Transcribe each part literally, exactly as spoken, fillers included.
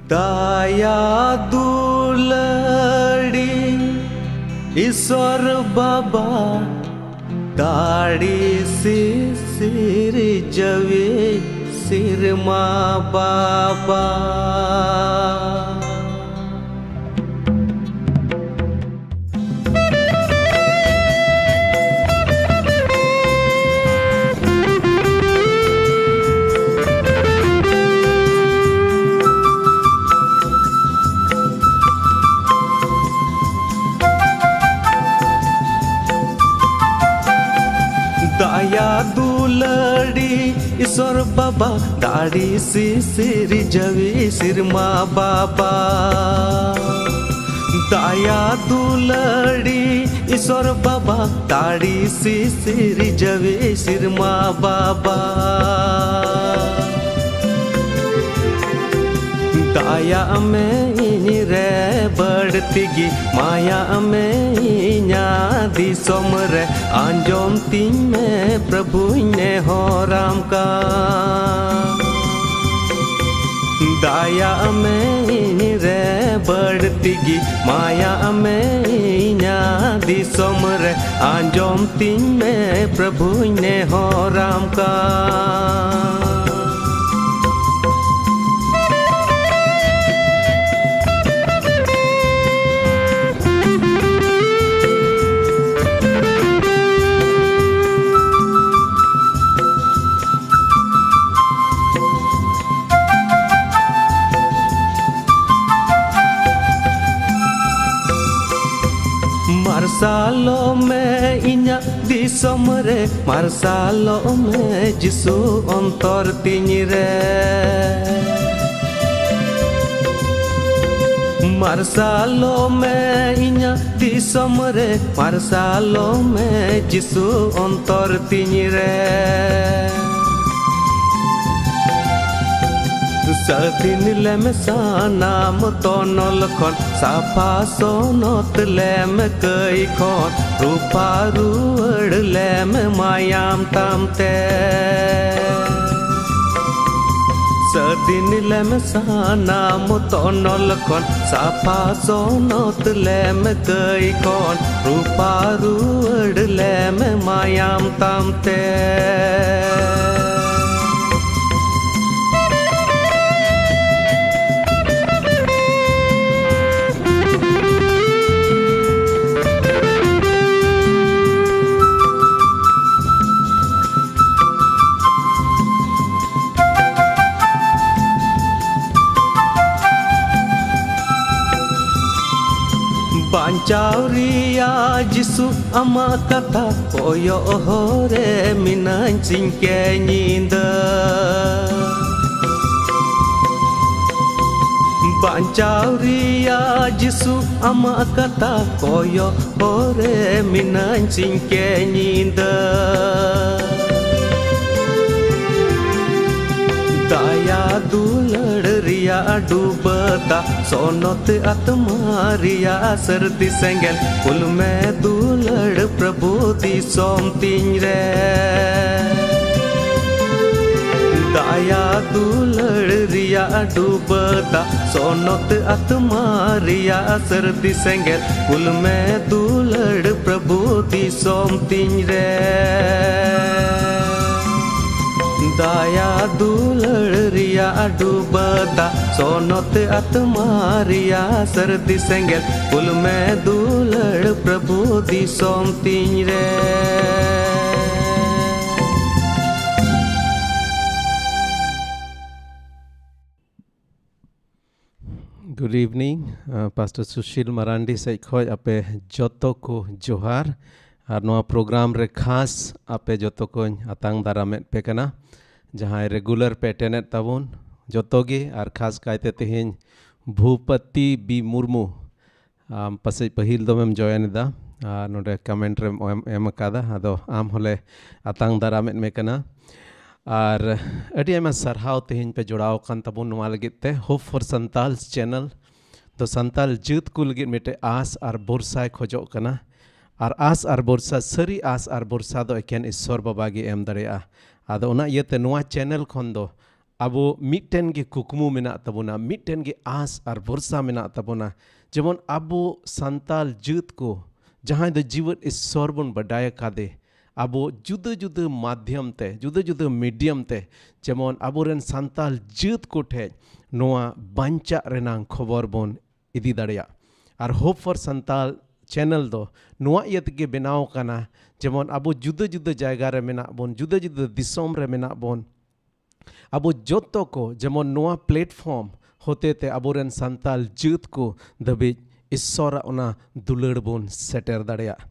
ᱫᱟᱭᱟ ᱫᱩᱞᱟᱹᱲᱤ ᱤᱥᱚᱨ ᱵᱟᱵᱟ, ᱫᱟᱲᱮ ᱥᱤᱥᱤᱨ ᱡᱟᱹᱣᱤ ᱥᱤᱨᱢᱟ ᱵᱟᱵᱟ᱾ ᱫᱟᱭᱟ ᱫᱩᱞᱟᱹᱲᱤ ᱤᱥᱚᱨ ᱵᱟᱵᱟ, ᱫᱟᱲᱮ ᱥᱤᱥᱤᱨ ᱡᱟᱹᱣᱤ ᱥᱤᱨᱢᱟ ᱵᱟᱵᱟ᱾ ᱫᱟᱭᱟ ᱫᱩᱞᱟᱹᱲᱤ ᱤᱥᱚᱨ ᱵᱟᱵᱟ, ᱫᱟᱲᱮ ᱥᱤᱥᱤᱨ ᱡᱟᱹᱣᱤ ᱥᱤᱨᱢᱟ ᱵᱟᱵᱟ᱾ ᱫᱟᱭᱟᱜ ᱢᱮ ᱤᱧ ᱨᱮ ᱵᱟᱹᱲᱛᱤ ᱜᱮ, ᱢᱟᱭᱟᱜ ᱢᱮ ᱤᱧᱟᱹᱜ ᱫᱤᱥᱚᱢ ᱨᱮ, ᱟᱸᱡᱚᱢ ᱛᱤᱧ ᱢᱮ ᱯᱨᱚᱵᱷᱩᱧ ᱱᱮᱦᱚᱨᱟᱢ ᱠᱟᱱ᱾ ᱫᱟᱭᱟᱜ ᱢᱮ ᱤᱧ ᱨᱮ ᱵᱟᱹᱲᱛᱤ ᱜᱮ, ᱢᱟᱭᱟᱜ ᱢᱮ ᱤᱧᱟᱹᱜ ᱫᱤᱥᱚᱢ ᱨᱮ, ᱟᱸᱡᱚᱢ ᱛᱤᱧ ᱢᱮ ᱯᱨᱚᱵᱷᱩᱧ ᱱᱮᱦᱚᱨᱟᱢ ᱠᱟᱱ᱾ ᱢᱟᱨᱥᱟᱞᱚᱜ ᱢᱮ ᱤᱧᱟᱹᱜ ᱫᱤᱥᱚᱢ ᱨᱮ, ᱢᱟᱨᱥᱟᱞᱚᱜ ᱢᱮ ᱡᱤᱥᱩ ᱚᱱᱛᱚᱨ ᱛᱤᱧ ᱨᱮ᱾ ᱢᱟᱨᱥᱟᱞᱚᱜ ᱢᱮ ᱤᱧᱟᱹᱜ ᱫᱤᱥᱚᱢ ᱨᱮ, ᱢᱟᱨᱥᱟᱞᱚᱜ ᱢᱮ ᱡᱤᱥᱩ ᱚᱱᱛᱚᱨ ᱛᱤᱧ ᱨᱮ᱾ ᱥᱟᱹᱫᱷᱤᱱ ᱞᱮᱢ ᱥᱟᱱᱟᱢ ᱛᱚᱱᱚᱞ ᱠᱷᱚᱱ, ᱥᱟᱯᱷᱟ ᱥᱚᱱᱚᱛ ᱞᱮᱢ ᱠᱟᱹᱭ ᱠᱷᱚᱱ, ᱨᱩᱯᱷᱟ ᱨᱩᱣᱟᱹᱲ ᱞᱮᱢ ᱢᱟᱭᱟᱢ ᱛᱟᱢ ᱛᱮ᱾ ᱥᱟᱹᱫᱤᱱ ᱞᱮᱢ ᱥᱟᱱᱟᱢ ᱛᱚᱱᱚᱞ ᱠᱷᱚᱱ, ᱥᱟᱯᱷᱟ ᱥᱚᱱᱚᱛ ᱞᱮᱢ ᱠᱟᱹᱭ ᱠᱷᱚᱱ, ᱨᱩᱯᱟ ᱨᱩᱣᱟᱹᱲ ᱞᱮᱢ ᱢᱟᱭᱟᱢ ᱛᱟᱢ ᱛᱮ᱾ ᱵᱟᱧᱪᱟᱣ ᱨᱮᱭᱟᱜ ᱡᱤᱥᱩ ᱟᱢᱟᱜ ᱠᱟᱛᱷᱟ ᱠᱚᱭᱚᱜ ᱦᱚᱨ ᱨᱮ ᱢᱤᱱᱟᱹᱧ ᱥᱤᱧ ᱠᱮ ᱧᱤᱫᱟᱹ᱾ ᱵᱟᱧᱪᱟᱣ ᱨᱮᱭᱟᱜ ᱡᱤᱥᱩ ᱟᱢᱟᱜ ᱠᱟᱛᱷᱟ ᱠᱚᱭᱚᱜ ᱦᱚᱨ ᱨᱮ ᱢᱤᱱᱟᱹᱧ ᱥᱤᱧ ᱠᱮ ᱧᱤᱫᱟᱹ᱾ ᱫᱟᱭᱟ ᱫᱩᱞᱟᱹᱲ ᱨᱮᱭᱟᱜ ᱰᱩᱵᱟᱹ ᱫᱟᱜ, ᱥᱚᱱᱚᱛ ᱟᱛᱢᱟ ᱨᱮᱭᱟᱜ ᱥᱟᱹᱨᱫᱤ ᱥᱮᱸᱜᱮᱞ, ᱠᱩᱞ ᱢᱮ ᱫᱩᱞᱟᱹᱲ ᱯᱨᱚᱵᱷᱩ ᱫᱤᱥᱚᱢ ᱛᱤᱧ ᱨᱮ᱾ ᱫᱟᱭᱟ ᱫᱩᱞᱟᱹᱲ ᱨᱮᱭᱟᱜ ᱰᱩᱵᱟᱹ ᱫᱟᱜ, ᱥᱚᱱᱚᱛ ᱟᱛᱢᱟ ᱨᱮᱭᱟᱜ ᱥᱟᱹᱨᱫᱤ ᱥᱮᱸᱜᱮᱞ, ᱠᱩᱞ ᱢᱮ ᱫᱩᱞᱟᱹᱲ ᱯᱨᱚᱵᱷᱩ ᱫᱤᱥᱚᱢ ᱛᱤᱧ ᱨᱮ᱾ ᱫᱟᱭᱟ ᱫᱩᱞᱟᱹᱲ ᱨᱮᱭᱟᱜ ᱰᱩᱵᱟᱹ ᱫᱟᱜ, ᱥᱚᱱᱚᱛ ᱟᱛᱢᱟ ᱨᱮᱭᱟᱜ ᱥᱟᱹᱨᱫᱤ ᱥᱮᱸᱜᱮᱞ, ᱠᱩᱞ ᱢᱮ ᱫᱩᱞᱟᱹᱲ ᱯᱨᱚᱵᱷᱩ ᱫᱤᱥᱚᱢ ᱛᱤᱧ ᱨᱮ᱾ Good evening, uh, Pastor Sushil Marandi ᱥᱮᱡ ᱠᱷᱚᱡ ᱟᱯᱮ ᱡᱚᱛᱚ ᱠᱚ ᱡᱚᱦᱟᱨ᱾ ᱟᱨ ᱱᱚᱣᱟ ᱯᱨᱳᱜᱨᱟᱢ ᱨᱮ ᱠᱷᱟᱥ ᱟᱯᱮ ᱡᱚᱛᱚ ᱠᱚᱧ ᱟᱛᱟᱝ ᱫᱟᱨᱟᱢᱮᱫ ᱯᱮ ᱠᱟᱱᱟ, ᱡᱟᱦᱟᱸᱭ ᱨᱮᱜᱩᱞᱟᱨ ᱯᱮ ᱮᱴᱮᱱᱮᱫ ᱛᱟᱵᱚᱱ ᱡᱚᱛᱚ ᱜᱮ, ᱟᱨ ᱠᱷᱟᱥ ᱠᱟᱭᱛᱮ ᱛᱮᱦᱮᱧ ᱵᱷᱩᱯᱚᱛᱤ ᱵᱤ ᱢᱩᱨᱢᱩ, ᱟᱢ ᱯᱟᱥᱮᱡ ᱯᱟᱹᱦᱤᱞ ᱫᱚᱢᱮᱢ ᱡᱚᱭᱮᱱ ᱮᱫᱟ, ᱟᱨ ᱱᱚᱰᱮ ᱠᱚᱢᱮᱱᱴ ᱨᱮᱢ ᱮᱢ, ᱮᱢ ᱟᱠᱟᱫᱟ, ᱟᱫᱚ ᱟᱢ ᱦᱚᱸᱞᱮ ᱟᱛᱟᱝ ᱫᱟᱨᱟᱢᱮᱫ ᱢᱮ ᱠᱟᱱᱟ᱾ ᱟᱨ ᱟᱹᱰᱤ ᱟᱭᱢᱟ ᱥᱟᱨᱦᱟᱣ ᱛᱮᱦᱮᱧ ᱯᱮ ᱡᱚᱲᱟᱣ ᱟᱠᱟᱱ ᱛᱟᱵᱚᱱ ᱱᱚᱣᱟ ᱞᱟᱹᱜᱤᱫ ᱛᱮ᱾ Hope for Santals channel ᱫᱚ ᱥᱟᱱᱛᱟᱞ ᱡᱟᱹᱛ ᱠᱚ ᱞᱟᱹᱜᱤᱫ ᱢᱤᱫᱴᱮᱡ ᱟᱸᱥ ᱟᱨ ᱵᱷᱚᱨᱥᱟᱭ ᱠᱷᱚᱡᱚᱜ ᱠᱟᱱᱟ᱾ ᱟᱨ ᱟᱸᱥ ᱟᱨ ᱵᱷᱚᱨᱥᱟ, ᱥᱟᱹᱨᱤ ᱟᱸᱥ ᱟᱨ ᱵᱷᱚᱨᱥᱟ ᱫᱚ ᱮᱠᱮᱱ ᱤᱥᱥᱚᱨ ᱵᱟᱵᱟ ᱜᱮ ᱮᱢ ᱫᱟᱲᱮᱭᱟᱜᱼᱟ᱾ ᱟᱫᱚ ᱚᱱᱟ ᱤᱭᱟᱹᱛᱮ ᱱᱚᱣᱟ ᱪᱮᱱᱮᱞ ᱠᱷᱚᱱ ᱫᱚ ᱟᱵᱚ ᱢᱤᱫᱴᱮᱱ ᱜᱮ ᱠᱩᱠᱢᱩ ᱢᱮᱱᱟᱜ ᱛᱟᱵᱚᱱᱟ, ᱢᱤᱫᱴᱮᱱ ᱜᱮ ᱟᱸᱥ ᱟᱨ ᱵᱷᱚᱨᱥᱟ ᱢᱮᱱᱟᱜ ᱛᱟᱵᱚᱱᱟ᱾ ᱡᱮᱢᱚᱱ ᱟᱵᱚ ᱥᱟᱱᱛᱟᱞ ᱡᱟᱹᱛ ᱠᱚ, ᱡᱟᱦᱟᱸᱭ ᱫᱚ ᱡᱤᱣᱮᱫ ᱤᱥᱥᱚᱨ ᱵᱚᱱ ᱵᱟᱰᱟᱭ ᱟᱠᱟᱫᱮ, ᱟᱵᱚ ᱡᱩᱫᱟᱹ ᱡᱩᱫᱟᱹ ᱢᱟᱫᱽᱫᱷᱚᱢ ᱛᱮ, ᱡᱩᱫᱟᱹ ᱡᱩᱫᱟᱹ ᱢᱤᱰᱤᱭᱟᱢ ᱛᱮ, ᱡᱮᱢᱚᱱ ᱟᱵᱚᱨᱮᱱ ᱥᱟᱱᱛᱟᱞ ᱡᱟᱹᱛ ᱠᱚᱴᱷᱮᱡ ᱱᱚᱣᱟ ᱵᱟᱧᱪᱟᱜ ᱨᱮᱱᱟᱝ ᱠᱷᱚᱵᱚᱨ ᱵᱚᱱ ᱤᱫᱤ ᱫᱟᱲᱮᱭᱟᱜ᱾ ᱟᱨ Hope for Santal ᱪᱮᱱᱮᱞ ᱫᱚ ᱱᱚᱣᱟ ᱤᱭᱟᱹ ᱛᱮᱜᱮ ᱵᱮᱱᱟᱣ ᱠᱟᱱᱟ, ᱡᱮᱢᱚᱱ ᱟᱵᱚ ᱡᱩᱫᱟᱹ ᱡᱩᱫᱟᱹ ᱡᱟᱭᱜᱟ ᱨᱮ ᱢᱮᱱᱟᱜ ᱵᱚᱱ, ᱡᱩᱫᱟᱹ ᱡᱩᱫᱟᱹ ᱫᱤᱥᱚᱢ ᱨᱮ ᱢᱮᱱᱟᱜ ᱵᱚᱱ, ᱟᱵᱚ ᱡᱚᱛᱚ ᱠᱚ ᱡᱮᱢᱚᱱ ᱱᱚᱣᱟ ᱯᱞᱮᱴᱯᱷᱚᱨᱢ ᱦᱚᱛᱮ ᱛᱮ ᱟᱵᱚᱨᱮᱱ ᱥᱟᱱᱛᱟᱞ ᱡᱟᱹᱛ ᱠᱚ ᱫᱷᱟᱹᱵᱤᱡ ᱤᱥᱥᱚᱨᱟᱜ ᱚᱱᱟ ᱫᱩᱞᱟᱹᱲ ᱵᱚᱱ ᱥᱮᱴᱮᱨ ᱫᱟᱲᱮᱭᱟᱜ᱾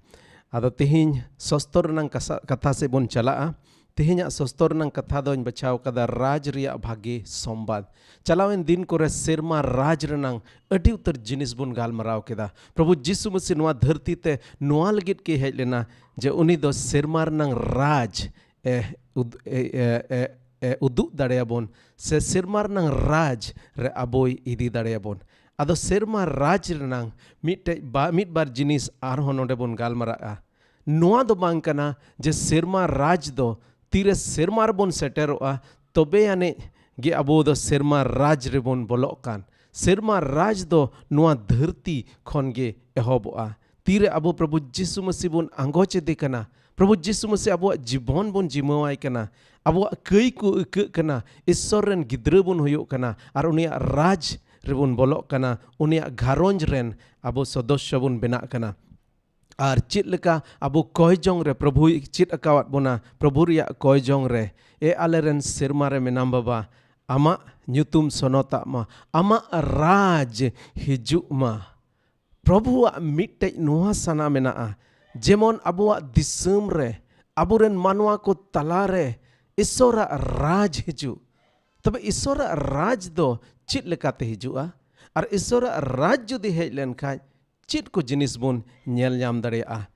ᱟᱫᱚ ᱛᱮᱦᱮᱧ ᱥᱚᱥᱛᱚᱨ ᱨᱮᱱᱟᱝ ᱠᱟᱥᱟ-, ᱠᱟᱛᱷᱟ ᱥᱮᱫ ᱵᱚᱱ ᱪᱟᱞᱟᱜᱼᱟ᱾ ᱛᱮᱦᱮᱧᱟᱜ ᱥᱚᱥᱛᱚᱨ ᱨᱮᱱᱟᱝ ᱠᱟᱛᱷᱟ ᱫᱚᱧ ᱵᱟᱪᱷᱟᱣ ᱠᱟᱫᱟ ᱨᱟᱡᱽ ᱨᱮᱭᱟᱜ ᱵᱷᱟᱜᱮ ᱥᱚᱢᱵᱟᱫ᱾ ᱪᱟᱞᱟᱣᱮᱱ ᱫᱤᱱ ᱠᱚᱨᱮ ᱥᱮᱨᱢᱟ ᱨᱟᱡᱽ ᱨᱮᱱᱟᱝ ᱟᱹᱰᱤ ᱩᱛᱟᱹᱨ ᱡᱤᱱᱤᱥ ᱵᱚᱱ ᱜᱟᱞᱢᱟᱨᱟᱣ ᱠᱮᱫᱟ᱾ ᱯᱨᱚᱵᱷᱩ ᱡᱤᱥᱩ ᱢᱟᱹᱥᱤ ᱱᱚᱣᱟ ᱫᱷᱟᱹᱨᱛᱤ ᱛᱮ ᱱᱚᱣᱟ ᱞᱟᱹᱜᱤᱫ ᱜᱮ ᱦᱮᱡ ᱞᱮᱱᱟ, ᱡᱮ ᱩᱱᱤ ᱫᱚ ᱥᱮᱨᱢᱟ ᱨᱮᱱᱟᱝ ᱨᱟᱡᱽ ᱮ ᱩᱫ-, ᱮ, ᱮ, ᱮ, ᱮ ᱩᱫᱩᱜ ᱫᱟᱲᱮᱭᱟᱵᱚᱱ, ᱥᱮ ᱥᱮᱨᱢᱟ ᱨᱮᱱᱟᱝ ᱨᱟᱡᱽ ᱨᱮ ᱟᱵᱚᱭ ᱤᱫᱤ ᱫᱟᱲᱮᱭᱟᱵᱚᱱ᱾ ᱟᱫᱚ ᱥᱮᱨᱢᱟ ᱨᱟᱡᱽ ᱨᱮᱱᱟᱝ ᱢᱤᱫᱴᱮᱡ ᱵᱟ-, ᱢᱤᱫ ᱵᱟᱨ ᱡᱤᱱᱤᱥ ᱟᱨᱦᱚᱸ ᱱᱚᱰᱮ ᱵᱚᱱ ᱜᱟᱞᱢᱟᱨᱟᱜᱼᱟ᱾ ᱱᱚᱣᱟ ᱫᱚ ᱵᱟᱝ ᱠᱟᱱᱟ ᱡᱮ ᱥᱮᱨᱢᱟ ᱨᱟᱡᱽ ᱫᱚ ᱛᱤᱨᱮ ᱥᱮᱨᱢᱟ ᱨᱮᱵᱚᱱ ᱥᱮᱴᱮᱨᱚᱜᱼᱟ, ᱛᱚᱵᱮ ᱟᱹᱱᱤᱡ ᱜᱮ ᱟᱵᱚ ᱫᱚ ᱥᱮᱨᱢᱟ ᱨᱟᱡᱽ ᱨᱮᱵᱚᱱ ᱵᱚᱞᱚᱜ ᱠᱟᱱ᱾ ᱥᱮᱨᱢᱟ ᱨᱟᱡᱽ ᱫᱚ ᱱᱚᱣᱟ ᱫᱷᱟᱹᱨᱛᱤ ᱠᱷᱚᱱ ᱜᱮ ᱮᱦᱚᱵᱚᱜᱼᱟ᱾ ᱛᱤᱨᱮ ᱟᱵᱚ ᱯᱨᱚᱵᱷᱩ ᱡᱤᱥᱩ ᱢᱟᱹᱥᱤ ᱵᱚᱱ ᱟᱸᱜᱚᱪ ᱮᱫᱮ ᱠᱟᱱᱟ, ᱯᱨᱚᱵᱷᱩ ᱡᱤᱥᱩ ᱢᱟᱹᱥᱤ ᱟᱵᱚᱣᱟᱜ ᱡᱤᱵᱚᱱ ᱵᱚᱱ ᱡᱤᱢᱟᱹᱣᱟᱭ ᱠᱟᱱᱟ, ᱟᱵᱚᱣᱟᱜ ᱠᱟᱹᱭ ᱠᱚ ᱟᱹᱭᱠᱟᱹᱜ ᱠᱟᱱᱟ, ᱤᱥᱥᱚᱨ ᱨᱮᱱ ᱜᱤᱫᱽᱨᱟᱹ ᱵᱚᱱ ᱦᱩᱭᱩᱜ ᱠᱟᱱᱟ, ᱟᱨ ᱩᱱᱤᱭᱟᱜ ᱨᱟᱡᱽ ᱨᱮᱵᱚᱱ ᱵᱚᱞᱚᱜ ᱠᱟᱱᱟ, ᱩᱱᱤᱭᱟᱜ ᱜᱷᱟᱨᱚᱸᱡᱽ ᱨᱮᱱ ᱟᱵᱚ ᱥᱚᱫᱚᱥᱥᱚ ᱵᱚᱱ ᱵᱮᱱᱟᱜ ᱠᱟᱱᱟ᱾ ᱟᱨ ᱪᱮᱫ ᱞᱮᱠᱟ ᱟᱵᱚ ᱠᱚᱭ ᱡᱚᱝ ᱨᱮ ᱯᱨᱚᱵᱷᱩᱭ ᱪᱮᱫ ᱟᱠᱟᱣᱟᱫ ᱵᱚᱱᱟ, ᱯᱨᱚᱵᱷᱩ ᱨᱮᱭᱟᱜ ᱠᱚᱭ ᱡᱚᱝ ᱨᱮ, ᱮ ᱟᱞᱮᱨᱮᱱ ᱥᱮᱨᱢᱟ ᱨᱮ ᱢᱮᱱᱟᱢ ᱵᱟᱵᱟ, ᱟᱢᱟᱜ ᱧᱩᱛᱩᱢ ᱥᱚᱱᱚᱛᱟᱜ ᱢᱟ, ᱟᱢᱟᱜ ᱨᱟᱡᱽ ᱦᱤᱡᱩᱜ ᱢᱟ᱾ ᱯᱨᱚᱵᱷᱩᱣᱟᱜ ᱢᱤᱫᱴᱮᱡ ᱱᱚᱣᱟ ᱥᱟᱱᱟ ᱢᱮᱱᱟᱜᱼᱟ, ᱡᱮᱢᱚᱱ ᱟᱵᱚᱣᱟᱜ ᱫᱤᱥᱚᱢ ᱨᱮ, ᱟᱵᱚᱨᱮᱱ ᱢᱟᱱᱣᱟ ᱠᱚ ᱛᱟᱞᱟᱨᱮ ᱤᱥᱥᱚᱨᱟᱜ ᱨᱟᱡᱽ ᱦᱤᱡᱩᱜ᱾ ᱛᱚᱵᱮ ᱤᱥᱥᱚᱨᱟᱜ ᱨᱟᱡᱽ ᱫᱚ ᱪᱮᱫ ᱞᱮᱠᱟᱛᱮ ᱦᱤᱡᱩᱜᱼᱟ? ᱟᱨ ᱤᱥᱥᱚᱨᱟᱜ ᱨᱟᱡᱽ ᱡᱩᱫᱤ ᱦᱮᱡ ᱞᱮᱱᱠᱷᱟᱱ ᱪᱮᱫ ᱠᱚ ᱡᱤᱱᱤᱥ ᱵᱚᱱ ᱧᱮᱞ ᱧᱟᱢ ᱫᱟᱲᱮᱭᱟᱜᱼᱟ?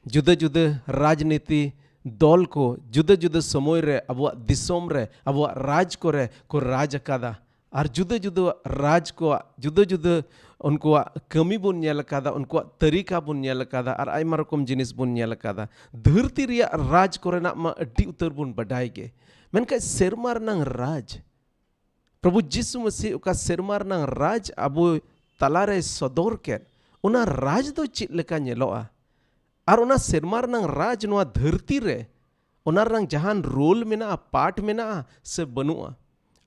ᱡᱩᱫᱟᱹ ᱡᱩᱫᱟᱹ ᱨᱟᱡᱽᱱᱤᱛᱤ ᱫᱚᱞ ᱠᱚ ᱡᱩᱫᱟᱹ ᱡᱩᱫᱟᱹ ᱥᱚᱢᱚᱭ ᱨᱮ ᱟᱵᱚᱣᱟᱜ ᱫᱤᱥᱚᱢ ᱨᱮ, ᱟᱵᱚᱣᱟᱜ ᱨᱟᱡᱽ ᱠᱚᱨᱮ ᱠᱚ ᱨᱟᱡᱽ ᱟᱠᱟᱫᱟ᱾ ᱟᱨ ᱡᱩᱫᱟᱹ ᱡᱩᱫᱟᱹ ᱨᱟᱡᱽ ᱠᱚᱣᱟᱜ ᱡᱩᱫᱟᱹ ᱡᱩᱫᱟᱹ ᱩᱱᱠᱩᱣᱟᱜ ᱠᱟᱹᱢᱤ ᱵᱚᱱ ᱧᱮᱞ ᱟᱠᱟᱫᱟ, ᱩᱱᱠᱩᱣᱟᱜ ᱛᱟᱹᱨᱤᱠᱟ ᱵᱚᱱ ᱧᱮᱞ ᱟᱠᱟᱫᱟ, ᱟᱨ ᱟᱭᱢᱟ ᱨᱚᱠᱚᱢ ᱡᱤᱱᱤᱥ ᱵᱚᱱ ᱧᱮᱞ ᱟᱠᱟᱫᱟ᱾ ᱫᱷᱟᱹᱨᱛᱤ ᱨᱮᱭᱟᱜ ᱨᱟᱡᱽ ᱠᱚᱨᱮᱱᱟᱜ ᱢᱟ ᱟᱹᱰᱤ ᱩᱛᱟᱹᱨ ᱵᱚᱱ ᱵᱟᱰᱟᱭ ᱜᱮ, ᱢᱮᱱᱠᱷᱟᱱ ᱥᱮᱨᱢᱟ ᱨᱮᱱᱟᱝ ᱨᱟᱡᱽ, ᱯᱨᱚᱵᱷᱩ ᱡᱤᱥᱩ ᱢᱟᱹᱥᱤ ᱚᱠᱟ ᱥᱮᱨᱢᱟ ᱨᱮᱱᱟᱝ ᱨᱟᱡᱽ ᱟᱵᱚ ᱛᱟᱞᱟᱨᱮᱭ ᱥᱚᱫᱚᱨ ᱠᱮᱫ, ᱚᱱᱟ ᱨᱟᱡᱽ ᱫᱚ ᱪᱮᱫ ᱞᱮᱠᱟ ᱧᱮᱞᱚᱜᱼᱟ? ᱟᱨ ᱚᱱᱟ ᱥᱮᱨᱢᱟ ᱨᱮᱱᱟᱝ ᱨᱟᱡᱽ ᱱᱚᱣᱟ ᱫᱷᱟᱹᱨᱛᱤ ᱨᱮ, ᱚᱱᱟ ᱨᱮᱱᱟᱝ ᱡᱟᱦᱟᱱ ᱨᱳᱞ ᱢᱮᱱᱟᱜᱼᱟ, ᱯᱟᱨᱴ ᱢᱮᱱᱟᱜᱼᱟ ᱥᱮ ᱵᱟᱹᱱᱩᱜᱼᱟ?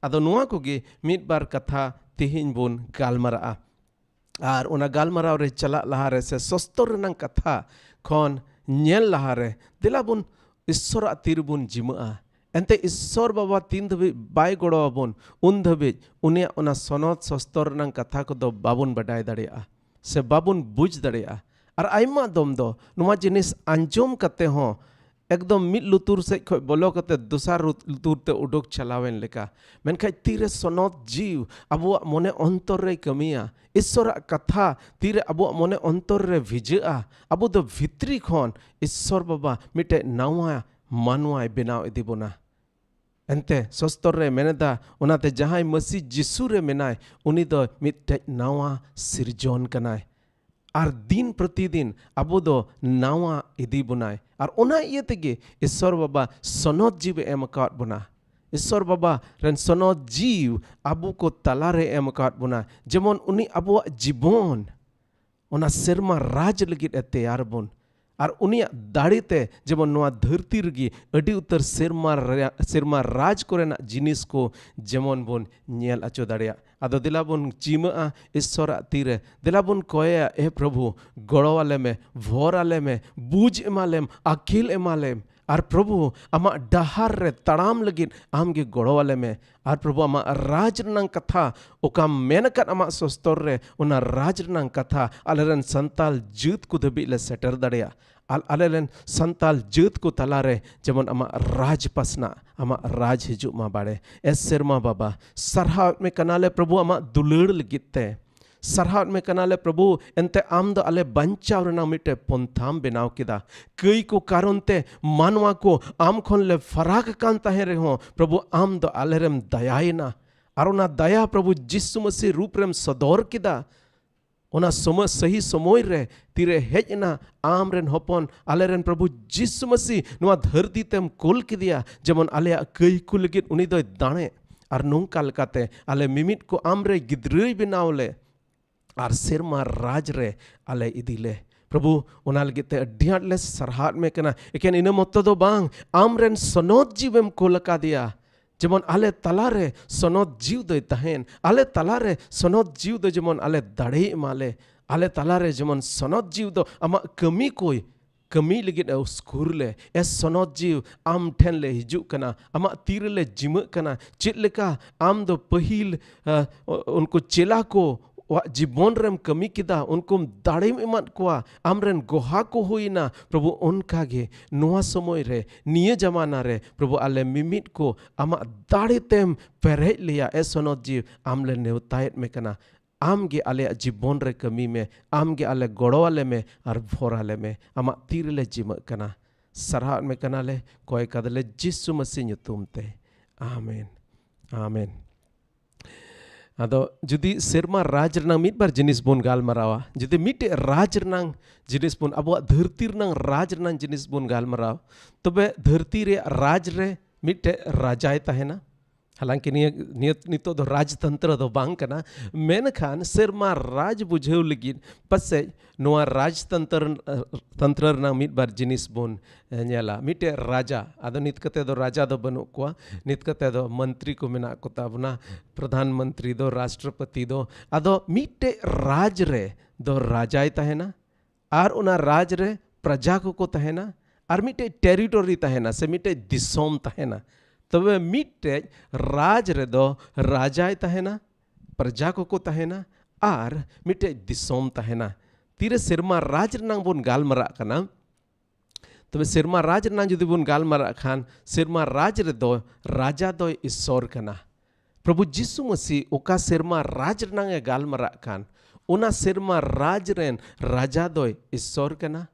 ᱟᱫᱚ ᱱᱚᱣᱟ ᱠᱚᱜᱮ ᱢᱤᱫ ᱵᱟᱨ ᱠᱟᱛᱷᱟ ᱛᱮᱦᱮᱧ ᱵᱚᱱ ᱜᱟᱞᱢᱟᱨᱟᱜᱼᱟ᱾ ᱟᱨ ᱚᱱᱟ ᱜᱟᱞᱢᱟᱨᱟᱣ ᱨᱮ ᱪᱟᱞᱟᱜ ᱞᱟᱦᱟᱨᱮ ᱥᱮ ᱥᱚᱥᱛᱚᱨ ᱨᱮᱱᱟᱝ ᱠᱟᱛᱷᱟ ᱠᱷᱚᱱ ᱧᱮᱞ ᱞᱟᱦᱟᱨᱮ, ᱫᱮᱞᱟ ᱵᱚᱱ ᱤᱥᱥᱚᱨᱟᱜ ᱛᱤ ᱨᱮᱵᱚᱱ ᱡᱤᱢᱟᱹᱜᱼᱟ᱾ ᱮᱱᱛᱮ ᱤᱥᱥᱚᱨ ᱵᱟᱵᱟ ᱛᱤᱱ ᱫᱷᱟᱹᱵᱤᱡ ᱵᱟᱭ ᱜᱚᱲᱚ ᱟᱵᱚᱱ, ᱩᱱ ᱫᱷᱟᱹᱵᱤᱡ ᱩᱱᱤᱭᱟᱜ ᱚᱱᱟ ᱥᱚᱱᱚᱛ ᱥᱚᱥᱛᱚᱨ ᱨᱮᱱᱟᱝ ᱠᱟᱛᱷᱟ ᱠᱚᱫᱚ ᱵᱟᱵᱚᱱ ᱵᱟᱰᱟᱭ ᱫᱟᱲᱮᱭᱟᱜᱼᱟ ᱥᱮ ᱵᱟᱵᱚᱱ ᱵᱩᱡᱽ ᱫᱟᱲᱮᱭᱟᱜᱼᱟ᱾ ᱟᱨ ᱟᱭᱢᱟ ᱫᱚᱢ ᱫᱚ ᱱᱚᱣᱟ ᱡᱤᱱᱤᱥ ᱟᱸᱡᱚᱢ ᱠᱟᱛᱮ ᱦᱚᱸ ᱮᱠᱫᱚᱢ ᱢᱤᱫ ᱞᱩᱛᱩᱨ ᱥᱮᱫ ᱠᱷᱚᱱ ᱵᱚᱞᱚ ᱠᱟᱛᱮ ᱫᱚᱥᱟᱨ ᱨᱩ-, ᱞᱩᱛᱩᱨ ᱛᱮ ᱩᱰᱩᱠ ᱪᱟᱞᱟᱣᱮᱱ ᱞᱮᱠᱟ᱾ ᱢᱮᱱᱠᱷᱟᱱ ᱛᱤᱨᱮ ᱥᱚᱱᱚᱛ ᱡᱤᱣ ᱟᱵᱚᱣᱟᱜ ᱢᱚᱱᱮ ᱚᱱᱛᱚᱨ ᱨᱮᱭ ᱠᱟᱹᱢᱤᱭᱟ, ᱤᱥᱥᱚᱨᱟᱜ ᱠᱟᱛᱷᱟ ᱛᱤᱨᱮ ᱟᱵᱚᱣᱟᱜ ᱢᱚᱱᱮ ᱚᱱᱛᱚᱨ ᱨᱮ ᱵᱷᱤᱡᱟᱹᱜᱼᱟ, ᱟᱵᱚ ᱫᱚ ᱵᱷᱤᱛᱨᱤ ᱠᱷᱚᱱ ᱤᱥᱥᱚᱨ ᱵᱟᱵᱟ ᱢᱤᱫᱴᱮᱡ ᱱᱟᱣᱟ ᱢᱟᱱᱣᱟᱭ ᱵᱮᱱᱟᱣ ᱤᱫᱤ ᱵᱚᱱᱟ᱾ ᱮᱱᱛᱮ ᱥᱚᱥᱛᱚᱨ ᱨᱮ ᱢᱮᱱᱮᱫᱟ, ᱚᱱᱟᱛᱮ ᱡᱟᱦᱟᱸᱭ ᱢᱟᱹᱥᱤ ᱡᱤᱥᱩ ᱨᱮ ᱢᱮᱱᱟᱭ, ᱩᱱᱤ ᱫᱚ ᱢᱤᱫᱴᱮᱡ ᱱᱟᱣᱟ ᱥᱤᱨᱡᱚᱱ ᱠᱟᱱᱟᱭ᱾ ᱟᱨ ᱫᱤᱱ ᱯᱨᱚᱛᱤᱫᱤᱱ ᱟᱵᱚ ᱫᱚ ᱱᱟᱣᱟ ᱤᱫᱤ ᱵᱚᱱᱟᱭ᱾ ᱟᱨ ᱚᱱᱟ ᱤᱭᱟᱹ ᱛᱮᱜᱮ ᱤᱥᱥᱚᱨ ᱵᱟᱵᱟ ᱥᱚᱱᱚᱛ ᱡᱤᱣᱤ ᱮᱢ ᱟᱠᱟᱫ ᱵᱚᱱᱟ᱾ ᱤᱥᱥᱚᱨ ᱵᱟᱵᱟ ᱨᱮᱱ ᱥᱚᱱᱚᱛ ᱡᱤᱣ ᱟᱵᱚ ᱠᱚ ᱛᱟᱞᱟᱨᱮ ᱮᱢ ᱟᱠᱟᱫ ᱵᱚᱱᱟ, ᱡᱮᱢᱚᱱ ᱩᱱᱤ ᱟᱵᱚᱣᱟᱜ ᱡᱤᱵᱚᱱ ᱚᱱᱟ ᱥᱮᱨᱢᱟ ᱨᱟᱡᱽ ᱞᱟᱹᱜᱤᱫ ᱮ ᱛᱮᱭᱟᱨ ᱵᱚᱱ᱾ ᱟᱨ ᱩᱱᱤᱭᱟᱜ ᱫᱟᱲᱮ ᱛᱮ ᱡᱮᱢᱚᱱ ᱱᱚᱣᱟ ᱫᱷᱟᱹᱨᱛᱤ ᱨᱮᱜᱮ ᱟᱹᱰᱤ ᱩᱛᱟᱹᱨ ᱥᱮᱨᱢᱟ ᱨᱮᱭᱟᱜ, ᱥᱮᱨᱢᱟ ᱨᱟᱡᱽ ᱠᱚᱨᱮᱱᱟᱜ ᱡᱤᱱᱤᱥ ᱠᱚ ᱡᱮᱢᱚᱱ ᱵᱚᱱ ᱧᱮᱞ ᱦᱚᱪᱚ ᱫᱟᱲᱮᱭᱟᱜ᱾ ᱟᱫᱚ ᱫᱮᱞᱟ ᱵᱚᱱ ᱪᱤᱢᱟᱹᱜᱼᱟ ᱤᱥᱥᱚᱨᱟᱜ ᱛᱤᱨᱮ, ᱫᱮᱞᱟ ᱵᱚᱱ ᱠᱚᱭᱮᱭᱟ, ᱮ ᱯᱨᱚᱵᱷᱩ, ᱜᱚᱲᱚ ᱟᱞᱮ ᱢᱮ, ᱵᱷᱚᱨ ᱟᱞᱮ ᱢᱮ, ᱵᱩᱡᱽ ᱮᱢᱟᱞᱮᱢ, ᱟᱹᱠᱤᱞ ᱮᱢᱟᱞᱮᱢ᱾ ᱟᱨ ᱯᱨᱚᱵᱷᱩ, ᱟᱢᱟᱜ ᱰᱟᱦᱟᱨ ᱨᱮ ᱛᱟᱲᱟᱢ ᱞᱟᱹᱜᱤᱫ ᱟᱢ ᱜᱮ ᱜᱚᱲᱚ ᱟᱞᱮ ᱢᱮ᱾ ᱟᱨ ᱯᱨᱚᱵᱷᱩ, ᱟᱢᱟᱜ ᱨᱟᱡᱽ ᱨᱮᱱᱟᱝ ᱠᱟᱛᱷᱟ ᱚᱠᱟᱢ ᱢᱮᱱ ᱟᱠᱟᱫ ᱟᱢᱟᱜ ᱥᱚᱥᱛᱚᱨ ᱨᱮ, ᱚᱱᱟ ᱨᱟᱡᱽ ᱨᱮᱱᱟᱝ ᱠᱟᱛᱷᱟ ᱟᱞᱮ ᱨᱮᱱ ᱥᱟᱱᱛᱟᱞ ᱡᱟᱹᱛ ᱠᱚ ᱫᱷᱟᱹᱵᱤᱡ ᱞᱮ ᱥᱮᱴᱮᱨ ᱫᱟᱲᱮᱭᱟᱜ᱾ ᱟᱨ ᱟᱞᱮ ᱨᱮᱱ ᱥᱟᱱᱛᱟᱞ ᱡᱟᱹᱛ ᱠᱚ ᱛᱟᱞᱟ ᱨᱮ ᱡᱮᱢᱚᱱ ᱟᱢᱟᱜ ᱨᱟᱡᱽ ᱯᱟᱥᱱᱟᱜ, ᱟᱢᱟᱜ ᱨᱟᱡᱽ ᱦᱤᱡᱩᱜ ᱢᱟ ᱵᱟᱲᱮ᱾ ᱮ ᱥᱮᱨᱢᱟ ᱵᱟᱵᱟ, ᱥᱟᱨᱦᱟᱣᱮᱫ ᱢᱮ ᱠᱟᱱᱟᱞᱮ ᱯᱨᱚᱵᱷᱩ ᱟᱢᱟᱜ ᱫᱩᱞᱟᱹᱲ ᱞᱟᱹᱜᱤᱫ ᱛᱮ᱾ ᱥᱟᱨᱦᱟᱣᱮᱫ ᱢᱮ ᱠᱟᱱᱟᱞᱮ ᱯᱨᱚᱵᱷᱩ, ᱮᱱᱛᱮ ᱟᱢ ᱫᱚ ᱟᱞᱮ ᱵᱟᱧᱪᱟᱣ ᱨᱮᱱᱟᱜ ᱢᱤᱫᱴᱮᱡ ᱯᱚᱱᱛᱷᱟᱢ ᱵᱮᱱᱟᱣ ᱠᱮᱫᱟ᱾ ᱠᱟᱹᱭ ᱠᱚ ᱠᱟᱨᱚᱱ ᱛᱮ ᱢᱟᱱᱣᱟ ᱠᱚ ᱟᱢ ᱠᱷᱚᱱ ᱞᱮ ᱯᱷᱟᱨᱟᱠ ᱟᱠᱟᱱ ᱛᱟᱦᱮᱸ ᱨᱮᱦᱚᱸ, ᱯᱨᱚᱵᱷᱩ ᱟᱢ ᱫᱚ ᱟᱞᱮ ᱨᱮᱢ ᱫᱟᱭᱟᱭᱮᱱᱟ᱾ ᱟᱨ ᱚᱱᱟ ᱫᱟᱭᱟ ᱯᱨᱚᱵᱷᱩ ᱡᱤᱥᱩ ᱢᱟᱹᱥᱤ ᱨᱩᱯ ᱨᱮᱢ ᱥᱚᱫᱚᱨ ᱠᱮᱫᱟ᱾ ᱚᱱᱟ ᱥᱚᱢᱚᱭ, ᱥᱟᱹᱦᱤ ᱥᱚᱢᱚᱭ ᱨᱮ ᱛᱤᱨᱮ ᱦᱮᱡ ᱮᱱᱟ ᱟᱢ ᱨᱮᱱ ᱦᱚᱯᱚᱱ, ᱟᱞᱮ ᱨᱮᱱ ᱯᱨᱚᱵᱷᱩ ᱡᱤᱥᱩ ᱢᱟᱹᱥᱤ ᱱᱚᱣᱟ ᱫᱷᱟᱹᱨᱛᱤ ᱛᱮᱢ ᱠᱩᱞ ᱠᱮᱫᱮᱭᱟ, ᱡᱮᱢᱚᱱ ᱟᱞᱮᱭᱟᱜ ᱠᱟᱹᱭ ᱠᱚ ᱞᱟᱹᱜᱤᱫ ᱩᱱᱤ ᱫᱚᱭ ᱫᱟᱲᱮ᱾ ᱟᱨ ᱱᱚᱝᱠᱟ ᱞᱮᱠᱟᱛᱮ ᱟᱞᱮ ᱢᱤᱢᱤᱫ ᱠᱚ ᱟᱢᱨᱮ ᱜᱤᱫᱽᱨᱟᱹᱭ ᱵᱮᱱᱟᱣ ᱞᱮ ᱟᱨ ᱥᱮᱨᱢᱟ ᱨᱟᱡᱽ ᱨᱮ ᱟᱞᱮ ᱤᱫᱤ ᱞᱮ᱾ ᱯᱨᱚᱵᱷᱩ, ᱚᱱᱟ ᱞᱟᱹᱜᱤᱫ ᱛᱮ ᱟᱹᱰᱤ ᱟᱸᱴ ᱞᱮ ᱥᱟᱨᱦᱟᱣᱮᱫ ᱢᱮ ᱠᱟᱱᱟ᱾ ᱮᱠᱮᱱ ᱤᱱᱟᱹ ᱢᱚᱛᱚ ᱫᱚ ᱵᱟᱝ, ᱟᱢᱨᱮᱱ ᱥᱚᱱᱚᱛ ᱡᱤᱣᱤᱢ ᱠᱳᱞ ᱟᱠᱟᱫᱮᱭᱟ, ᱡᱮᱢᱚᱱ ᱟᱞᱮ ᱛᱟᱞᱟᱨᱮ ᱥᱚᱱᱚᱛ ᱡᱤᱣᱤ ᱫᱚᱭ ᱛᱟᱦᱮᱱ, ᱟᱞᱮ ᱛᱟᱞᱟᱨᱮ ᱥᱚᱱᱚᱛ ᱡᱤᱣᱤ ᱫᱚ ᱡᱮᱢᱚᱱ ᱟᱞᱮ ᱫᱟᱲᱮᱭ ᱮᱢᱟ ᱞᱮ, ᱟᱞᱮ ᱛᱟᱞᱟᱨᱮ ᱡᱮᱢᱚᱱ ᱥᱚᱱᱚᱛ ᱡᱤᱣᱤ ᱫᱚ ᱟᱢᱟᱜ ᱠᱟᱹᱢᱤ ᱠᱚᱭ ᱠᱟᱹᱢᱤ ᱞᱟᱹᱜᱤᱫ ᱮ ᱩᱥᱠᱩᱨ ᱞᱮ᱾ ᱮ ᱥᱚᱱᱚᱛ ᱡᱤᱣᱤ, ᱟᱢ ᱴᱷᱮᱱ ᱞᱮ ᱦᱤᱡᱩᱜ ᱠᱟᱱᱟ, ᱟᱢᱟᱜ ᱛᱤ ᱨᱮᱞᱮ ᱡᱤᱢᱟᱹᱜ ᱠᱟᱱᱟ᱾ ᱪᱮᱫ ᱞᱮᱠᱟ ᱟᱢ ᱫᱚ ᱯᱟᱹᱦᱤᱞ, ᱟ, ᱩᱱᱠᱩ ᱪᱮᱞᱟ ᱠᱚ ᱣᱟᱜ ᱡᱤᱵᱚᱱ ᱨᱮᱢ ᱠᱟᱹᱢᱤ ᱠᱮᱫᱟ, ᱩᱱᱠᱩᱢ ᱫᱟᱲᱮᱢ ᱮᱢᱟᱫ ᱠᱚᱣᱟ, ᱟᱢᱨᱮᱱ ᱜᱚᱦᱟ ᱠᱚ ᱦᱩᱭᱱᱟ᱾ ᱯᱨᱚᱵᱷᱩ, ᱚᱱᱠᱟ ᱜᱮ ᱱᱚᱣᱟ ᱥᱚᱢᱚᱭ ᱨᱮ, ᱱᱤᱭᱟᱹ ᱡᱟᱢᱟᱱᱟ ᱨᱮ, ᱯᱨᱚᱵᱷᱩ, ᱟᱞᱮ ᱢᱤᱢᱤᱫ ᱠᱚ ᱟᱢᱟᱜ ᱫᱟᱲᱮ ᱛᱮᱢ ᱯᱮᱨᱮᱡ ᱞᱮᱭᱟ᱾ ᱮ ᱥᱚᱱᱚᱛ ᱡᱤᱣᱤ, ᱟᱢ ᱞᱮ ᱱᱮᱣᱛᱟᱭᱮᱫ ᱢᱮ ᱠᱟᱱᱟ, ᱟᱢ ᱜᱮ ᱟᱞᱮᱭᱟᱜ ᱡᱤᱵᱚᱱ ᱨᱮ ᱠᱟᱹᱢᱤ ᱢᱮ, ᱟᱢ ᱜᱮ ᱟᱞᱮ ᱜᱚᱲᱚ ᱟᱞᱮ ᱢᱮ ᱟᱨ ᱵᱷᱚᱨ ᱟᱞᱮ ᱢᱮ᱾ ᱟᱢᱟᱜ ᱛᱤ ᱨᱮᱞᱮ ᱡᱤᱢᱟᱹᱜ ᱠᱟᱱᱟ, ᱥᱟᱨᱦᱟᱣᱮᱫ ᱢᱮ ᱠᱟᱱᱟᱞᱮ, ᱠᱚᱭ ᱠᱟᱫᱟᱞᱮ ᱡᱤᱥᱩ ᱢᱟᱹᱥᱤ ᱧᱩᱛᱩᱢ ᱛᱮ, ᱟᱢᱮᱱ, ᱟᱢᱮᱱ᱾ ᱟᱫᱚ ᱡᱩᱫᱤ ᱥᱮᱨᱢᱟ ᱨᱟᱡᱽ ᱨᱮᱱᱟᱝ ᱢᱤᱫ ᱵᱟᱨ ᱡᱤᱱᱤᱥ ᱵᱚᱱ ᱜᱟᱞᱢᱟᱨᱟᱣᱟ, ᱡᱩᱫᱤ ᱢᱤᱫᱴᱮᱡ ᱨᱟᱡᱽ ᱨᱮᱱᱟᱝ ᱡᱤᱱᱤᱥ ᱵᱚᱱ, ᱟᱵᱚᱣᱟᱜ ᱫᱷᱟᱹᱨᱛᱤ ᱨᱮᱱᱟᱝ ᱨᱟᱡᱽ ᱨᱮᱱᱟᱝ ᱡᱤᱱᱤᱥ ᱵᱚᱱ ᱜᱟᱞᱢᱟᱨᱟᱣ, ᱛᱚᱵᱮ ᱫᱷᱟᱹᱨᱛᱤ ᱨᱮᱭᱟᱜ ᱨᱟᱡᱽ ᱨᱮ ᱢᱤᱫᱴᱮᱡ ᱨᱟᱡᱟᱭ ᱛᱟᱦᱮᱱᱟ᱾ ᱦᱟᱞᱟᱝᱠᱤ ᱱᱤᱭᱟᱹ, ᱱᱤᱭᱟᱹ ᱱᱤᱛᱚᱜ ᱫᱚ ᱨᱟᱡᱽᱛᱚᱱᱛᱨᱚ ᱫᱚ ᱵᱟᱝ ᱠᱟᱱᱟ, ᱢᱮᱱᱠᱷᱟᱱ ᱥᱮᱨᱢᱟ ᱨᱟᱡᱽ ᱵᱩᱡᱷᱟᱹᱣ ᱞᱟᱹᱜᱤᱫ ᱯᱟᱥᱮᱡ ᱱᱚᱣᱟ ᱨᱟᱡᱽᱛᱚᱱᱛᱨᱚ, ᱛᱚᱱᱛᱨᱚ ᱨᱮᱱᱟᱜ ᱢᱤᱫ ᱵᱟᱨ ᱡᱤᱱᱤᱥ ᱵᱚᱱ, ᱮ, ᱧᱮᱞᱟ᱾ ᱢᱤᱫᱴᱮᱡ ᱨᱟᱡᱟ, ᱟᱫᱚ ᱱᱤᱛ ᱠᱟᱛᱮ ᱫᱚ ᱨᱟᱡᱟ ᱫᱚ ᱵᱟᱹᱱᱩᱜ ᱠᱚᱣᱟ, ᱱᱤᱛ ᱠᱟᱛᱮ ᱫᱚ ᱢᱚᱱᱛᱨᱤ ᱠᱚ ᱢᱮᱱᱟᱜ ᱠᱚ ᱛᱟᱵᱚᱱᱟ, ᱯᱨᱚᱫᱷᱟᱱ ᱢᱚᱱᱛᱨᱤ ᱫᱚ, ᱨᱟᱥᱴᱨᱚᱯᱚᱛᱤ ᱫᱚ᱾ ᱟᱫᱚ ᱢᱤᱫᱴᱮᱡ ᱨᱟᱡᱽ ᱨᱮ ᱫᱚ ᱨᱟᱡᱟᱭ ᱛᱟᱦᱮᱱᱟ, ᱟᱨ ᱚᱱᱟ ᱨᱟᱡᱽ ᱨᱮ ᱯᱨᱚᱡᱟ ᱠᱚᱠᱚ ᱛᱟᱦᱮᱱᱟ, ᱟᱨ ᱢᱤᱫᱴᱮᱡ ᱴᱮᱨᱤᱴᱚᱨᱤ ᱛᱟᱦᱮᱱᱟ, ᱥᱮ ᱢᱤᱫᱴᱮᱡ ᱫᱤᱥᱚᱢ ᱛᱟᱦᱮᱱᱟ᱾ ᱛᱚᱵᱮ ᱢᱤᱫᱴᱮᱡ ᱨᱟᱡᱽ ᱨᱮᱫᱚ ᱨᱟᱡᱟᱭ ᱛᱟᱦᱮᱱᱟ, ᱯᱨᱚᱡᱟ ᱠᱚᱠᱚ ᱛᱟᱦᱮᱱᱟ, ᱟᱨ ᱢᱤᱫᱴᱮᱡ ᱫᱤᱥᱚᱢ ᱛᱟᱦᱮᱱᱟ᱾ ᱛᱤᱨᱮ ᱥᱮᱨᱢᱟ ᱨᱟᱡᱽ ᱨᱮᱱᱟᱝ ᱵᱚᱱ ᱜᱟᱞᱢᱟᱨᱟᱜ ᱠᱟᱱᱟ, ᱛᱚᱵᱮ ᱥᱮᱨᱢᱟ ᱨᱟᱡᱽ ᱨᱮᱱᱟᱜ ᱡᱩᱫᱤ ᱵᱚᱱ ᱜᱟᱞᱢᱟᱨᱟᱜ ᱠᱷᱟᱱ, ᱥᱮᱨᱢᱟ ᱨᱟᱡᱽ ᱨᱮᱫᱚ ᱨᱟᱡᱟ ᱫᱚᱭ ᱤᱥᱥᱚᱨ ᱠᱟᱱᱟ᱾ ᱯᱨᱚᱵᱷᱩ ᱡᱤᱥᱩ ᱢᱟᱹᱥᱤ ᱚᱠᱟ ᱥᱮᱨᱢᱟ ᱨᱟᱡᱽ ᱨᱮᱱᱟᱝ ᱮ ᱜᱟᱞᱢᱟᱨᱟᱜ ᱠᱟᱱ, ᱚᱱᱟ ᱥᱮᱨᱢᱟ ᱨᱟᱡᱽ ᱨᱮᱱ ᱨᱟᱡᱟ ᱫᱚᱭ ᱤᱥᱥᱚᱨ ᱠᱟᱱᱟ᱾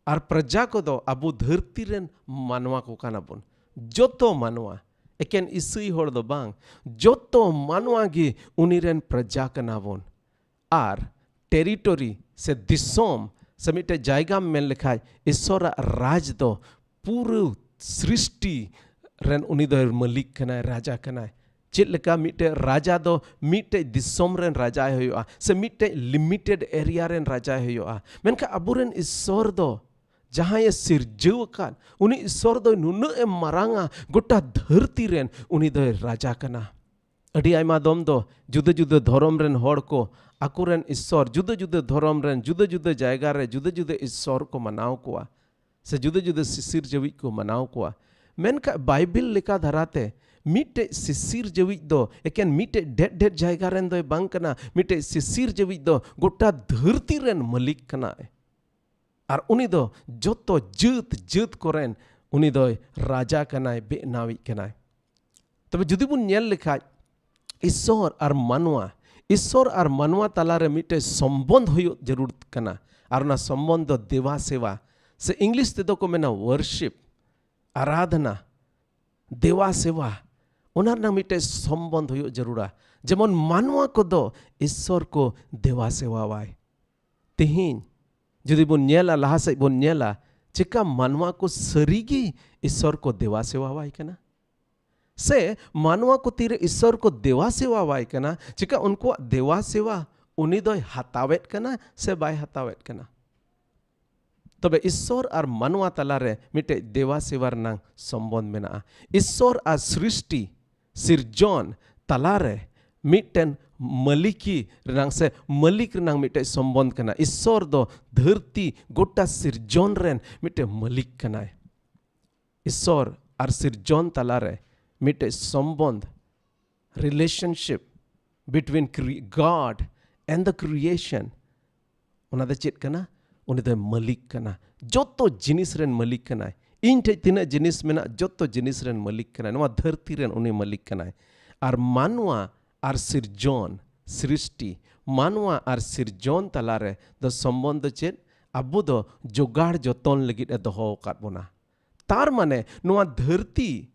ᱟᱨ ᱯᱨᱚᱡᱟ ᱠᱚᱫᱚ ᱟᱵᱚ ᱫᱷᱟᱹᱨᱛᱤ ᱨᱮᱱ ᱢᱟᱱᱣᱟ ᱠᱚ ᱠᱟᱱᱟ ᱵᱚᱱ᱾ ᱡᱚᱛᱚ ᱢᱟᱱᱣᱟ, ᱮᱠᱮᱱ ᱤᱥᱟᱹᱭ ᱦᱚᱲ ᱫᱚ ᱵᱟᱝ, ᱡᱚᱛᱚ ᱢᱟᱱᱣᱟ ᱜᱮ ᱩᱱᱤ ᱨᱮᱱ ᱯᱨᱚᱡᱟ ᱠᱟᱱᱟ ᱵᱚᱱ᱾ ᱟᱨ ᱴᱮᱨᱤᱴᱚᱨᱤ ᱥᱮ ᱫᱤᱥᱚᱢ ᱥᱮ ᱢᱤᱫᱴᱮᱡ ᱡᱟᱭᱜᱟᱢ ᱢᱮᱱ ᱞᱮᱠᱷᱟᱡ, ᱤᱥᱥᱚᱨᱟᱜ ᱨᱟᱡᱽ ᱫᱚ ᱯᱩᱨᱟᱹ ᱥᱨᱤᱥᱴᱤ ᱨᱮᱱ ᱩᱱᱤ ᱫᱚᱭ ᱢᱟᱹᱞᱤᱠ ᱠᱟᱱᱟᱭ, ᱨᱟᱡᱟ ᱠᱟᱱᱟᱭ᱾ ᱪᱮᱫ ᱞᱮᱠᱟ ᱢᱤᱫᱴᱮᱡ ᱨᱟᱡᱟ ᱫᱚ ᱢᱤᱫᱴᱮᱡ ᱫᱤᱥᱚᱢ ᱨᱮᱱ ᱨᱟᱡᱟᱭ ᱦᱩᱭᱩᱜᱼᱟ, ᱥᱮ ᱢᱤᱫᱴᱮᱡ ᱞᱤᱢᱤᱴᱮᱰ ᱮᱨᱤᱭᱟ ᱨᱮᱱ ᱨᱟᱡᱟᱭ ᱦᱩᱭᱩᱜᱼᱟ, ᱢᱮᱱᱠᱷᱟᱱ ᱟᱵᱚᱨᱮᱱ ᱤᱥᱥᱚᱨ ᱫᱚ ᱡᱟᱦᱟᱸᱭᱮ ᱥᱤᱨᱡᱟᱹᱣ ᱟᱠᱟᱫ, ᱩᱱᱤ ᱤᱥᱥᱚᱨ ᱫᱚ ᱱᱩᱱᱟᱹᱜ ᱮ ᱢᱟᱨᱟᱝᱟ, ᱜᱚᱴᱟ ᱫᱷᱟᱹᱨᱛᱤ ᱨᱮᱱ ᱩᱱᱤ ᱫᱚᱭ ᱨᱟᱡᱟ ᱠᱟᱱᱟ᱾ ᱟᱹᱰᱤ ᱟᱭᱢᱟ ᱫᱚᱢ ᱫᱚ ᱡᱩᱫᱟᱹ ᱡᱩᱫᱟᱹ ᱫᱷᱚᱨᱚᱢ ᱨᱮᱱ ᱦᱚᱲ ᱠᱚ ᱟᱠᱚᱨᱮᱱ ᱤᱥᱥᱚᱨ, ᱡᱩᱫᱟᱹ ᱡᱩᱫᱟᱹ ᱫᱷᱚᱨᱚᱢ ᱨᱮᱱ ᱡᱩᱫᱟᱹ ᱡᱩᱫᱟᱹ ᱡᱟᱭᱜᱟ ᱨᱮ ᱡᱩᱫᱟᱹ ᱡᱩᱫᱟᱹ ᱤᱥᱥᱚᱨ ᱠᱚ ᱢᱟᱱᱟᱣ ᱠᱚᱣᱟ, ᱥᱮ ᱡᱩᱫᱟᱹ ᱡᱩᱫᱟᱹ ᱥᱤᱥᱤᱨ ᱡᱟᱹᱣᱤᱡ ᱠᱚ ᱢᱟᱱᱟᱣ ᱠᱚᱣᱟ᱾ ᱢᱮᱱᱠᱷᱟᱱ ᱵᱟᱭᱵᱮᱞ ᱞᱮᱠᱟ ᱫᱷᱟᱨᱟᱛᱮ ᱢᱤᱫᱴᱮᱡ ᱥᱤᱥᱤᱨ ᱡᱟᱹᱣᱤᱡ ᱫᱚ ᱮᱠᱮᱱ ᱢᱤᱫᱴᱮᱡ ᱰᱮᱰ ᱰᱮᱰ ᱡᱟᱭᱜᱟ ᱨᱮᱱ ᱫᱚᱭ ᱵᱟᱝ ᱠᱟᱱᱟ᱾ ᱢᱤᱫᱴᱮᱡ ᱥᱤᱥᱤᱨ ᱡᱟᱹᱣᱤᱡ ᱫᱚ ᱜᱚᱴᱟ ᱫᱷᱟᱹᱨᱛᱤ ᱨᱮᱱ ᱢᱟᱹᱞᱤᱠ ᱠᱟᱱᱟᱭ᱾ ᱟᱨ ᱩᱱᱤ ᱫᱚ ᱡᱚᱛᱚ ᱡᱟᱹᱛ ᱡᱟᱹᱛ ᱠᱚᱨᱮᱱ ᱩᱱᱤ ᱫᱚᱭ ᱨᱟᱡᱟ ᱠᱟᱱᱟᱭ, ᱵᱮᱱᱟᱣᱤᱡ ᱠᱟᱱᱟᱭ᱾ ᱛᱚᱵᱮ ᱡᱩᱫᱤ ᱵᱚᱱ ᱧᱮᱞ ᱞᱮᱠᱷᱟᱡ, ᱤᱥᱥᱚᱨ ᱟᱨ ᱢᱟᱱᱣᱟ, ᱤᱥᱥᱚᱨ ᱟᱨ ᱢᱟᱱᱣᱟ ᱛᱟᱞᱟᱨᱮ ᱢᱤᱫᱴᱮᱡ ᱥᱚᱢᱵᱚᱱᱫᱷ ᱦᱩᱭᱩᱜ ᱡᱟᱹᱨᱩᱲ ᱠᱟᱱᱟ᱾ ᱟᱨ ᱚᱱᱟ ᱥᱚᱢᱵᱚᱱᱫᱷ ᱫᱚ ᱫᱮᱵᱟ ᱥᱮᱵᱟ, ᱥᱮ ᱤᱝᱞᱤᱥ ᱛᱮᱫᱚ ᱠᱚ ᱢᱮᱱᱟ ᱣᱟᱨᱥᱤᱯ, ᱟᱨᱟᱫᱷᱱᱟ, ᱫᱮᱵᱟ ᱥᱮᱵᱟ, ᱚᱱᱟ ᱨᱮᱱᱟᱜ ᱢᱤᱫᱴᱮᱡ ᱥᱚᱢᱵᱚᱱᱫᱷ ᱦᱩᱭᱩᱜ ᱡᱟᱹᱨᱩᱲᱟ᱾ ᱡᱮᱢᱚᱱ ᱢᱟᱱᱣᱟ ᱠᱚᱫᱚ ᱤᱥᱥᱚᱨ ᱠᱚ ᱫᱮᱵᱟ ᱥᱮᱵᱟᱣᱟᱭ᱾ ᱛᱮᱦᱮᱧ ᱡᱩᱫᱤ ᱵᱚᱱ ᱧᱮᱞᱟ, ᱞᱟᱦᱟ ᱥᱮᱫ ᱵᱚᱱ ᱧᱮᱞᱟ, ᱪᱮᱠᱟ ᱢᱟᱱᱣᱟ ᱠᱚ ᱥᱟᱹᱨᱤᱜᱮ ᱤᱥᱥᱚᱨ ᱠᱚ ᱫᱮᱵᱟ ᱥᱮᱵᱟᱣᱟᱭ ᱠᱟᱱᱟ? ᱥᱮ ᱢᱟᱱᱣᱟ ᱠᱚ ᱛᱤᱨᱮ ᱤᱥᱥᱚᱨ ᱠᱚ ᱫᱮᱵᱟ ᱥᱮᱵᱟᱣᱟᱭ ᱠᱟᱱᱟ, ᱪᱮᱠᱟ ᱩᱱᱠᱩᱣᱟᱜ ᱫᱮᱵᱟ ᱥᱮᱵᱟ ᱩᱱᱤ ᱫᱚᱭ ᱦᱟᱛᱟᱣᱮᱫ ᱠᱟᱱᱟ ᱥᱮ ᱵᱟᱭ ᱦᱟᱛᱟᱣᱮᱫ ᱠᱟᱱᱟ? ᱛᱚᱵᱮ ᱤᱥᱥᱚᱨ ᱟᱨ ᱢᱟᱱᱣᱟ ᱛᱟᱞᱟᱨᱮ ᱢᱤᱫᱴᱮᱡ ᱫᱮᱵᱟ ᱥᱮᱵᱟ ᱨᱮᱱᱟᱝ ᱥᱚᱢᱵᱚᱱᱫᱷ ᱢᱮᱱᱟᱜᱼᱟ᱾ ᱤᱥᱥᱚᱨ ᱟᱨ ᱥᱨᱤᱥᱴᱤ, ᱥᱤᱨᱡᱚᱱ ᱛᱟᱞᱟᱨᱮ ᱢᱤᱫᱴᱮᱱ ᱢᱟᱹᱞᱤᱠᱤ ᱨᱮᱱᱟᱝ ᱥᱮ ᱢᱟᱹᱞᱤᱠ ᱨᱮᱱᱟᱝ ᱢᱤᱫᱴᱮᱡ ᱥᱚᱢᱵᱚᱱᱫᱷ ᱠᱟᱱᱟ᱾ ᱤᱥᱥᱚᱨ ᱫᱚ ᱫᱷᱟᱹᱨᱛᱤ ᱜᱚᱴᱟ ᱥᱤᱨᱡᱚᱱ ᱨᱮᱱ ᱢᱤᱫᱴᱮᱡ ᱢᱟᱹᱞᱤᱠ ᱠᱟᱱᱟᱭ᱾ ᱤᱥᱥᱚᱨ ᱟᱨ ᱥᱤᱨᱡᱚᱱ ᱛᱟᱞᱟᱨᱮ ᱢᱤᱫᱴᱮᱡ ᱥᱚᱢᱵᱚᱱᱫᱷ, relationship between cre-, God and the creation, ᱚᱱᱟ ᱫᱚ ᱪᱮᱫ ᱠᱟᱱᱟ? ᱩᱱᱤ ᱫᱚᱭ ᱢᱟᱹᱞᱤᱠ ᱠᱟᱱᱟ, ᱡᱚᱛᱚ ᱡᱤᱱᱤᱥ ᱨᱮᱱ ᱢᱟᱹᱞᱤᱠ ᱠᱟᱱᱟᱭ᱾ ᱤᱧ ᱴᱷᱮᱡ ᱛᱤᱱᱟᱹᱜ ᱡᱤᱱᱤᱥ ᱢᱮᱱᱟᱜ, ᱡᱚᱛᱚ ᱡᱤᱱᱤᱥ ᱨᱮᱱ ᱢᱟᱹᱞᱤᱠ ᱠᱟᱱᱟᱭ, ᱱᱚᱣᱟ ᱫᱷᱟᱹᱨᱛᱤ ᱨᱮᱱ ᱩᱱᱤ ᱢᱟᱹᱞᱤᱠ ᱠᱟᱱᱟᱭ᱾ ᱟᱨ ᱢᱟᱱᱣᱟ ᱟᱨ ᱥᱤᱨᱡᱚᱱ, ᱥᱨᱤᱥᱴᱤ, ᱢᱟᱱᱣᱟ ᱟᱨ ᱥᱤᱨᱡᱚᱱ ᱛᱟᱞᱟᱨᱮ ᱫᱚ ᱥᱚᱢᱵᱚᱱᱫᱷ ᱫᱚ ᱪᱮᱫ? ᱟᱵᱚ ᱫᱚ ᱡᱚᱜᱟᱲ ᱡᱚᱛᱚᱱ ᱞᱟᱹᱜᱤᱫ ᱮ ᱫᱚᱦᱚ ᱟᱠᱟᱫ ᱵᱚᱱᱟ᱾ ᱛᱟᱨ ᱢᱟᱱᱮ ᱱᱚᱣᱟ ᱫᱷᱟᱹᱨᱛᱤ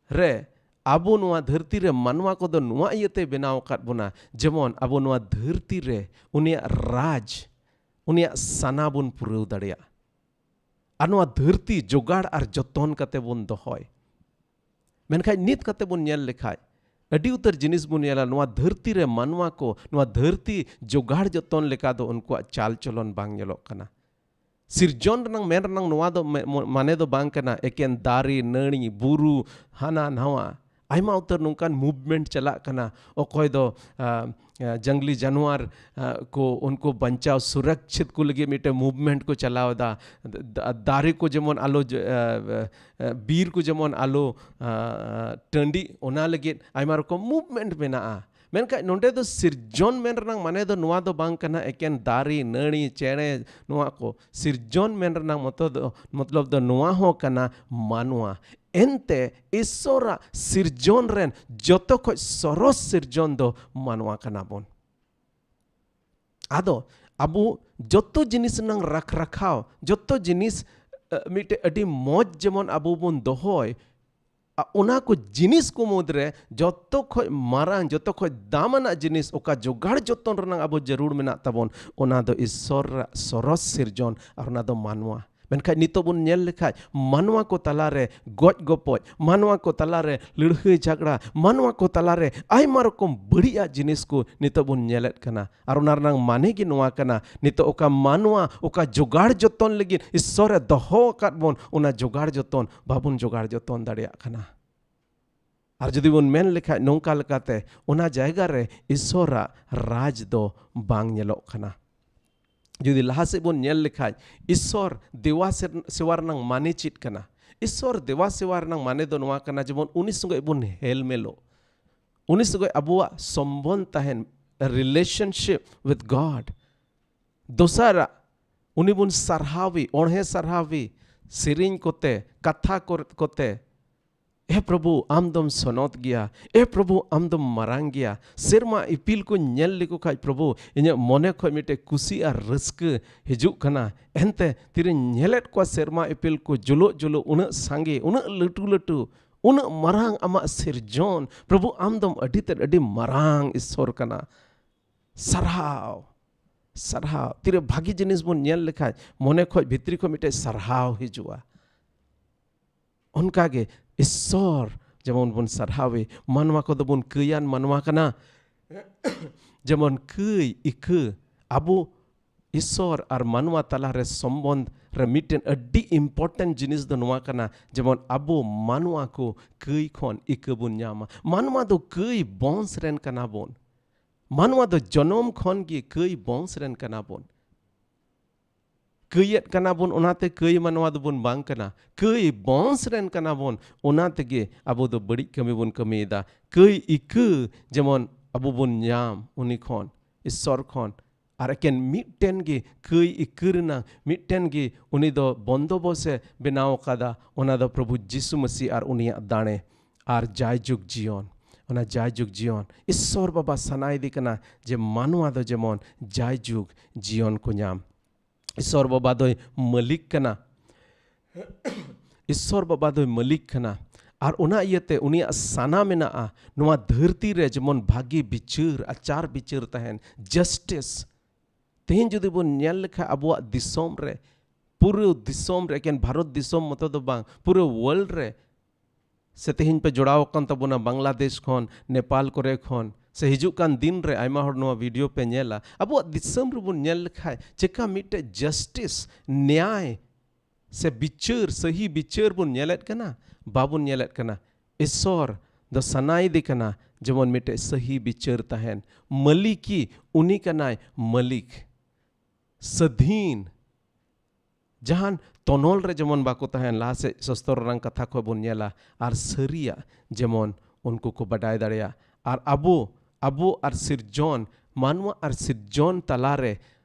ᱨᱮ, ᱟᱵᱚ ᱱᱚᱣᱟ ᱫᱷᱟᱹᱨᱛᱤ ᱨᱮ ᱢᱟᱱᱣᱟ ᱠᱚᱫᱚ ᱱᱚᱣᱟ ᱤᱭᱟᱹᱛᱮ ᱵᱮᱱᱟᱣ ᱟᱠᱟᱫ ᱵᱚᱱᱟ, ᱡᱮᱢᱚᱱ ᱟᱵᱚ ᱱᱚᱣᱟ ᱫᱷᱟᱹᱨᱛᱤ ᱨᱮ ᱩᱱᱤᱭᱟᱜ ᱨᱟᱡᱽ, ᱩᱱᱤᱭᱟᱜ ᱥᱟᱱᱟ ᱵᱚᱱ ᱯᱩᱨᱟᱹᱣ ᱫᱟᱲᱮᱭᱟᱜ᱾ ᱟᱨ ᱱᱚᱣᱟ ᱫᱷᱟᱹᱨᱛᱤ ᱡᱚᱜᱟᱲ ᱟᱨ ᱡᱚᱛᱚᱱ ᱠᱟᱛᱮ ᱵᱚᱱ ᱫᱚᱦᱚᱭ᱾ ᱢᱮᱱᱠᱷᱟᱱ ᱱᱤᱛ ᱠᱟᱛᱮ ᱵᱚᱱ ᱧᱮᱞ ᱞᱮᱠᱷᱟᱡ, ᱟᱹᱰᱤ ᱩᱛᱟᱹᱨ ᱡᱤᱱᱤᱥ ᱵᱚᱱ ᱧᱮᱞᱟ, ᱱᱚᱣᱟ ᱫᱷᱟᱹᱨᱛᱤ ᱨᱮ ᱢᱟᱱᱣᱟ ᱠᱚ, ᱱᱚᱣᱟ ᱫᱷᱟᱹᱨᱛᱤ ᱡᱚᱜᱟᱲ ᱡᱚᱛᱚᱱ ᱞᱮᱠᱟ ᱫᱚ ᱩᱱᱠᱩᱣᱟᱜ ᱪᱟᱞ ᱪᱚᱞᱚᱱ ᱵᱟᱝ ᱧᱮᱞᱚᱜ ᱠᱟᱱᱟ᱾ ᱥᱤᱨᱡᱚᱱ ᱨᱮᱱᱟᱝ ᱢᱮᱱ ᱨᱮᱱᱟᱝ ᱱᱚᱣᱟ ᱫᱚ ᱢᱮ-, ᱢᱚ-, ᱢᱟᱱᱮ ᱫᱚ ᱵᱟᱝ ᱠᱟᱱᱟ ᱮᱠᱮᱱ ᱫᱟᱨᱮ, ᱱᱟᱹᱲᱤ, ᱵᱩᱨᱩ, ᱦᱟᱱᱟ ᱱᱟᱣᱟ᱾ ᱟᱭᱢᱟ ᱩᱛᱟᱹᱨ ᱱᱚᱝᱠᱟᱱ movement ᱪᱟᱞᱟᱜ ᱠᱟᱱᱟ᱾ ᱚᱠᱚᱭ ᱫᱚ, ᱟ, ᱟ, ᱡᱟᱝᱞᱤ ᱡᱟᱱᱣᱟᱨ, ᱟ, ᱠᱚ, ᱩᱱᱠᱩ ᱵᱟᱧᱪᱟᱣ ᱥᱩᱨᱚᱠᱪᱷᱤᱛ ᱠᱚ ᱞᱟᱹᱜᱤᱫ ᱢᱤᱫᱴᱮᱱ movement ᱠᱚ ᱪᱟᱞᱟᱣ ᱮᱫᱟ᱾ ᱫᱟ-, ᱫᱟᱨᱮ ᱠᱚ ᱡᱮᱢᱚᱱ ᱟᱞᱚ ᱡ-, ᱟ, ᱟ, ᱵᱤᱨ ᱠᱚ ᱡᱮᱢᱚᱱ ᱟᱞᱚ, ᱟ, ᱴᱟᱺᱰᱤᱜ, ᱚᱱᱟ ᱞᱟᱹᱜᱤᱫ ᱟᱭᱢᱟ ᱨᱚᱠᱚᱢ movement ᱢᱮᱱᱟᱜᱼᱟ᱾ ᱢᱮᱱᱠᱷᱟᱱ ᱱᱚᱰᱮ ᱫᱚ ᱥᱤᱨᱡᱚᱱ ᱢᱮᱱ ᱨᱮᱱᱟᱜ ᱢᱟᱱᱮ ᱫᱚ ᱱᱚᱣᱟ ᱫᱚ ᱵᱟᱝ ᱠᱟᱱᱟ ᱮᱠᱮᱱ ᱫᱟᱨᱮ, ᱱᱟᱹᱲᱤ, ᱪᱮᱬᱮ, ᱱᱚᱣᱟ ᱠᱚ᱾ ᱥᱤᱨᱡᱚᱱ ᱢᱮᱱ ᱨᱮᱱᱟᱜ ᱢᱚᱛᱚ ᱫᱚ, ᱢᱚᱛᱞᱚᱵ ᱫᱚ ᱱᱚᱣᱟ ᱦᱚᱸ ᱠᱟᱱᱟ ᱢᱟᱱᱣᱟ᱾ ᱮᱱᱛᱮ ᱤᱥᱥᱚᱨᱟᱜ ᱥᱤᱨᱡᱚᱱ ᱨᱮᱱ ᱡᱚᱛᱚ ᱠᱷᱚᱡ ᱥᱚᱨᱚᱥ ᱥᱤᱨᱡᱚᱱ ᱫᱚ ᱢᱟᱱᱣᱟ ᱠᱟᱱᱟ ᱵᱚᱱ᱾ ᱟᱫᱚ ᱟᱵᱚ ᱡᱚᱛᱚ ᱡᱤᱱᱤᱥ ᱨᱮᱱᱟᱝ ᱨᱟᱠᱷ ᱨᱟᱠᱷᱟᱣ, ᱡᱚᱛᱚ ᱡᱤᱱᱤᱥ, ᱮ, ᱢᱤᱫᱴᱮᱡ ᱟᱹᱰᱤ ᱢᱚᱡᱽ ᱡᱮᱢᱚᱱ ᱟᱵᱚ ᱵᱚᱱ ᱫᱚᱦᱚᱭ, ᱟ, ᱚᱱᱟ ᱠᱚ ᱡᱤᱱᱤᱥ ᱠᱚ ᱢᱩᱫᱽᱨᱮ ᱡᱚᱛᱚ ᱠᱷᱚᱡ ᱢᱟᱨᱟᱝ, ᱡᱚᱛᱚ ᱠᱷᱚᱡ ᱫᱟᱢ ᱟᱱᱟᱜ ᱡᱤᱱᱤᱥ ᱚᱠᱟ ᱡᱚᱜᱟᱲ ᱡᱚᱛᱚᱱ ᱨᱮᱱᱟᱜ ᱟᱵᱚ ᱡᱟᱹᱨᱩᱲ ᱢᱮᱱᱟᱜ ᱛᱟᱵᱚᱱ, ᱚᱱᱟ ᱫᱚ ᱤᱥᱥᱚᱨᱟᱜ ᱥᱚᱨᱚᱥ ᱥᱤᱨᱡᱚᱱ, ᱟᱨ ᱚᱱᱟ ᱫᱚ ᱢᱟᱱᱣᱟ᱾ ᱢᱮᱱᱠᱷᱟᱡ ᱱᱤᱛᱚᱜ ᱵᱚᱱ ᱧᱮᱞ ᱞᱮᱠᱷᱟᱡ, ᱢᱟᱱᱣᱟ ᱠᱚ ᱛᱟᱞᱟᱨᱮ ᱜᱚᱡ ᱜᱚᱯᱚᱡ, ᱢᱟᱱᱣᱟ ᱠᱚ ᱛᱟᱞᱟᱨᱮ ᱞᱟᱹᱲᱦᱟᱹᱭ ᱡᱷᱟᱜᱽᱲᱟ, ᱢᱟᱱᱣᱟ ᱠᱚ ᱛᱟᱞᱟᱨᱮ ᱟᱭᱢᱟ ᱨᱚᱠᱚᱢ ᱵᱟᱹᱲᱤᱡᱟᱜ ᱡᱤᱱᱤᱥ ᱠᱚ ᱱᱤᱛᱚᱜ ᱵᱚᱱ ᱧᱮᱞᱮᱫ ᱠᱟᱱᱟ᱾ ᱟᱨ ᱚᱱᱟ ᱨᱮᱱᱟᱝ ᱢᱟᱱᱮ ᱜᱮ ᱱᱚᱣᱟ ᱠᱟᱱᱟ, ᱱᱤᱛᱚᱜ ᱚᱠᱟ ᱢᱟᱱᱣᱟ, ᱚᱠᱟ ᱡᱚᱜᱟᱲ ᱡᱚᱛᱚᱱ ᱞᱟᱹᱜᱤᱫ ᱤᱥᱥᱚᱨᱮ ᱫᱚᱦᱚ ᱟᱠᱟᱫ ᱵᱚᱱ, ᱚᱱᱟ ᱡᱚᱜᱟᱲ ᱡᱚᱛᱚᱱ ᱵᱟᱵᱚᱱ ᱡᱚᱜᱟᱲ ᱡᱚᱛᱚᱱ ᱫᱟᱲᱮᱭᱟᱜ ᱠᱟᱱᱟ᱾ ᱟᱨ ᱡᱩᱫᱤ ᱵᱚᱱ ᱢᱮᱱ ᱞᱮᱠᱷᱟᱡ ᱱᱚᱝᱠᱟ ᱞᱮᱠᱟᱛᱮ, ᱚᱱᱟ ᱡᱟᱭᱜᱟ ᱨᱮ ᱤᱥᱥᱚᱨᱟᱜ ᱨᱟᱡᱽ ᱫᱚ ᱵᱟᱝ ᱧᱮᱞᱚᱜ ᱠᱟᱱᱟ᱾ ᱡᱩᱫᱤ ᱞᱟᱦᱟ ᱥᱮᱫ ᱵᱚᱱ ᱧᱮᱞ ᱞᱮᱠᱷᱟᱡ, ᱤᱥᱥᱚᱨ ᱫᱮᱣᱟ ᱥᱮ-, ᱥᱮᱣᱟ ᱨᱮᱱᱟᱝ ᱢᱟᱱᱮ ᱪᱮᱫ ᱠᱟᱱᱟ? ᱤᱥᱥᱚᱨ ᱫᱮᱣᱟ ᱥᱮᱣᱟ ᱨᱮᱱᱟᱝ ᱢᱟᱱᱮ ᱫᱚ ᱱᱚᱣᱟ ᱠᱟᱱᱟ, ᱡᱮᱢᱚᱱ ᱩᱱᱤ ᱥᱚᱸᱜᱮ ᱵᱚᱱ ᱦᱮᱞᱢᱮᱞᱚᱜ, ᱩᱱᱤ ᱥᱚᱸᱜᱮ ᱟᱵᱚᱣᱟᱜ ᱥᱚᱢᱵᱚᱱᱫᱷ ᱛᱟᱦᱮᱱ, relationship with God᱾ ᱫᱚᱥᱟᱨᱟᱜ, ᱩᱱᱤ ᱵᱚᱱ ᱥᱟᱨᱦᱟᱣᱤ, ᱚᱬᱦᱮ ᱥᱟᱨᱦᱟᱣᱤ, ᱥᱮᱨᱮᱧ ᱠᱚᱛᱮ, ᱠᱟᱛᱷᱟ ᱠᱚᱨ-, ᱠᱚᱛᱮ, "ᱮ ᱯᱨᱚᱵᱷᱩ, ᱟᱢ ᱫᱚᱢ ᱥᱚᱱᱚᱛ ᱜᱮᱭᱟ᱾ ᱮ ᱯᱨᱚᱵᱷᱩ, ᱟᱢ ᱫᱚᱢ ᱢᱟᱨᱟᱝ ᱜᱮᱭᱟ᱾ ᱥᱮᱨᱢᱟ ᱤᱯᱤᱞ ᱠᱚᱧ ᱧᱮᱞ ᱞᱮᱠᱚ ᱠᱷᱟᱡ, ᱯᱨᱚᱵᱷᱩ, ᱤᱧᱟᱹᱜ ᱢᱚᱱᱮ ᱠᱷᱚᱡ ᱢᱤᱫᱴᱮᱡ ᱠᱩᱥᱤ ᱟᱨ ᱨᱟᱹᱥᱠᱟᱹ ᱦᱤᱡᱩᱜ ᱠᱟᱱᱟ᱾ ᱮᱱᱛᱮ ᱛᱤᱨᱮᱧ ᱧᱮᱞᱮᱫ ᱠᱚᱣᱟ ᱥᱮᱨᱢᱟ ᱤᱯᱤᱞ ᱠᱚ ᱡᱩᱞᱩᱜ ᱡᱩᱞᱩᱜ, ᱩᱱᱟᱹᱜ ᱥᱟᱸᱜᱮ, ᱩᱱᱟᱹᱜ ᱞᱟᱹᱴᱩ ᱞᱟᱹᱴᱩ, ᱩᱱᱟᱹᱜ ᱢᱟᱨᱟᱝ ᱟᱢᱟᱜ ᱥᱤᱨᱡᱚᱱ᱾ ᱯᱨᱚᱵᱷᱩ, ᱟᱢ ᱫᱚᱢ ᱟᱹᱰᱤ ᱛᱮᱫ ᱟᱹᱰᱤ ᱢᱟᱨᱟᱝ ᱤᱥᱥᱚᱨ ᱠᱟᱱᱟ᱾ ᱥᱟᱨᱦᱟᱣ, ᱥᱟᱨᱦᱟᱣ᱾" ᱛᱤᱨᱮ ᱵᱷᱟᱹᱜᱤ ᱡᱤᱱᱤᱥ ᱵᱚᱱ ᱧᱮᱞ ᱞᱮᱠᱷᱟᱡ, ᱢᱚᱱᱮ ᱠᱷᱚᱡ, ᱵᱷᱤᱛᱨᱤ ᱠᱷᱚᱡ ᱢᱤᱫᱴᱮᱡ ᱥᱟᱨᱦᱟᱣ ᱦᱤᱡᱩᱜᱼᱟ᱾ ᱚᱱᱠᱟᱜᱮ ᱤᱥᱥᱚᱨ ᱡᱮᱢᱚᱱ ᱵᱚᱱ ᱥᱟᱨᱦᱟᱣᱮ, ᱢᱟᱱᱣᱟ ᱠᱚᱫᱚ ᱵᱚᱱ ᱠᱟᱹᱭᱟᱱ ᱢᱟᱱᱣᱟ ᱠᱟᱱᱟ᱾ ᱡᱮᱢᱚᱱ ᱠᱟᱹᱭ ᱤᱠᱟᱹ, ᱟᱵᱚ ᱤᱥᱥᱚᱨ ᱟᱨ ᱢᱟᱱᱣᱟ ᱛᱟᱞᱟᱨᱮ ᱥᱚᱢᱵᱚᱱᱫᱷ ᱨᱮ ᱢᱤᱫᱴᱮᱱ ᱟᱹᱰᱤ important ᱡᱤᱱᱤᱥ ᱫᱚ ᱱᱚᱣᱟ ᱠᱟᱱᱟ, ᱡᱮᱢᱚᱱ ᱟᱵᱚ ᱢᱟᱱᱣᱟ ᱠᱚ ᱠᱟᱹᱭ ᱠᱷᱚᱱ ᱤᱠᱟᱹ ᱵᱚᱱ ᱧᱟᱢᱟ᱾ ᱢᱟᱱᱣᱟ ᱫᱚ ᱠᱟᱹᱭ ᱵᱚᱝᱥ ᱨᱮᱱ ᱠᱟᱱᱟ ᱵᱚᱱ᱾ ᱢᱟᱱᱣᱟ ᱫᱚ ᱡᱚᱱᱚᱢ ᱠᱷᱚᱱ ᱜᱮ ᱠᱟᱹᱭ ᱵᱚᱝᱥ ᱨᱮᱱ ᱠᱟᱱᱟ ᱵᱚᱱ᱾ ᱠᱟᱹᱭᱮᱫ ᱠᱟᱱᱟ ᱵᱚᱱ, ᱚᱱᱟᱛᱮ ᱠᱟᱹᱭ ᱢᱟᱱᱣᱟ ᱫᱚᱵᱚᱱ ᱵᱟᱝ ᱠᱟᱱᱟ᱾ ᱠᱟᱹᱭ ᱵᱚᱝᱥ ᱨᱮᱱ ᱠᱟᱱᱟ ᱵᱚᱱ, ᱚᱱᱟ ᱛᱮᱜᱮ ᱟᱵᱚ ᱫᱚ ᱵᱟᱹᱲᱤᱡ ᱠᱟᱹᱢᱤ ᱵᱚᱱ ᱠᱟᱹᱢᱤᱭᱮᱫᱟ᱾ ᱠᱟᱹᱭ ᱤᱠᱟᱹ ᱡᱮᱢᱚᱱ ᱟᱵᱚ ᱵᱚᱱ ᱧᱟᱢ ᱩᱱᱤ ᱠᱷᱚᱱ, ᱤᱥᱥᱚᱨ ᱠᱷᱚᱱ, ᱟᱨ ᱮᱠᱮᱱ ᱢᱤᱫᱴᱮᱱ ᱜᱮ ᱠᱟᱹᱭ ᱤᱠᱟᱹ ᱨᱮᱱᱟᱜ ᱢᱤᱫᱴᱮᱱ ᱜᱮ ᱩᱱᱤ ᱫᱚ ᱵᱚᱱᱫᱚᱵᱚᱥ ᱮ ᱵᱮᱱᱟᱣ ᱟᱠᱟᱫᱟ, ᱚᱱᱟ ᱫᱚ ᱯᱨᱚᱵᱷᱩ ᱡᱤᱥᱩ ᱢᱟᱹᱥᱤ ᱟᱨ ᱩᱱᱤᱭᱟᱜ ᱫᱟᱲᱮ᱾ ᱟᱨ ᱡᱟᱭᱡᱩᱜᱽ ᱡᱤᱭᱚᱱ, ᱚᱱᱟ ᱡᱟᱭᱡᱩᱜᱽ ᱡᱤᱭᱚᱱ ᱤᱥᱥᱚᱨ ᱵᱟᱵᱟ ᱥᱟᱱᱟᱭᱮᱫᱮ ᱠᱟᱱᱟ ᱡᱮ ᱢᱟᱱᱣᱟ ᱫᱚ ᱡᱮᱢᱚᱱ ᱡᱟᱭᱡᱩᱜᱽ ᱡᱤᱭᱚᱱ ᱠᱚ ᱧᱟᱢ᱾ ᱤᱥᱥᱚᱨ ᱵᱟᱵᱟ ᱫᱚᱭ ᱢᱟᱹᱞᱤᱠ ᱠᱟᱱᱟ᱾ ᱤᱥᱥᱚᱨ ᱵᱟᱵᱟ ᱫᱚᱭ ᱢᱟᱹᱞᱤᱠ ᱠᱟᱱᱟ᱾ ᱟᱨ ᱚᱱᱟ ᱤᱭᱟᱹᱛᱮ ᱩᱱᱤᱭᱟᱜ ᱥᱟᱱᱟ ᱢᱮᱱᱟᱜᱼᱟ ᱱᱚᱣᱟ ᱫᱷᱟᱹᱨᱛᱤ ᱨᱮ ᱡᱮᱢᱚᱱ ᱵᱷᱟᱹᱜᱤ ᱵᱤᱪᱟᱹᱨ, ᱟᱪᱟᱨ ᱵᱤᱪᱟᱹᱨ ᱛᱟᱦᱮᱱ, justice᱾ ᱛᱮᱦᱮᱧ ᱡᱩᱫᱤ ᱵᱚᱱ ᱧᱮᱞ ᱞᱮᱠᱷᱟᱱ ᱟᱵᱚᱣᱟᱜ ᱫᱤᱥᱚᱢ ᱨᱮ, ᱯᱩᱨᱟᱹ ᱫᱤᱥᱚᱢ ᱨᱮ, ᱮᱠᱮᱱ ᱵᱷᱟᱨᱚᱛ ᱫᱤᱥᱚᱢ ᱢᱚᱛᱚ ᱫᱚ ᱵᱟᱝ, ᱯᱩᱨᱟᱹ world ᱨᱮ, ᱥᱮ ᱛᱮᱦᱮᱧ ᱯᱮ ᱡᱚᱲᱟᱣ ᱟᱠᱟᱱ ᱛᱟᱵᱚᱱᱟ ᱵᱟᱝᱞᱟᱫᱮᱥ ᱠᱷᱚᱱ, ᱱᱮᱯᱟᱞ ᱠᱚᱨᱮ ᱠᱷᱚᱱ, ᱥᱮ ᱦᱤᱡᱩᱜ ᱠᱟᱱ ᱫᱤᱱ ᱨᱮ ᱟᱭᱢᱟ ᱦᱚᱲ ᱱᱚᱣᱟ video ᱯᱮ ᱧᱮᱞᱟ, ᱟᱵᱚᱣᱟᱜ ᱫᱤᱥᱚᱢ ᱨᱮᱵᱚᱱ ᱧᱮᱞ ᱞᱮᱠᱷᱟᱡ ᱪᱮᱠᱟ ᱢᱤᱫᱴᱮᱡ justice, ᱱᱮᱭᱟᱭ, ᱥᱮ ᱵᱤᱪᱟᱹᱨ, ᱥᱟᱹᱦᱤ ᱵᱤᱪᱟᱹᱨ ᱵᱚᱱ ᱧᱮᱞᱮᱫ ᱠᱟᱱᱟ? ᱵᱟᱵᱚᱱ ᱧᱮᱞᱮᱫ ᱠᱟᱱᱟ᱾ ᱤᱥᱥᱚᱨ ᱫᱚ ᱥᱟᱱᱟᱭᱮᱫᱮ ᱠᱟᱱᱟ ᱡᱮᱢᱚᱱ ᱢᱤᱫᱴᱮᱡ ᱥᱟᱹᱦᱤ ᱵᱤᱪᱟᱹᱨ ᱛᱟᱦᱮᱱ᱾ ᱢᱟᱹᱞᱤᱠᱤ ᱩᱱᱤ ᱠᱟᱱᱟᱭ, ᱢᱟᱹᱞᱤᱠ, ᱥᱟᱹᱫᱷᱤᱱ, ᱡᱟᱦᱟᱱ ᱛᱚᱱᱚᱞ ᱨᱮ ᱡᱮᱢᱚᱱ ᱵᱟᱠᱚ ᱛᱟᱦᱮᱱ, ᱞᱟᱦᱟ ᱥᱮᱫ ᱥᱚᱥᱛᱚᱨ ᱨᱮᱱᱟᱜ ᱠᱟᱛᱷᱟ ᱠᱷᱚᱱ ᱵᱚᱱ ᱧᱮᱞᱟ, ᱟᱨ ᱥᱟᱹᱨᱤᱭᱟᱜ ᱡᱮᱢᱚᱱ ᱩᱱᱠᱩ ᱠᱚ ᱵᱟᱰᱟᱭ ᱫᱟᱲᱮᱭᱟᱜ᱾ ᱟᱨ ᱟᱵᱚ, ᱟᱵᱚ ᱟᱨ ᱥᱤᱨᱡᱚᱱ, ᱢᱟᱱᱣᱟ ᱟᱨ ᱥᱤᱨᱡᱚᱱ ᱛᱟᱞᱟᱨᱮ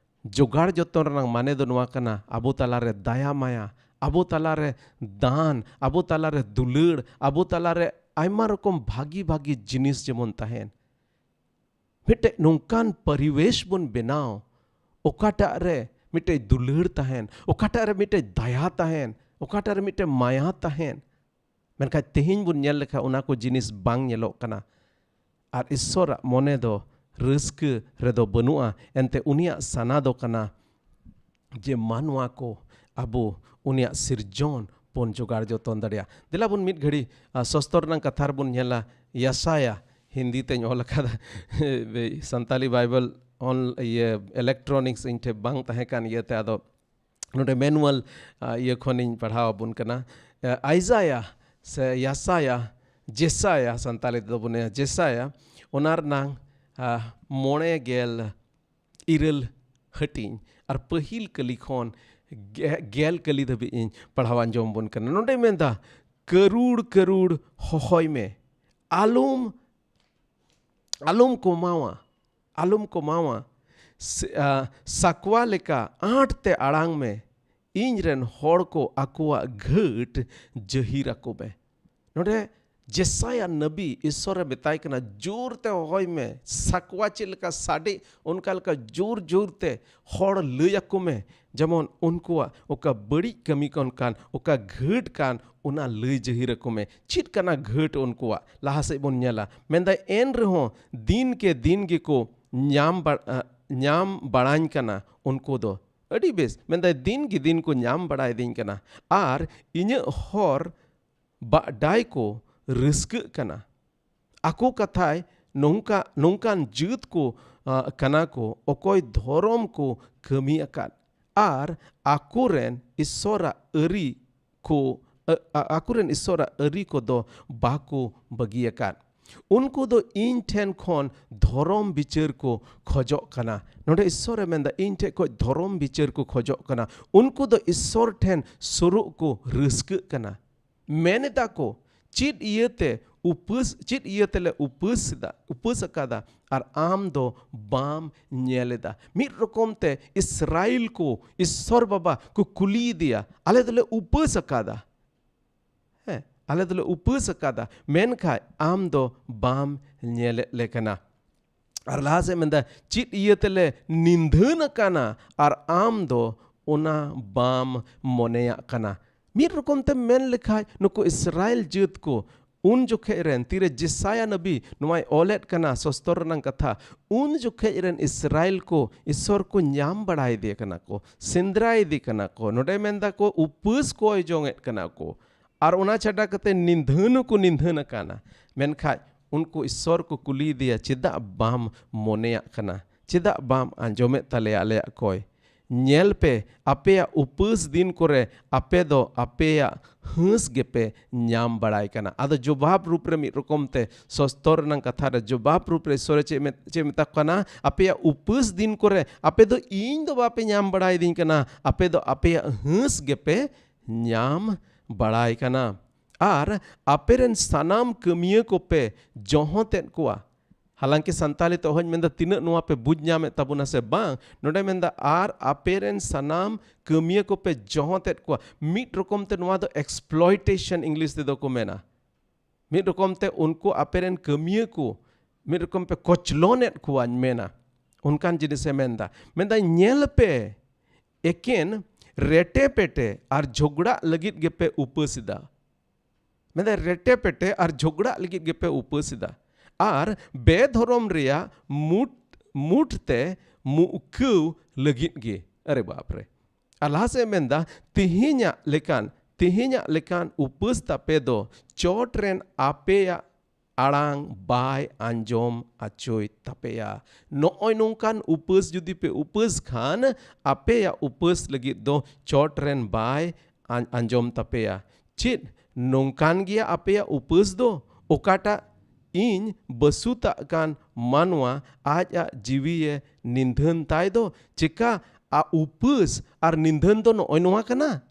ᱡᱚᱜᱟᱲ ᱡᱚᱛᱚᱱ ᱨᱮᱱᱟᱜ ᱢᱟᱱᱮ ᱫᱚ ᱱᱚᱣᱟ ᱠᱟᱱᱟ, ᱟᱵᱚ ᱛᱟᱞᱟᱨᱮ ᱫᱟᱭᱟ ᱢᱟᱭᱟ, ᱟᱵᱚ ᱛᱟᱞᱟᱨᱮ ᱫᱟᱱ, ᱟᱵᱚ ᱛᱟᱞᱟᱨᱮ ᱫᱩᱞᱟᱹᱲ, ᱟᱵᱚ ᱛᱟᱞᱟᱨᱮ ᱟᱭᱢᱟ ᱨᱚᱠᱚᱢ ᱵᱷᱟᱹᱜᱤ ᱵᱷᱟᱹᱜᱤ ᱡᱤᱱᱤᱥ ᱡᱮᱢᱚᱱ ᱛᱟᱦᱮᱱ᱾ ᱢᱤᱫᱴᱮᱡ ᱱᱚᱝᱠᱟᱱ ᱯᱚᱨᱤᱵᱮᱥ ᱵᱚᱱ ᱵᱮᱱᱟᱣ, ᱚᱠᱟᱴᱟᱜ ᱨᱮ ᱢᱤᱫᱴᱮᱡ ᱫᱩᱞᱟᱹᱲ ᱛᱟᱦᱮᱱ, ᱚᱠᱟᱴᱟᱜ ᱨᱮ ᱢᱤᱫᱴᱮᱡ ᱫᱟᱭᱟ ᱛᱟᱦᱮᱱ, ᱚᱠᱟᱴᱟᱜ ᱨᱮ ᱢᱤᱫᱴᱮᱡ ᱢᱟᱭᱟ ᱛᱟᱦᱮᱱ᱾ ᱢᱮᱱᱠᱷᱟᱱ ᱛᱮᱦᱮᱧ ᱵᱚᱱ ᱧᱮᱞ ᱞᱮᱠᱷᱟᱱ ᱚᱱᱟ ᱠᱚ ᱡᱤᱱᱤᱥ ᱵᱟᱝ ᱧᱮᱞᱚᱜ ᱠᱟᱱᱟ᱾ ᱟᱨ ᱤᱥᱥᱚᱨᱟᱜ ᱢᱚᱱᱮ ᱫᱚ ᱨᱟᱹᱥᱠᱟᱹ ᱨᱮᱫᱚ ᱵᱟᱹᱱᱩᱜᱼᱟ᱾ ᱮᱱᱛᱮ ᱩᱱᱤᱭᱟᱜ ᱥᱟᱱᱟ ᱫᱚ ᱠᱟᱱᱟ ᱡᱮ ᱢᱟᱱᱣᱟ ᱠᱚ ᱟᱵᱚ ᱩᱱᱤᱭᱟᱜ ᱥᱤᱨᱡᱚᱱ ᱵᱚᱱ ᱡᱚᱜᱟᱲ ᱡᱚᱛᱚᱱ ᱫᱟᱲᱮᱭᱟᱜᱼᱟ᱾ ᱫᱮᱞᱟ ᱵᱚᱱ ᱢᱤᱫ ᱜᱷᱟᱹᱲᱤ, ᱟ, ᱥᱚᱥᱛᱚᱨ ᱨᱮᱱᱟᱜ ᱠᱟᱛᱷᱟ ᱨᱮᱵᱚᱱ ᱧᱮᱞᱟ, ᱭᱟᱥᱟᱭᱟ, ᱦᱤᱱᱫᱤ ᱛᱮᱧ ᱚᱞ ᱟᱠᱟᱫᱟ, ᱥᱟᱱᱛᱟᱞᱤ ᱵᱟᱭᱵᱮᱞ ᱚᱱ-, ᱤᱭᱟᱹ, electronics ᱤᱧ ᱴᱷᱮᱱ ᱵᱟᱝ ᱛᱟᱦᱮᱸ ᱠᱟᱱ ᱤᱭᱟᱹᱛᱮ, ᱟᱫᱚ ᱱᱚᱰᱮ manual, ᱟ, ᱤᱭᱟᱹ ᱠᱷᱚᱱᱤᱧ ᱯᱟᱲᱦᱟᱣ ᱟᱵᱚᱱ ᱠᱟᱱᱟ᱾ ᱟ, ᱟᱭᱡᱟᱭᱟ ᱥᱮ ᱭᱟᱥᱟᱭᱟ, ᱡᱮᱥᱟᱭᱟ, ᱥᱟᱱᱛᱟᱞᱤ ᱛᱮᱫᱚ ᱵᱚᱱ ᱞᱟᱹᱭᱟ ᱡᱮᱥᱟᱭᱟ, ᱚᱱᱟ ᱨᱮᱱᱟᱝ, ᱟ, ᱢᱚᱬᱮ ᱜᱮᱞ ᱤᱨᱟᱹᱞ ᱦᱟᱹᱴᱤᱧ ᱟᱨ ᱯᱟᱹᱦᱤᱞ ᱠᱟᱹᱞᱤ ᱠᱷᱚᱱ ᱜᱮ-, ᱜᱮᱞ ᱠᱟᱹᱞᱤ ᱫᱷᱟᱹᱵᱤᱡ ᱤᱧ ᱯᱟᱲᱦᱟᱣ ᱟᱸᱡᱚᱢ ᱟᱵᱚᱱ ᱠᱟᱱᱟ᱾ ᱱᱚᱰᱮ ᱢᱮᱱᱫᱟ, "ᱠᱟᱹᱨᱩᱲ ᱠᱟᱹᱨᱩᱲ ᱦᱚᱦᱚᱭ ᱢᱮ, ᱟᱞᱚᱢ, ᱟᱞᱚᱢ ᱠᱚᱢᱟᱣᱟ, ᱟᱞᱚᱢ ᱠᱚᱢᱟᱣᱟ, ᱥᱮ-, ᱟ, ᱥᱟᱠᱣᱟ ᱞᱮᱠᱟ ᱟᱸᱴ ᱛᱮ ᱟᱲᱟᱝ ᱢᱮ, ᱤᱧ ᱨᱮᱱ ᱦᱚᱲ ᱠᱚ ᱟᱠᱚᱣᱟᱜ ᱜᱷᱟᱹᱴ ᱡᱟᱹᱦᱤᱨ ᱟᱠᱚ ᱢᱮ᱾" ᱱᱚᱰᱮ ᱡᱮᱥᱟᱭᱟ ᱱᱟᱵᱤ ᱤᱥᱥᱚᱨᱮ ᱢᱮᱛᱟᱭ ᱠᱟᱱᱟ, "ᱡᱳᱨ ᱛᱮ ᱦᱚᱦᱚᱭ ᱢᱮ, ᱥᱟᱠᱣᱟ ᱪᱮᱫ ᱞᱮᱠᱟ ᱥᱟᱰᱮ, ᱚᱱᱠᱟ ᱞᱮᱠᱟ ᱡᱳᱨ ᱡᱳᱨ ᱛᱮ ᱦᱚᱲ ᱞᱟᱹᱭ ᱟᱠᱚ ᱢᱮ, ᱡᱮᱢᱚᱱ ᱩᱱᱠᱩᱣᱟᱜ ᱚᱠᱟ ᱵᱟᱹᱲᱤᱡ ᱠᱟᱹᱢᱤ ᱠᱟᱱ ᱠᱷᱟᱱ, ᱚᱠᱟ ᱜᱷᱟᱹᱴ ᱠᱟᱱ, ᱚᱱᱟ ᱞᱟᱹᱭ ᱡᱟᱹᱦᱤᱨ ᱟᱠᱚ ᱢᱮ᱾" ᱪᱮᱫ ᱠᱟᱱᱟ ᱜᱷᱟᱹᱴ ᱩᱱᱠᱩᱣᱟᱜ? ᱞᱟᱦᱟ ᱥᱮᱫ ᱵᱚᱱ ᱧᱮᱞᱟ᱾ ᱢᱮᱱᱫᱟᱭ, "ᱮᱱ ᱨᱮᱦᱚᱸ ᱫᱤᱱ ᱠᱮ ᱫᱤᱱ ᱜᱮᱠᱚ ᱧᱟᱢ ᱵᱟ-, ᱟ, ᱧᱟᱢ ᱵᱟᱲᱟᱧ ᱠᱟᱱᱟ ᱩᱱᱠᱩ ᱫᱚ᱾" ᱟᱹᱰᱤ ᱵᱮᱥ᱾ ᱢᱮᱱᱫᱟᱭ, "ᱫᱤᱱ ᱜᱮ ᱫᱤᱱ ᱠᱚ ᱧᱟᱢ ᱵᱟᱲᱟᱭᱮᱫᱤᱧ ᱠᱟᱱᱟ ᱟᱨ ᱤᱧᱟᱹᱜ ᱦᱚᱨ ᱵᱟᱰᱟᱭ ᱠᱚ ᱨᱟᱹᱥᱠᱟᱹᱜ ᱠᱟᱱᱟ᱾ ᱟᱠᱚ ᱠᱟᱛᱷᱟᱭ ᱱᱚᱝᱠᱟ, ᱱᱚᱝᱠᱟᱱ ᱡᱟᱹᱛ ᱠᱚ, ᱟ, ᱠᱟᱱᱟ ᱠᱚ, ᱚᱠᱚᱭ ᱫᱷᱚᱨᱚᱢ ᱠᱚ ᱠᱟᱹᱢᱤ ᱟᱠᱟᱫ ᱟᱨ ᱟᱠᱚᱨᱮᱱ ᱤᱥᱥᱚᱨᱟᱜ ᱟᱹᱨᱤ ᱠᱚ, ᱟ, ᱟ, ᱟᱠᱚᱨᱮᱱ ᱤᱥᱥᱚᱨᱟᱜ ᱟᱹᱨᱤ ᱠᱚᱫᱚ ᱵᱟᱠᱚ ᱵᱟᱹᱜᱤ ᱟᱠᱟᱫ᱾ ᱩᱱᱠᱩ ᱫᱚ ᱤᱧ ᱴᱷᱮᱱ ᱠᱷᱚᱱ ᱫᱷᱚᱨᱚᱢ ᱵᱤᱪᱟᱹᱨ ᱠᱚ ᱠᱷᱚᱡᱚᱜ ᱠᱟᱱᱟ᱾" ᱱᱚᱰᱮ ᱤᱥᱥᱚᱨᱮ ᱢᱮᱱᱫᱟ, "ᱤᱧ ᱴᱷᱮᱱ ᱠᱷᱚᱱ ᱫᱷᱚᱨᱚᱢ ᱵᱤᱪᱟᱹᱨ ᱠᱚ ᱠᱷᱚᱡᱚᱜ ᱠᱟᱱᱟ᱾" ᱩᱱᱠᱩ ᱫᱚ ᱤᱥᱥᱚᱨ ᱴᱷᱮᱱ ᱥᱩᱨᱩᱜ ᱠᱚ ᱨᱟᱹᱥᱠᱟᱹᱜ ᱠᱟᱱᱟ᱾ ᱢᱮᱱ ᱮᱫᱟ ᱠᱚ, "ᱪᱮᱫ ᱤᱭᱟᱹᱛᱮ ᱩᱯᱟᱹᱥ, ᱪᱮᱫ ᱤᱭᱟᱹ ᱛᱮᱞᱮ ᱩᱯᱟᱹᱥ ᱮᱫᱟ, ᱩᱯᱟᱹᱥ ᱟᱠᱟᱫᱟ, ᱟᱨ ᱟᱢ ᱫᱚ ᱵᱟᱢ ᱧᱮᱞ ᱮᱫᱟ?" ᱢᱤᱫ ᱨᱚᱠᱚᱢ ᱛᱮ ᱤᱥᱨᱟᱭᱮᱞ ᱠᱚ ᱤᱥᱥᱚᱨ ᱵᱟᱵᱟ ᱠᱚ ᱠᱩᱞᱤᱭᱮᱫᱮᱭᱟ, "ᱟᱞᱮ ᱫᱚᱞᱮ ᱩᱯᱟᱹᱥ ᱟᱠᱟᱫᱟ, ᱦᱮᱸ, ᱟᱞᱮ ᱫᱚᱞᱮ ᱩᱯᱟᱹᱥ ᱟᱠᱟᱫᱟ, ᱢᱮᱱᱠᱷᱟᱡ ᱟᱢ ᱫᱚ ᱵᱟᱢ ᱧᱮᱞᱮᱫ ᱞᱮ ᱠᱟᱱᱟ᱾" ᱟᱨ ᱞᱟᱦᱟ ᱥᱮᱫ ᱢᱮᱱᱫᱟ, "ᱪᱮᱫ ᱤᱭᱟᱹ ᱛᱮᱞᱮ ᱱᱤᱫᱷᱟᱹᱱ ᱟᱠᱟᱱᱟ ᱟᱨ ᱟᱢ ᱫᱚ ᱚᱱᱟ ᱵᱟᱢ ᱢᱚᱱᱮᱭᱟᱜ ᱠᱟᱱᱟ?" ᱢᱤᱫ ᱨᱚᱠᱚᱢ ᱛᱮᱢ ᱢᱮᱱ ᱞᱮᱠᱷᱟᱡ, ᱱᱩᱠᱩ ᱤᱥᱨᱟᱭᱮᱞ ᱡᱟᱹᱛ ᱠᱚ ᱩᱱ ᱡᱚᱠᱷᱮᱡ ᱨᱮᱱ ᱛᱤᱨᱮ ᱡᱮᱥᱟᱭᱟ ᱱᱟᱵᱤ ᱱᱚᱣᱟᱭ ᱚᱞᱮᱫ ᱠᱟᱱᱟ ᱥᱚᱥᱛᱚᱨ ᱨᱮᱱᱟᱜ ᱠᱟᱛᱷᱟ, ᱩᱱ ᱡᱚᱠᱷᱮᱡ ᱨᱮᱱ ᱤᱥᱨᱟᱭᱮᱞ ᱠᱚ ᱤᱥᱚᱨ ᱠᱚ ᱧᱟᱢ ᱵᱟᱲᱟᱭᱮᱫᱮ ᱠᱟᱱᱟ ᱠᱚ, ᱥᱮᱸᱫᱽᱨᱟᱭᱮᱫᱮ ᱠᱟᱱᱟ ᱠᱚ, ᱱᱚᱰᱮ ᱢᱮᱱᱫᱟ ᱠᱚ ᱩᱯᱟᱹᱥ ᱠᱚᱭ ᱡᱚᱝᱮᱫ ᱠᱟᱱᱟ ᱠᱚ, ᱟᱨ ᱚᱱᱟ ᱪᱷᱟᱰᱟ ᱠᱟᱛᱮ ᱱᱤᱫᱷᱟᱹᱱ ᱦᱚᱸᱠᱚ ᱱᱤᱫᱷᱟᱹᱱ ᱟᱠᱟᱱᱟ᱾ ᱢᱮᱱᱠᱷᱟᱡ ᱩᱱᱠᱩ ᱤᱥᱚᱨ ᱠᱚ ᱠᱩᱞᱤᱭᱮᱫᱮᱭᱟ, "ᱪᱮᱫᱟᱜ ᱵᱟᱢ ᱢᱚᱱᱮᱭᱟᱜ ᱠᱟᱱᱟ? ᱪᱮᱫᱟᱜ ᱵᱟᱢ ᱟᱸᱡᱚᱢᱮᱫ ᱛᱟᱞᱮᱭᱟ ᱟᱞᱮᱭᱟᱜ ᱠᱚᱭ? ᱧᱮᱞ ᱯᱮ, ᱟᱯᱮᱭᱟᱜ ᱩᱯᱟᱹᱥ ᱫᱤᱱ ᱠᱚᱨᱮ ᱟᱯᱮ ᱫᱚ ᱟᱯᱮᱭᱟᱜ ᱦᱟᱹᱸᱥ ᱜᱮᱯᱮ ᱧᱟᱢ ᱵᱟᱲᱟᱭ ᱠᱟᱱᱟ᱾" ᱟᱫᱚ ᱡᱚᱵᱟᱵ ᱨᱩᱯ ᱨᱮ ᱢᱤᱫ ᱨᱚᱠᱚᱢ ᱛᱮ ᱥᱚᱥᱛᱚᱨ ᱨᱮᱱᱟᱜ ᱠᱟᱛᱷᱟ ᱨᱮ ᱡᱚᱵᱟᱵ ᱨᱩᱯ ᱨᱮ ᱤᱥᱚᱨᱮ ᱪᱮᱫ ᱢᱮᱛ-, ᱪᱮᱫ ᱢᱮᱛᱟ ᱠᱚ ᱠᱟᱱᱟ? "ᱟᱯᱮᱭᱟᱜ ᱩᱯᱟᱹᱥ ᱫᱤᱱ ᱠᱚᱨᱮ ᱟᱯᱮ ᱫᱚ ᱤᱧ ᱫᱚ ᱵᱟᱯᱮ ᱧᱟᱢ ᱵᱟᱲᱟᱭᱮᱫᱤᱧ ᱠᱟᱱᱟ, ᱟᱯᱮ ᱫᱚ ᱟᱯᱮᱭᱟᱜ ᱦᱟᱹᱸᱥ ᱜᱮᱯᱮ ᱧᱟᱢ ᱵᱟᱲᱟᱭ ᱠᱟᱱᱟ᱾ ᱟᱨ ᱟᱯᱮᱨᱮᱱ ᱥᱟᱱᱟᱢ ᱠᱟᱹᱢᱤᱭᱟᱹ ᱠᱚᱯᱮ ᱡᱚᱦᱚᱸᱛᱮᱫ ᱠᱚᱣᱟ᱾" ᱦᱟᱞᱟᱝᱠᱤ ᱥᱟᱱᱛᱟᱞᱤ ᱛᱮ ᱚᱦᱚᱧ ᱢᱮᱱᱫᱟ, ᱛᱤᱱᱟᱹᱜ ᱱᱚᱣᱟ ᱯᱮ ᱵᱩᱡᱽ ᱧᱟᱢᱮᱫ ᱛᱟᱵᱚᱱᱟ ᱥᱮ ᱵᱟᱝ? ᱱᱚᱰᱮ ᱢᱮᱱᱫᱟ, "ᱟᱨ ᱟᱯᱮᱨᱮᱱ ᱥᱟᱱᱟᱢ ᱠᱟᱹᱢᱤᱭᱟᱹ ᱠᱚᱯᱮ ᱡᱚᱦᱚᱸᱛᱮᱫ ᱠᱚᱣᱟ᱾" ᱢᱤᱫ ᱨᱚᱠᱚᱢ ᱛᱮ ᱱᱚᱣᱟ ᱫᱚ exploitation ᱤᱝᱞᱤᱥ ᱛᱮᱫᱚ ᱠᱚ ᱢᱮᱱᱟ᱾ ᱢᱤᱫ ᱨᱚᱠᱚᱢ ᱛᱮ ᱩᱱᱠᱩ ᱟᱯᱮᱨᱮᱱ ᱠᱟᱹᱢᱤᱭᱟᱹ ᱠᱚ ᱢᱤᱫ ᱨᱚᱠᱚᱢ ᱯᱮ ᱠᱚᱪᱞᱚᱱᱮᱫ ᱠᱚᱣᱟᱧ ᱢᱮᱱᱟ, ᱚᱱᱠᱟᱱ ᱡᱤᱱᱤᱥᱮ ᱢᱮᱱᱫᱟ᱾ ᱢᱮᱱᱫᱟ, "ᱧᱮᱞ ᱯᱮ, ᱮᱠᱮᱱ ᱨᱮᱴᱮ ᱯᱮᱴᱮ ᱟᱨ ᱡᱷᱚᱜᱽᱲᱟᱜ ᱞᱟᱹᱜᱤᱫ ᱜᱮᱯᱮ ᱩᱯᱟᱹᱥ ᱮᱫᱟ᱾" ᱢᱮᱱᱫᱟ, "ᱨᱮᱴᱮ ᱯᱮᱴᱮ ᱟᱨ ᱡᱷᱚᱜᱽᱲᱟᱜ ᱞᱟᱹᱜᱤᱫ ᱜᱮᱯᱮ ᱩᱯᱟᱹᱥ ᱮᱫᱟ, ᱟᱨ ᱵᱮᱫᱷᱚᱨᱚᱢ ᱨᱮᱭᱟᱜ ᱢᱩᱴ ᱢᱩᱴ ᱛᱮ ᱢᱩᱠᱷᱟᱹᱣ ᱞᱟᱹᱜᱤᱫ ᱜᱮ᱾" ᱟᱨᱮ ᱵᱟᱯ ᱨᱮ! ᱟᱨ ᱞᱟᱦᱟ ᱥᱮᱫ ᱮ ᱢᱮᱱᱫᱟ, "ᱛᱮᱦᱮᱧᱟᱜ ᱞᱮᱠᱟᱱ, ᱛᱮᱦᱮᱧᱟᱜ ᱞᱮᱠᱟᱱ ᱩᱯᱟᱹᱥ ᱛᱟᱯᱮ ᱫᱚ ᱪᱚᱴ ᱨᱮᱱ ᱟᱯᱮᱭᱟᱜ ᱟᱲᱟᱝ ᱵᱟᱭ ᱟᱸᱡᱚᱢ ᱟᱪᱚᱭ ᱛᱟᱯᱮᱭᱟ᱾" ᱱᱚᱜᱼᱚᱭ ᱱᱚᱝᱠᱟᱱ ᱩᱯᱟᱹᱥ ᱡᱩᱫᱤ ᱯᱮ ᱩᱯᱟᱹᱥ ᱠᱷᱟᱱ, ᱟᱯᱮᱭᱟᱜ ᱩᱯᱟᱹᱥ ᱞᱟᱹᱜᱤᱫ ᱫᱚ ᱪᱚᱴ ᱨᱮᱱ ᱵᱟᱭ ᱟᱸ-, ᱟᱸᱡᱚᱢ ᱛᱟᱯᱮᱭᱟ᱾ ᱪᱮᱫ ᱱᱚᱝᱠᱟᱱ ᱜᱮᱭᱟ ᱟᱯᱮᱭᱟᱜ ᱩᱯᱟᱹᱥ ᱫᱚ? ᱚᱠᱟᱴᱟᱜ ᱤᱧ ᱵᱟᱹᱥᱩᱛᱟᱜ ᱠᱟᱱ ᱢᱟᱱᱣᱟ ᱟᱡᱟᱜ ᱡᱤᱣᱤᱭᱮ ᱱᱤᱫᱷᱟᱹᱱ ᱛᱟᱭ ᱫᱚ? ᱪᱮᱠᱟ ᱟ-, ᱩᱯᱟᱹᱥ ᱟᱨ ᱱᱤᱫᱷᱟᱹᱱ ᱫᱚ ᱱᱚᱜᱼᱚᱭ ᱱᱚᱣᱟ ᱠᱟᱱᱟ?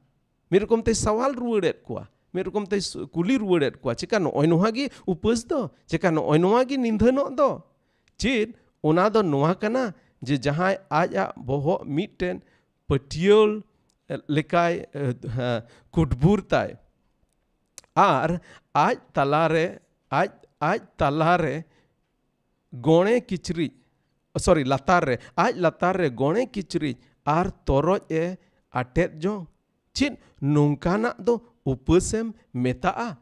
ᱢᱤᱫ ᱨᱚᱠᱚᱢ ᱛᱮᱭ ᱥᱟᱣᱟᱞ ᱨᱩᱣᱟᱹᱲᱮᱫ ᱠᱚᱣᱟ, ᱢᱤᱫ ᱨᱚᱠᱚᱢ ᱛᱮᱭ ᱥᱩ-, ᱠᱩᱞᱤ ᱨᱩᱣᱟᱹᱲᱮᱫ ᱠᱚᱣᱟ, "ᱪᱮᱠᱟ ᱱᱚᱜᱼᱚᱭ ᱱᱚᱣᱟ ᱜᱮ ᱩᱯᱟᱹᱥ ᱫᱚ? ᱪᱮᱠᱟ ᱱᱚᱜᱼᱚᱭ ᱱᱚᱣᱟ ᱜᱮ ᱱᱤᱫᱷᱟᱹᱱᱚᱜ ᱫᱚ?" ᱪᱮᱫ ᱚᱱᱟ ᱫᱚ ᱱᱚᱣᱟ ᱠᱟᱱᱟ ᱡᱮ ᱡᱟᱦᱟᱸᱭ ᱟᱡᱟᱜ ᱵᱚᱦᱚᱜ ᱢᱤᱫᱴᱮᱱ ᱯᱟᱹᱴᱭᱟᱹᱞ ᱞᱮᱠᱟᱭ, ᱮ, ᱦᱮᱸ, ᱠᱩᱴᱵᱩᱨ ᱛᱟᱭ, ᱟᱨ ᱟᱡ ᱛᱟᱞᱟᱨᱮ, ᱟᱡ, ᱟᱡ ᱛᱟᱞᱟᱨᱮ ᱜᱚᱬᱮ ᱠᱤᱪᱨᱤᱡ, sorry, ᱞᱟᱛᱟᱨ ᱨᱮ, ᱟᱡ ᱞᱟᱛᱟᱨ ᱨᱮ ᱜᱚᱬᱮ ᱠᱤᱪᱨᱤᱡ ᱟᱨ ᱛᱚᱨᱚᱡ ᱮ ᱟᱴᱮᱫ ᱡᱚᱝ? ᱪᱮᱫ ᱱᱚᱝᱠᱟᱱᱟᱜ ᱫᱚ ᱩᱯᱟᱹᱥᱮᱢ ᱢᱮᱛᱟᱜᱼᱟ?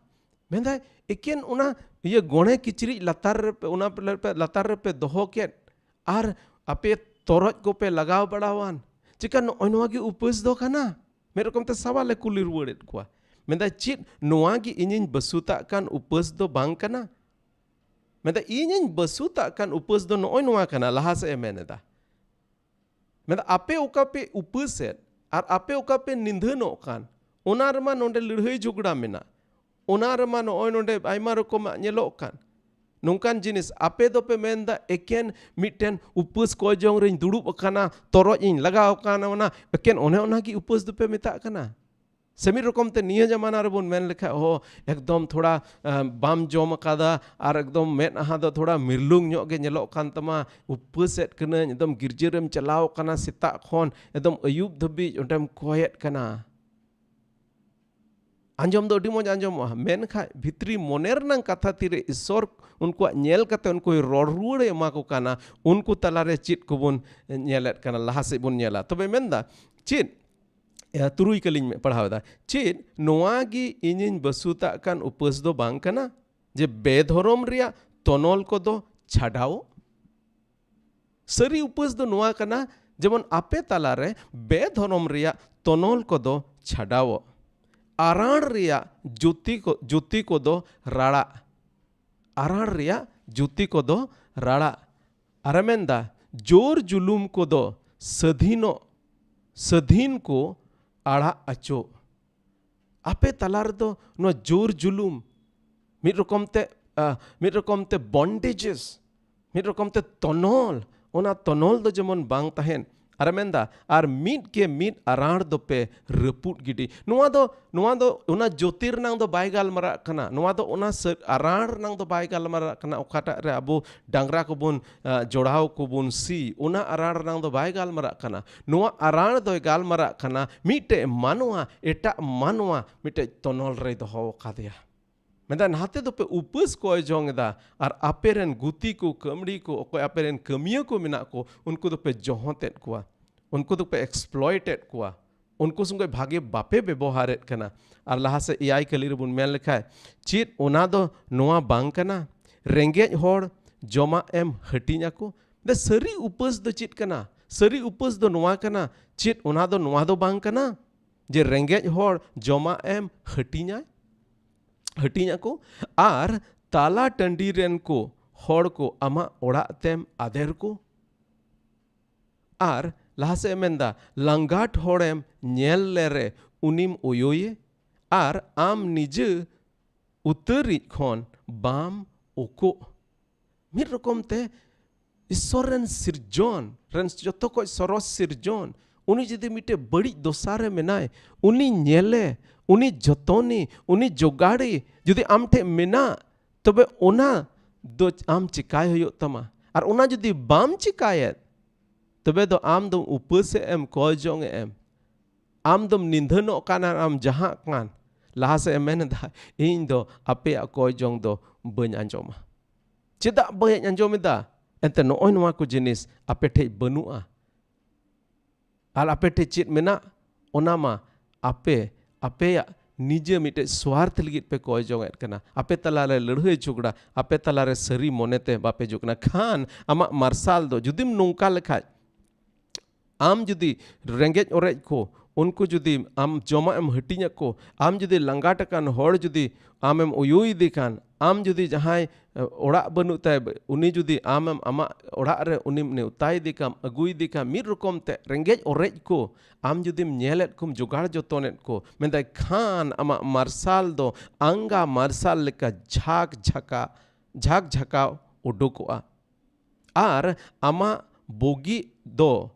ᱢᱮᱱᱫᱟᱭ, ᱮᱠᱮᱱ ᱚᱱᱟ ᱤᱭᱟᱹ ᱜᱚᱲᱮ ᱠᱤᱪᱨᱤᱡ ᱞᱟᱛᱟᱨ ᱨᱮᱯᱮ, ᱚᱱᱟ ᱯᱮ ᱞᱟᱛᱟᱨ ᱨᱮᱯᱮ ᱫᱚᱦᱚ ᱠᱮᱫ, ᱟᱨ ᱟᱯᱮ ᱛᱚᱨᱚᱡ ᱠᱚᱯᱮ ᱞᱟᱜᱟᱣ ᱵᱟᱲᱟᱣᱟᱱ, ᱪᱮᱠᱟ ᱱᱚᱜᱼᱚᱭ ᱱᱚᱣᱟ ᱜᱮ ᱩᱯᱟᱹᱥ ᱫᱚ ᱠᱟᱱᱟ? ᱢᱤᱫ ᱨᱚᱠᱚᱢ ᱛᱮ ᱥᱟᱣᱟᱞᱮ ᱠᱩᱞᱤ ᱨᱩᱣᱟᱹᱲᱮᱫ ᱠᱚᱣᱟ᱾ ᱢᱮᱱᱫᱟᱭ, ᱪᱮᱫ ᱱᱚᱣᱟ ᱜᱮ ᱤᱧᱤᱧ ᱵᱟᱹᱥᱩᱛᱟᱜ ᱠᱟᱱ ᱩᱯᱟᱹᱥ ᱫᱚ ᱵᱟᱝ ᱠᱟᱱᱟ? ᱢᱮᱱᱫᱟᱭ, ᱤᱧᱤᱧ ᱵᱟᱹᱥᱩᱛᱟᱜ ᱠᱟᱱ ᱩᱯᱟᱹᱥ ᱫᱚ ᱱᱚᱜᱼᱚᱭ ᱱᱚᱣᱟ ᱠᱟᱱᱟ, ᱞᱟᱦᱟ ᱥᱮᱫ ᱮ ᱢᱮᱱ ᱮᱫᱟ᱾ ᱢᱮᱱᱫᱟ, ᱟᱯᱮ ᱚᱠᱟ ᱯᱮ ᱩᱯᱟᱹᱥᱮᱫ ᱟᱨ ᱟᱯᱮ ᱚᱠᱟ ᱯᱮ ᱱᱤᱫᱷᱟᱹᱱᱚᱜ ᱠᱟᱱ, ᱚᱱᱟ ᱨᱮᱢᱟ ᱱᱚᱰᱮ ᱞᱟᱹᱲᱦᱟᱹᱭ ᱡᱷᱚᱜᱽᱲᱟ ᱢᱮᱱᱟᱜ, ᱚᱱᱟ ᱨᱮᱢᱟ ᱱᱚᱜᱼᱚᱭ ᱱᱚᱰᱮ ᱟᱭᱢᱟ ᱨᱚᱠᱚᱢᱟᱜ ᱧᱮᱞᱚᱜ ᱠᱟᱱ᱾ ᱱᱚᱝᱠᱟᱱ ᱡᱤᱱᱤᱥ ᱟᱯᱮ ᱫᱚᱯᱮ ᱢᱮᱱᱫᱟ, ᱮᱠᱮᱱ ᱢᱤᱫᱴᱮᱱ ᱩᱯᱟᱹᱥ ᱠᱚᱭ ᱡᱚᱝ ᱨᱮᱧ ᱫᱩᱲᱩᱵ ᱟᱠᱟᱱᱟ, ᱛᱚᱨᱚᱡ ᱤᱧ ᱞᱟᱜᱟᱣ ᱟᱠᱟᱱᱟ, ᱚᱱᱟ ᱮᱠᱮᱱ ᱚᱱᱮ ᱚᱱᱟ ᱜᱮ ᱩᱯᱟᱹᱥ ᱫᱚᱯᱮ ᱢᱮᱛᱟᱜ ᱠᱟᱱᱟ? ᱥᱮ ᱢᱤᱫ ᱨᱚᱠᱚᱢ ᱛᱮ ᱱᱤᱭᱟᱹ ᱡᱟᱢᱟᱱᱟ ᱨᱮᱵᱚᱱ ᱢᱮᱱ ᱞᱮᱠᱷᱟᱡ, ᱦᱚ, ᱮᱠᱫᱚᱢ ᱛᱷᱚᱲᱟ, ᱟᱸ, ᱵᱟᱢ ᱡᱚᱢ ᱟᱠᱟᱫᱟ ᱟᱨ ᱮᱠᱫᱚᱢ ᱢᱮᱫᱦᱟ ᱫᱚ ᱛᱷᱚᱲᱟ ᱢᱤᱨᱞᱩᱝ ᱧᱚᱜ ᱜᱮ ᱧᱮᱞᱚᱜ ᱠᱟᱱ ᱛᱟᱢᱟ, ᱩᱯᱟᱹᱥᱮᱫ ᱠᱟᱹᱱᱟᱹᱧ, ᱮᱠᱫᱚᱢ ᱜᱤᱨᱡᱟᱹ ᱨᱮᱢ ᱪᱟᱞᱟᱣ ᱠᱟᱱᱟ ᱥᱮᱛᱟᱜ ᱠᱷᱚᱱ, ᱮᱠᱫᱚᱢ ᱟᱹᱭᱩᱵ ᱫᱷᱟᱹᱵᱤᱡ ᱚᱸᱰᱮᱢ ᱠᱚᱭᱮᱫ ᱠᱟᱱᱟ᱾ ᱟᱸᱡᱚᱢ ᱫᱚ ᱟᱹᱰᱤ ᱢᱚᱡᱽ ᱟᱸᱡᱚᱢᱚᱜᱼᱟ, ᱢᱮᱱᱠᱷᱟᱡ ᱵᱷᱤᱛᱨᱤ ᱢᱚᱱᱮ ᱨᱮᱱᱟᱜ ᱠᱟᱛᱷᱟ ᱛᱤᱨᱮ ᱤᱥᱥᱚᱨ ᱩᱱᱠᱩᱣᱟᱜ ᱧᱮᱞ ᱠᱟᱛᱮ ᱩᱱᱠᱩᱭ ᱨᱚᱲ ᱨᱩᱣᱟᱹᱲᱮ ᱮᱢᱟ ᱠᱚ ᱠᱟᱱᱟ, ᱩᱱᱠᱩ ᱛᱟᱞᱟᱨᱮ ᱪᱮᱫ ᱠᱚᱵᱚᱱ ᱧᱮᱞᱮᱫ ᱠᱟᱱᱟ? ᱞᱟᱦᱟ ᱥᱮᱫ ᱵᱚᱱ ᱧᱮᱞᱟ᱾ ᱛᱚᱵᱮ ᱢᱮᱱᱫᱟ ᱪᱮᱫ? ᱮ, ᱛᱩᱨᱩᱭ ᱠᱟᱹᱞᱤᱧ ᱢᱮ-, ᱯᱟᱲᱦᱟᱣ ᱮᱫᱟ᱾ ᱪᱮᱫ ᱱᱚᱣᱟ ᱜᱮ ᱤᱧᱤᱧ ᱵᱟᱹᱥᱩᱛᱟᱜ ᱠᱟᱱ ᱩᱯᱟᱹᱥ ᱫᱚ ᱵᱟᱝ ᱠᱟᱱᱟ, ᱡᱮ ᱵᱮᱫᱷᱚᱨᱚᱢ ᱨᱮᱭᱟᱜ ᱛᱚᱱᱚᱞ ᱠᱚᱫᱚ ᱪᱷᱟᱰᱟᱣ? ᱥᱟᱹᱨᱤ ᱩᱯᱟᱹᱥ ᱫᱚ ᱱᱚᱣᱟ ᱠᱟᱱᱟ, ᱡᱮᱢᱚᱱ ᱟᱯᱮ ᱛᱟᱞᱟᱨᱮ ᱵᱮᱫᱷᱚᱨᱚᱢ ᱨᱮᱭᱟᱜ ᱛᱚᱱᱚᱞ ᱠᱚᱫᱚ ᱪᱷᱟᱰᱟᱣᱚᱜ, ᱟᱨᱟᱲ ᱨᱮᱭᱟᱜ ᱡᱩᱛᱤ ᱠᱚ, ᱡᱩᱛᱤ ᱠᱚᱫᱚ ᱨᱟᱲᱟᱜ, ᱟᱨᱟᱲ ᱨᱮᱭᱟᱜ ᱡᱩᱛᱤ ᱠᱚᱫᱚ ᱨᱟᱲᱟᱜ᱾ ᱟᱨᱮ ᱢᱮᱱᱫᱟ, ᱡᱳᱨ ᱡᱩᱞᱩᱢ ᱠᱚᱫᱚ ᱥᱟᱹᱫᱷᱤᱱᱚᱜ, ᱥᱟᱹᱫᱷᱤᱱ ᱠᱚ ᱟᱲᱟᱜ ᱟᱪᱚᱜ᱾ ᱟᱯᱮ ᱛᱟᱞᱟ ᱨᱮᱫᱚ ᱱᱚᱣᱟ ᱡᱳᱨ ᱡᱩᱞᱩᱢ, ᱢᱤᱫ ᱨᱚᱠᱚᱢ ᱛᱮ, ᱟ, ᱢᱤᱫ ᱨᱚᱠᱚᱢ ᱛᱮ bondages, ᱢᱤᱫ ᱨᱚᱠᱚᱢ ᱛᱮ ᱛᱚᱱᱚᱞ, ᱚᱱᱟ ᱛᱚᱱᱚᱞ ᱫᱚ ᱡᱮᱢᱚᱱ ᱵᱟᱝ ᱛᱟᱦᱮᱱ᱾ ᱟᱨᱮ ᱢᱮᱱᱫᱟ, ᱟᱨ ᱢᱤᱫ ᱠᱮ ᱢᱤᱫ ᱟᱨᱟᱲ ᱫᱚᱯᱮ ᱨᱟᱹᱯᱩᱫ ᱜᱤᱰᱤ᱾ ᱱᱚᱣᱟ ᱫᱚ, ᱱᱚᱣᱟ ᱫᱚ ᱚᱱᱟ ᱡᱳᱛᱤ ᱨᱮᱱᱟᱝ ᱫᱚ ᱵᱟᱭ ᱜᱟᱞᱢᱟᱨᱟᱜ ᱠᱟᱱᱟ, ᱱᱚᱣᱟ ᱫᱚ ᱚᱱᱟ ᱥᱟᱹ-, ᱟᱨᱟᱲ ᱨᱮᱱᱟᱝ ᱫᱚ ᱵᱟᱭ ᱜᱟᱞᱢᱟᱨᱟᱜ ᱠᱟᱱᱟ, ᱚᱠᱟᱴᱟᱜ ᱨᱮ ᱟᱵᱚ ᱰᱟᱝᱨᱟ ᱠᱚᱵᱚᱱ, ᱟ, ᱡᱚᱲᱟᱣ ᱠᱚᱵᱚᱱ ᱥᱤ, ᱚᱱᱟ ᱟᱨᱟᱲ ᱨᱮᱱᱟᱝ ᱫᱚ ᱵᱟᱭ ᱜᱟᱞᱢᱟᱨᱟᱜ ᱠᱟᱱᱟ᱾ ᱱᱚᱣᱟ ᱟᱨᱟᱲ ᱫᱚᱭ ᱜᱟᱞᱢᱟᱨᱟᱜ ᱠᱟᱱᱟ ᱢᱤᱫᱴᱮᱡ ᱢᱟᱱᱣᱟ ᱮᱴᱟᱜ ᱢᱟᱱᱣᱟ ᱢᱤᱫᱴᱮᱡ ᱛᱚᱱᱚᱞ ᱨᱮᱭ ᱫᱚᱦᱚ ᱟᱠᱟᱫᱮᱭᱟ᱾ ᱢᱮᱱᱫᱟ, ᱱᱟᱛᱮ ᱫᱚᱯᱮ ᱩᱯᱟᱹᱥ ᱠᱚᱭ ᱡᱚᱝ ᱮᱫᱟ, ᱟᱨ ᱟᱯᱮ ᱨᱮᱱ ᱜᱩᱛᱤ ᱠᱚ, ᱠᱟᱹᱢᱲᱤ ᱠᱚ, ᱚᱠᱚᱭ ᱟᱯᱮ ᱨᱮᱱ ᱠᱟᱹᱢᱤᱭᱟᱹ ᱠᱚ ᱢᱮᱱᱟᱜ ᱠᱚ, ᱩᱱᱠᱩ ᱫᱚᱯᱮ ᱡᱚᱦᱚᱸᱛᱮᱫ ᱠᱚᱣᱟ, ᱩᱱᱠᱩ ᱫᱚᱯᱮ exploit ᱮᱫ ᱠᱚᱣᱟ, ᱩᱱᱠᱩ ᱥᱚᱸᱜᱮ ᱵᱷᱟᱜᱮ ᱵᱟᱯᱮ ᱵᱮᱵᱚᱦᱟᱨᱮᱫ ᱠᱟᱱᱟ᱾ ᱟᱨ ᱞᱟᱦᱟ ᱥᱮᱫ ᱮᱭᱟᱭ ᱠᱟᱹᱞᱤ ᱨᱮᱵᱚᱱ ᱢᱮᱱ ᱞᱮᱠᱷᱟᱡ, ᱪᱮᱫ ᱚᱱᱟ ᱫᱚ ᱱᱚᱣᱟ ᱵᱟᱝ ᱠᱟᱱᱟ? ᱨᱮᱸᱜᱮᱡ ᱦᱚᱲ ᱡᱚᱢᱟᱜ ᱮᱢ ᱦᱟᱹᱴᱤᱧ ᱟᱠᱚ? ᱫᱮ, ᱥᱟᱹᱨᱤ ᱩᱯᱟᱹᱥ ᱫᱚ ᱪᱮᱫ ᱠᱟᱱᱟ? ᱥᱟᱹᱨᱤ ᱩᱯᱟᱹᱥ ᱫᱚ ᱱᱚᱣᱟ ᱠᱟᱱᱟ᱾ ᱪᱮᱫ ᱚᱱᱟ ᱫᱚ ᱱᱚᱣᱟ ᱫᱚ ᱵᱟᱝ ᱠᱟᱱᱟ ᱡᱮ ᱨᱮᱸᱜᱮᱡ ᱦᱚᱲ ᱡᱚᱢᱟᱜ ᱮᱢ ᱦᱟᱹᱴᱤᱧᱟᱭ, ᱦᱟᱹᱴᱤᱧ ᱟᱠᱚ? ᱟᱨ ᱛᱟᱞᱟ ᱴᱟᱺᱰᱤ ᱨᱮᱱ ᱠᱚ ᱦᱚᱲ ᱠᱚ ᱟᱢᱟᱜ ᱚᱲᱟᱜ ᱛᱮᱢ ᱟᱫᱮᱨ ᱠᱚ? ᱟᱨ ᱞᱟᱦᱟ ᱥᱮᱫ ᱮ ᱢᱮᱱᱫᱟ, ᱞᱟᱸᱜᱟᱴ ᱦᱚᱲᱮᱢ ᱧᱮᱞ ᱞᱮᱨᱮ ᱩᱱᱤᱢ ᱚᱭᱚᱭᱮ, ᱟᱨ ᱟᱢ ᱱᱤᱡᱮ ᱩᱛᱟᱹᱨᱤᱡ ᱠᱷᱚᱱ ᱵᱟᱢ ᱩᱠᱩᱜ᱾ ᱢᱤᱫ ᱨᱚᱠᱚᱢ ᱛᱮ ᱤᱥᱥᱚᱨ ᱨᱮᱱ ᱥᱤᱨᱡᱚᱱ ᱨᱮᱱ ᱡᱚᱛᱚ ᱠᱷᱚᱡ ᱥᱚᱨᱚᱥ ᱥᱤᱨᱡᱚᱱ, ᱩᱱᱤ ᱡᱩᱫᱤ ᱢᱤᱫᱴᱮᱡ ᱵᱟᱹᱲᱤᱡ ᱫᱚᱥᱟ ᱨᱮ ᱢᱮᱱᱟᱭ, ᱩᱱᱤ ᱧᱮᱞᱮ, ᱩᱱᱤ ᱡᱚᱛᱚᱱᱮ, ᱩᱱᱤ ᱡᱚᱜᱟᱲᱮ, ᱡᱩᱫᱤ ᱟᱢ ᱴᱷᱮᱡ ᱢᱮᱱᱟᱜ, ᱛᱚᱵᱮ ᱚᱱᱟ ᱫᱚ ᱟᱢ ᱪᱤᱠᱟᱭ ᱦᱩᱭᱩᱜ ᱛᱟᱢᱟ᱾ ᱟᱨ ᱚᱱᱟ ᱡᱩᱫᱤ ᱵᱟᱢ ᱪᱤᱠᱟᱭᱮᱫ, ᱛᱚᱵᱮ ᱫᱚ ᱟᱢ ᱫᱚᱢ ᱩᱯᱟᱹᱥᱮᱫ ᱮᱢ, ᱠᱚᱭ ᱡᱚᱝ ᱮᱫ ᱮᱢ, ᱟᱢ ᱫᱚᱢ ᱱᱤᱫᱷᱟᱹᱱᱚᱜ ᱠᱟᱱᱟ, ᱟᱢ ᱡᱟᱦᱟᱸᱜ ᱠᱟᱱ᱾ ᱞᱟᱦᱟ ᱥᱮᱫ ᱮ ᱢᱮᱱ ᱮᱫᱟ, ᱤᱧ ᱫᱚ ᱟᱯᱮᱭᱟᱜ ᱠᱚᱭ ᱡᱚᱝ ᱫᱚ ᱵᱟᱹᱧ ᱟᱸᱡᱚᱢᱟ᱾ ᱪᱮᱫᱟᱜ ᱵᱟᱹᱧ ᱟᱸᱡᱚᱢ ᱮᱫᱟ? ᱮᱱᱛᱮ ᱱᱚᱜᱼᱚᱭ ᱱᱚᱣᱟ ᱠᱚ ᱡᱤᱱᱤᱥ ᱟᱯᱮ ᱴᱷᱮᱡ ᱵᱟᱹᱱᱩᱜᱼᱟ᱾ ᱟᱨ ᱟᱯᱮ ᱴᱷᱮᱡ ᱪᱮᱫ ᱢᱮᱱᱟᱜ, ᱚᱱᱟ ᱢᱟ ᱟᱯᱮ ᱟᱯᱮᱭᱟᱜ ᱱᱤᱡᱮ ᱢᱤᱫᱴᱮᱡ ᱥᱣᱟᱨᱛᱷ ᱞᱟᱹᱜᱤᱫ ᱯᱮ ᱠᱚᱭ ᱡᱚᱝ ᱮᱫ ᱠᱟᱱᱟ᱾ ᱟᱯᱮ ᱛᱟᱞᱟᱨᱮ ᱞᱟᱹᱲᱦᱟᱹᱭ ᱡᱷᱚᱜᱽᱲᱟ, ᱟᱯᱮ ᱛᱟᱞᱟᱨᱮ ᱥᱟᱹᱨᱤ ᱢᱚᱱᱮᱛᱮ ᱵᱟᱯᱮ ᱦᱤᱡᱩᱜ ᱠᱟᱱᱟ᱾ ᱠᱷᱟᱱ ᱟᱢᱟᱜ ᱢᱟᱨᱥᱟᱞ ᱫᱚ ᱡᱩᱫᱤᱢ ᱱᱚᱝᱠᱟ ᱞᱮᱠᱷᱟᱡ, ᱟᱢ ᱡᱩᱫᱤ ᱨᱮᱸᱜᱮᱡ ᱚᱨᱮᱡ ᱠᱚ, ᱩᱱᱠᱩ ᱡᱩᱫᱤ ᱟᱢ ᱡᱚᱢᱟᱜ ᱮᱢ ᱦᱟᱹᱴᱤᱧ ᱟᱠᱚ, ᱟᱢ ᱡᱩᱫᱤ ᱞᱟᱸᱜᱟᱴ ᱟᱠᱟᱱ ᱦᱚᱲ ᱡᱩᱫᱤ ᱟᱢᱮᱢ ᱩᱭᱩᱭᱮᱫᱮ ᱠᱷᱟᱱ, ᱟᱢ ᱡᱩᱫᱤ ᱡᱟᱦᱟᱸᱭ, ᱮ, ᱚᱲᱟᱜ ᱵᱟᱹᱱᱩᱜ ᱛᱟᱭ, ᱩᱱᱤ ᱡᱩᱫᱤ ᱟᱢᱮᱢ ᱟᱢᱟᱜ ᱚᱲᱟᱜ ᱨᱮ ᱩᱱᱤᱢ ᱱᱮᱣᱛᱟᱭᱮᱫᱮ ᱠᱷᱟᱱ, ᱟᱹᱜᱩᱭᱮᱫᱮ ᱠᱷᱟᱱ, ᱢᱤᱫ ᱨᱚᱠᱚᱢ ᱛᱮ ᱨᱮᱸᱜᱮᱡ ᱚᱨᱮᱡ ᱠᱚ ᱟᱢ ᱡᱩᱫᱤᱢ ᱧᱮᱞᱮᱫ ᱠᱚᱢ, ᱡᱚᱜᱟᱲ ᱡᱚᱛᱚᱱᱮᱫ ᱠᱚ, ᱢᱮᱱᱫᱟᱭ, ᱠᱷᱟᱱ ᱟᱢᱟᱜ ᱢᱟᱨᱥᱟᱞ ᱫᱚ ᱟᱝᱜᱟ ᱢᱟᱨᱥᱟᱞ ᱞᱮᱠᱟ ᱡᱷᱟᱠ ᱡᱷᱟᱠᱟ, ᱡᱷᱟᱠ ᱡᱷᱟᱠᱟᱣ ᱩᱰᱩᱠᱚᱜᱼᱟ᱾ ᱟᱨ ᱟᱢᱟᱜ ᱵᱩᱜᱤᱜ ᱫᱚ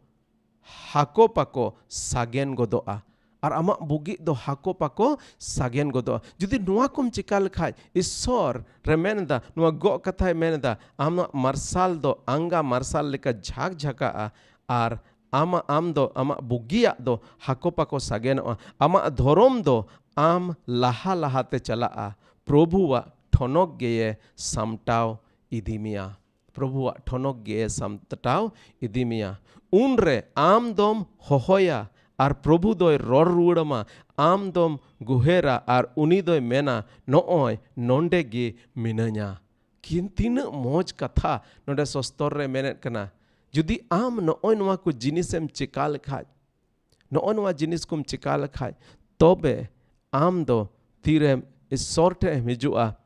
ᱦᱟᱠᱚ ᱯᱟᱠᱚ ᱥᱟᱜᱮᱱ ᱜᱚᱫᱚᱜᱼᱟ᱾ ᱟᱨ ᱟᱢᱟᱜ ᱵᱩᱜᱤᱜ ᱫᱚ ᱦᱟᱠᱚ ᱯᱟᱠᱚ ᱥᱟᱜᱮᱱ ᱜᱚᱫᱚᱜᱼᱟ᱾ ᱡᱩᱫᱤ ᱱᱚᱣᱟ ᱠᱚᱢ ᱪᱤᱠᱟ ᱞᱮᱠᱷᱟᱡ, ᱤᱥᱥᱚᱨ ᱨᱮ ᱢᱮᱱ ᱮᱫᱟ, ᱱᱚᱣᱟ ᱜᱚᱜ ᱠᱟᱛᱷᱟᱭ ᱢᱮᱱ ᱮᱫᱟ, ᱟᱢᱟᱜ ᱢᱟᱨᱥᱟᱞ ᱫᱚ ᱟᱝᱜᱟ ᱢᱟᱨᱥᱟᱞ ᱞᱮᱠᱟ ᱡᱷᱟᱠ ᱡᱷᱟᱠᱟᱜᱼᱟ᱾ ᱟᱨ ᱟᱢᱟᱜ, ᱟᱢ ᱫᱚ, ᱟᱢᱟᱜ ᱵᱩᱜᱤᱭᱟᱜ ᱫᱚ ᱦᱟᱠᱚ ᱯᱟᱠᱚ ᱥᱟᱜᱮᱱᱚᱜᱼᱟ᱾ ᱟᱢᱟᱜ ᱫᱷᱚᱨᱚᱢ ᱫᱚ ᱟᱢ ᱞᱟᱦᱟ ᱞᱟᱦᱟᱛᱮ ᱪᱟᱞᱟᱜᱼᱟ᱾ ᱯᱨᱚᱵᱷᱩᱣᱟᱜ ᱴᱷᱚᱱᱚᱠ ᱜᱮᱭᱮ ᱥᱟᱢᱴᱟᱣ ᱤᱫᱤ ᱢᱮᱭᱟ᱾ ᱯᱨᱚᱵᱷᱩᱣᱟᱜ ᱴᱷᱚᱱᱚᱠ ᱜᱮᱭᱮ ᱥᱟᱢᱴᱟᱣ ᱤᱫᱤ ᱢᱮᱭᱟ᱾ ᱩᱱᱨᱮ ᱟᱢ ᱫᱚᱢ ᱦᱚᱦᱚᱭᱟ, ᱟᱨ ᱯᱨᱚᱵᱷᱩ ᱫᱚᱭ ᱨᱚᱲ ᱨᱩᱣᱟᱹᱲ ᱟᱢᱟ᱾ ᱟᱢ ᱫᱚᱢ ᱜᱩᱦᱮᱨᱟ ᱟᱨ ᱩᱱᱤ ᱫᱚᱭ ᱢᱮᱱᱟ, "ᱱᱚᱜᱼᱚᱭ ᱱᱚᱸᱰᱮ ᱜᱮ ᱢᱤᱱᱟᱹᱧᱟ᱾" ᱠᱤᱱ ᱛᱤᱱᱟᱹᱜ ᱢᱚᱡᱽ ᱠᱟᱛᱷᱟ ᱱᱚᱰᱮ ᱥᱚᱥᱛᱚᱨ ᱨᱮ ᱢᱮᱱᱮᱫ ᱠᱟᱱᱟ᱾ ᱡᱩᱫᱤ ᱟᱢ ᱱᱚᱜᱼᱚᱭ ᱱᱚᱣᱟ ᱠᱚ ᱡᱤᱱᱤᱥᱮᱢ ᱪᱮᱠᱟ ᱞᱮᱠᱷᱟᱡ, ᱱᱚᱜᱼᱚᱭ ᱱᱚᱣᱟ ᱡᱤᱱᱤᱥ ᱠᱚᱢ ᱪᱮᱠᱟ ᱞᱮᱠᱷᱟᱡ, ᱛᱚᱵᱮ ᱟᱢ ᱫᱚ ᱛᱤᱨᱮᱢ ᱤᱥᱥᱚᱨ ᱴᱷᱮᱡ ᱮᱢ ᱦᱤᱡᱩᱜᱼᱟ,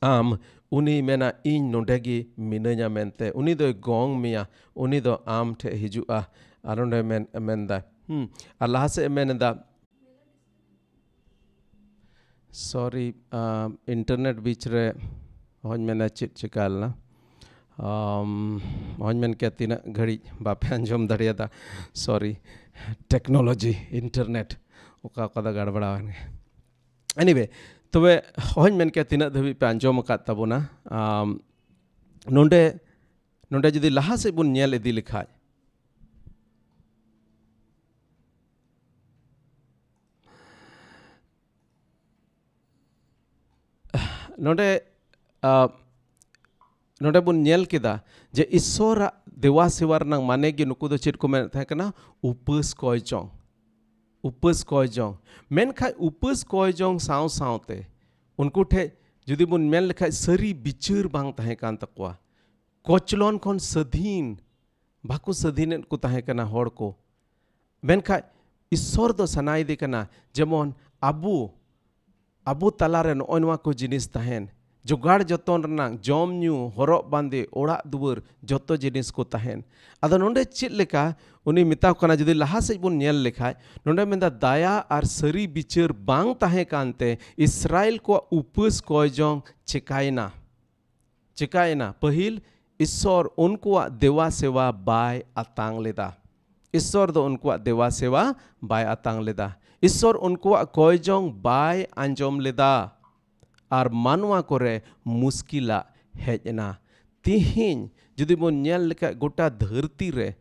ᱟᱢ ᱩᱱᱤ ᱢᱮᱱᱟ, "ᱤᱧ ᱱᱚᱰᱮ ᱜᱮ ᱢᱤᱱᱟᱹᱧᱟ" ᱢᱮᱱᱛᱮ᱾ ᱩᱱᱤ ᱫᱚᱭ ᱜᱚᱝ ᱢᱮᱭᱟ, ᱩᱱᱤ ᱫᱚ ᱟᱢ ᱴᱷᱮᱡ ᱦᱤᱡᱩᱜᱼᱟ᱾ ᱟᱨ ᱚᱸᱰᱮ ᱢᱮᱱ, ᱢᱮᱱᱫᱟ, ᱦᱩᱸ, ᱟᱨ ᱞᱟᱦᱟ ᱥᱮᱫ ᱮ ᱢᱮᱱ ᱮᱫᱟ, ᱥᱚᱨᱤ, ᱤᱱᱴᱟᱨᱱᱮᱴ ᱵᱤᱪ ᱨᱮ ᱦᱚᱧ ᱢᱮᱱᱟ ᱪᱮᱫ ᱪᱤᱠᱟ ᱞᱮᱱᱟ᱾ ᱟᱢ, ᱦᱚᱧ ᱢᱮᱱ ᱠᱮᱭᱟ ᱛᱤᱱᱟᱹᱜ ᱜᱷᱟᱹᱲᱤᱡ ᱵᱟᱯᱮ ᱟᱸᱡᱚᱢ ᱫᱟᱲᱮᱭᱟᱫᱟ᱾ ᱥᱚᱨᱤ, ᱴᱮᱠᱱᱳᱞᱚᱡᱤ, ᱤᱱᱴᱟᱨᱱᱮᱴ ᱚᱠᱟ ᱚᱠᱟ ᱫᱚ ᱜᱟᱲᱵᱟᱲᱟᱣᱮᱱ ᱜᱮ᱾ ᱮᱱᱤᱣᱮ, ᱛᱚᱵᱮ ᱦᱚᱧ ᱢᱮᱱ ᱠᱮᱭᱟ ᱛᱤᱱᱟᱹᱜ ᱫᱷᱟᱹᱵᱤᱡ ᱯᱮ ᱟᱸᱡᱚᱢ ᱟᱠᱟᱫ ᱛᱟᱵᱚᱱᱟ᱾ ᱟᱢ, ᱱᱚᱰᱮ, ᱱᱚᱰᱮ ᱡᱩᱫᱤ ᱞᱟᱦᱟ ᱥᱮᱫ ᱵᱚᱱ ᱧᱮᱞ ᱤᱫᱤ ᱞᱮᱠᱷᱟᱡ, ᱱᱚᱰᱮ, ᱟ, ᱱᱚᱰᱮ ᱵᱚᱱ ᱧᱮᱞ ᱠᱮᱫᱟ ᱡᱮ ᱤᱥᱥᱚᱨᱟᱜ ᱫᱮᱣᱟ ᱥᱮᱣᱟ ᱨᱮᱱᱟᱜ ᱢᱟᱱᱮ ᱜᱮ ᱱᱩᱠᱩ ᱫᱚ ᱪᱮᱫ ᱠᱚ ᱢᱮᱱᱮᱫ ᱛᱟᱦᱮᱸ ᱠᱟᱱᱟ? ᱩᱯᱟᱹᱥ ᱠᱚᱭ ᱡᱚᱝ᱾ ᱩᱯᱟᱹᱥ ᱠᱚᱭ ᱡᱚᱝ᱾ ᱢᱮᱱᱠᱷᱟᱡ ᱩᱯᱟᱹᱥ ᱠᱚᱭ ᱡᱚᱝ ᱥᱟᱶ ᱥᱟᱶᱛᱮ ᱩᱱᱠᱩ ᱴᱷᱮᱡ ᱡᱩᱫᱤ ᱵᱚᱱ ᱢᱮᱱ ᱞᱮᱠᱷᱟᱡ ᱥᱟᱹᱨᱤ ᱵᱤᱪᱟᱹᱨ ᱵᱟᱝ ᱛᱟᱦᱮᱸ ᱠᱟᱱ ᱛᱟᱠᱚᱣᱟ᱾ ᱠᱚᱪᱞᱚᱱ ᱠᱷᱚᱱ ᱥᱟᱹᱫᱷᱤᱱ, ᱵᱟᱠᱚ ᱥᱟᱹᱫᱷᱤᱱᱮᱫ ᱠᱚ ᱛᱟᱦᱮᱸ ᱠᱟᱱᱟ ᱦᱚᱲ ᱠᱚ᱾ ᱢᱮᱱᱠᱷᱟᱡ ᱤᱥᱥᱚᱨ ᱫᱚ ᱥᱟᱱᱟᱭᱮᱫᱮ ᱠᱟᱱᱟ ᱡᱮᱢᱚᱱ ᱟᱵᱚ, ᱟᱵᱚ ᱛᱟᱞᱟᱨᱮ ᱱᱚᱜᱼᱚᱭ ᱱᱚᱣᱟ ᱠᱚ ᱡᱤᱱᱤᱥ ᱛᱟᱦᱮᱱ, ᱡᱚᱜᱟᱲ ᱡᱚᱛᱚᱱ ᱨᱮᱱᱟᱜ, ᱡᱚᱢ ᱧᱩ, ᱦᱚᱨᱚᱜ ᱵᱟᱸᱫᱮ, ᱚᱲᱟᱜ ᱫᱩᱣᱟᱹᱨ, ᱡᱚᱛᱚ ᱡᱤᱱᱤᱥ ᱠᱚ ᱛᱟᱦᱮᱱ᱾ ᱟᱫᱚ ᱱᱚᱰᱮ ᱪᱮᱫ ᱞᱮᱠᱟ ᱩᱱᱤ ᱢᱮᱛᱟ ᱠᱚ ᱠᱟᱱᱟ, ᱡᱩᱫᱤ ᱞᱟᱦᱟ ᱥᱮᱫ ᱵᱚᱱ ᱧᱮᱞ ᱞᱮᱠᱷᱟᱡ, ᱱᱚᱰᱮ ᱢᱮᱱᱫᱟ, ᱫᱟᱭᱟ ᱟᱨ ᱥᱟᱹᱨᱤ ᱵᱤᱪᱟᱹᱨ ᱵᱟᱝ ᱛᱟᱦᱮᱸ ᱠᱟᱱᱛᱮ ᱤᱥᱨᱟᱭᱮᱞ ᱠᱚᱣᱟᱜ ᱩᱯᱟᱹᱥ ᱠᱚᱭ ᱡᱚᱝ ᱪᱮᱠᱟᱭᱮᱱᱟ? ᱪᱮᱠᱟᱭᱮᱱᱟ? ᱯᱟᱹᱦᱤᱞ, ᱤᱥᱥᱚᱨ ᱩᱱᱠᱩᱣᱟᱜ ᱫᱮᱣᱟ ᱥᱮᱣᱟ ᱵᱟᱭ ᱟᱛᱟᱝ ᱞᱮᱫᱟ᱾ ᱤᱥᱥᱚᱨ ᱫᱚ ᱩᱱᱠᱩᱣᱟᱜ ᱫᱮᱣᱟ ᱥᱮᱣᱟ ᱵᱟᱭ ᱟᱛᱟᱝ ᱞᱮᱫᱟ᱾ ᱤᱥᱥᱚᱨ ᱩᱱᱠᱩᱣᱟᱜ ᱠᱚᱭ ᱡᱚᱝ ᱵᱟᱭ ᱟᱸᱡᱚᱢ ᱞᱮᱫᱟ᱾ ᱟᱨ ᱢᱟᱱᱣᱟ ᱠᱚᱨᱮ ᱢᱩᱥᱠᱤᱞᱟᱜ ᱦᱮᱡ ᱮᱱᱟ᱾ ᱛᱤᱦᱤᱧ ᱡᱩᱫᱤ ᱵᱚᱱ ᱧᱮᱞ ᱞᱮᱠᱷᱟᱡ, ᱜᱚᱴᱟ ᱫᱷᱟᱹᱨᱛᱤ ᱨᱮ,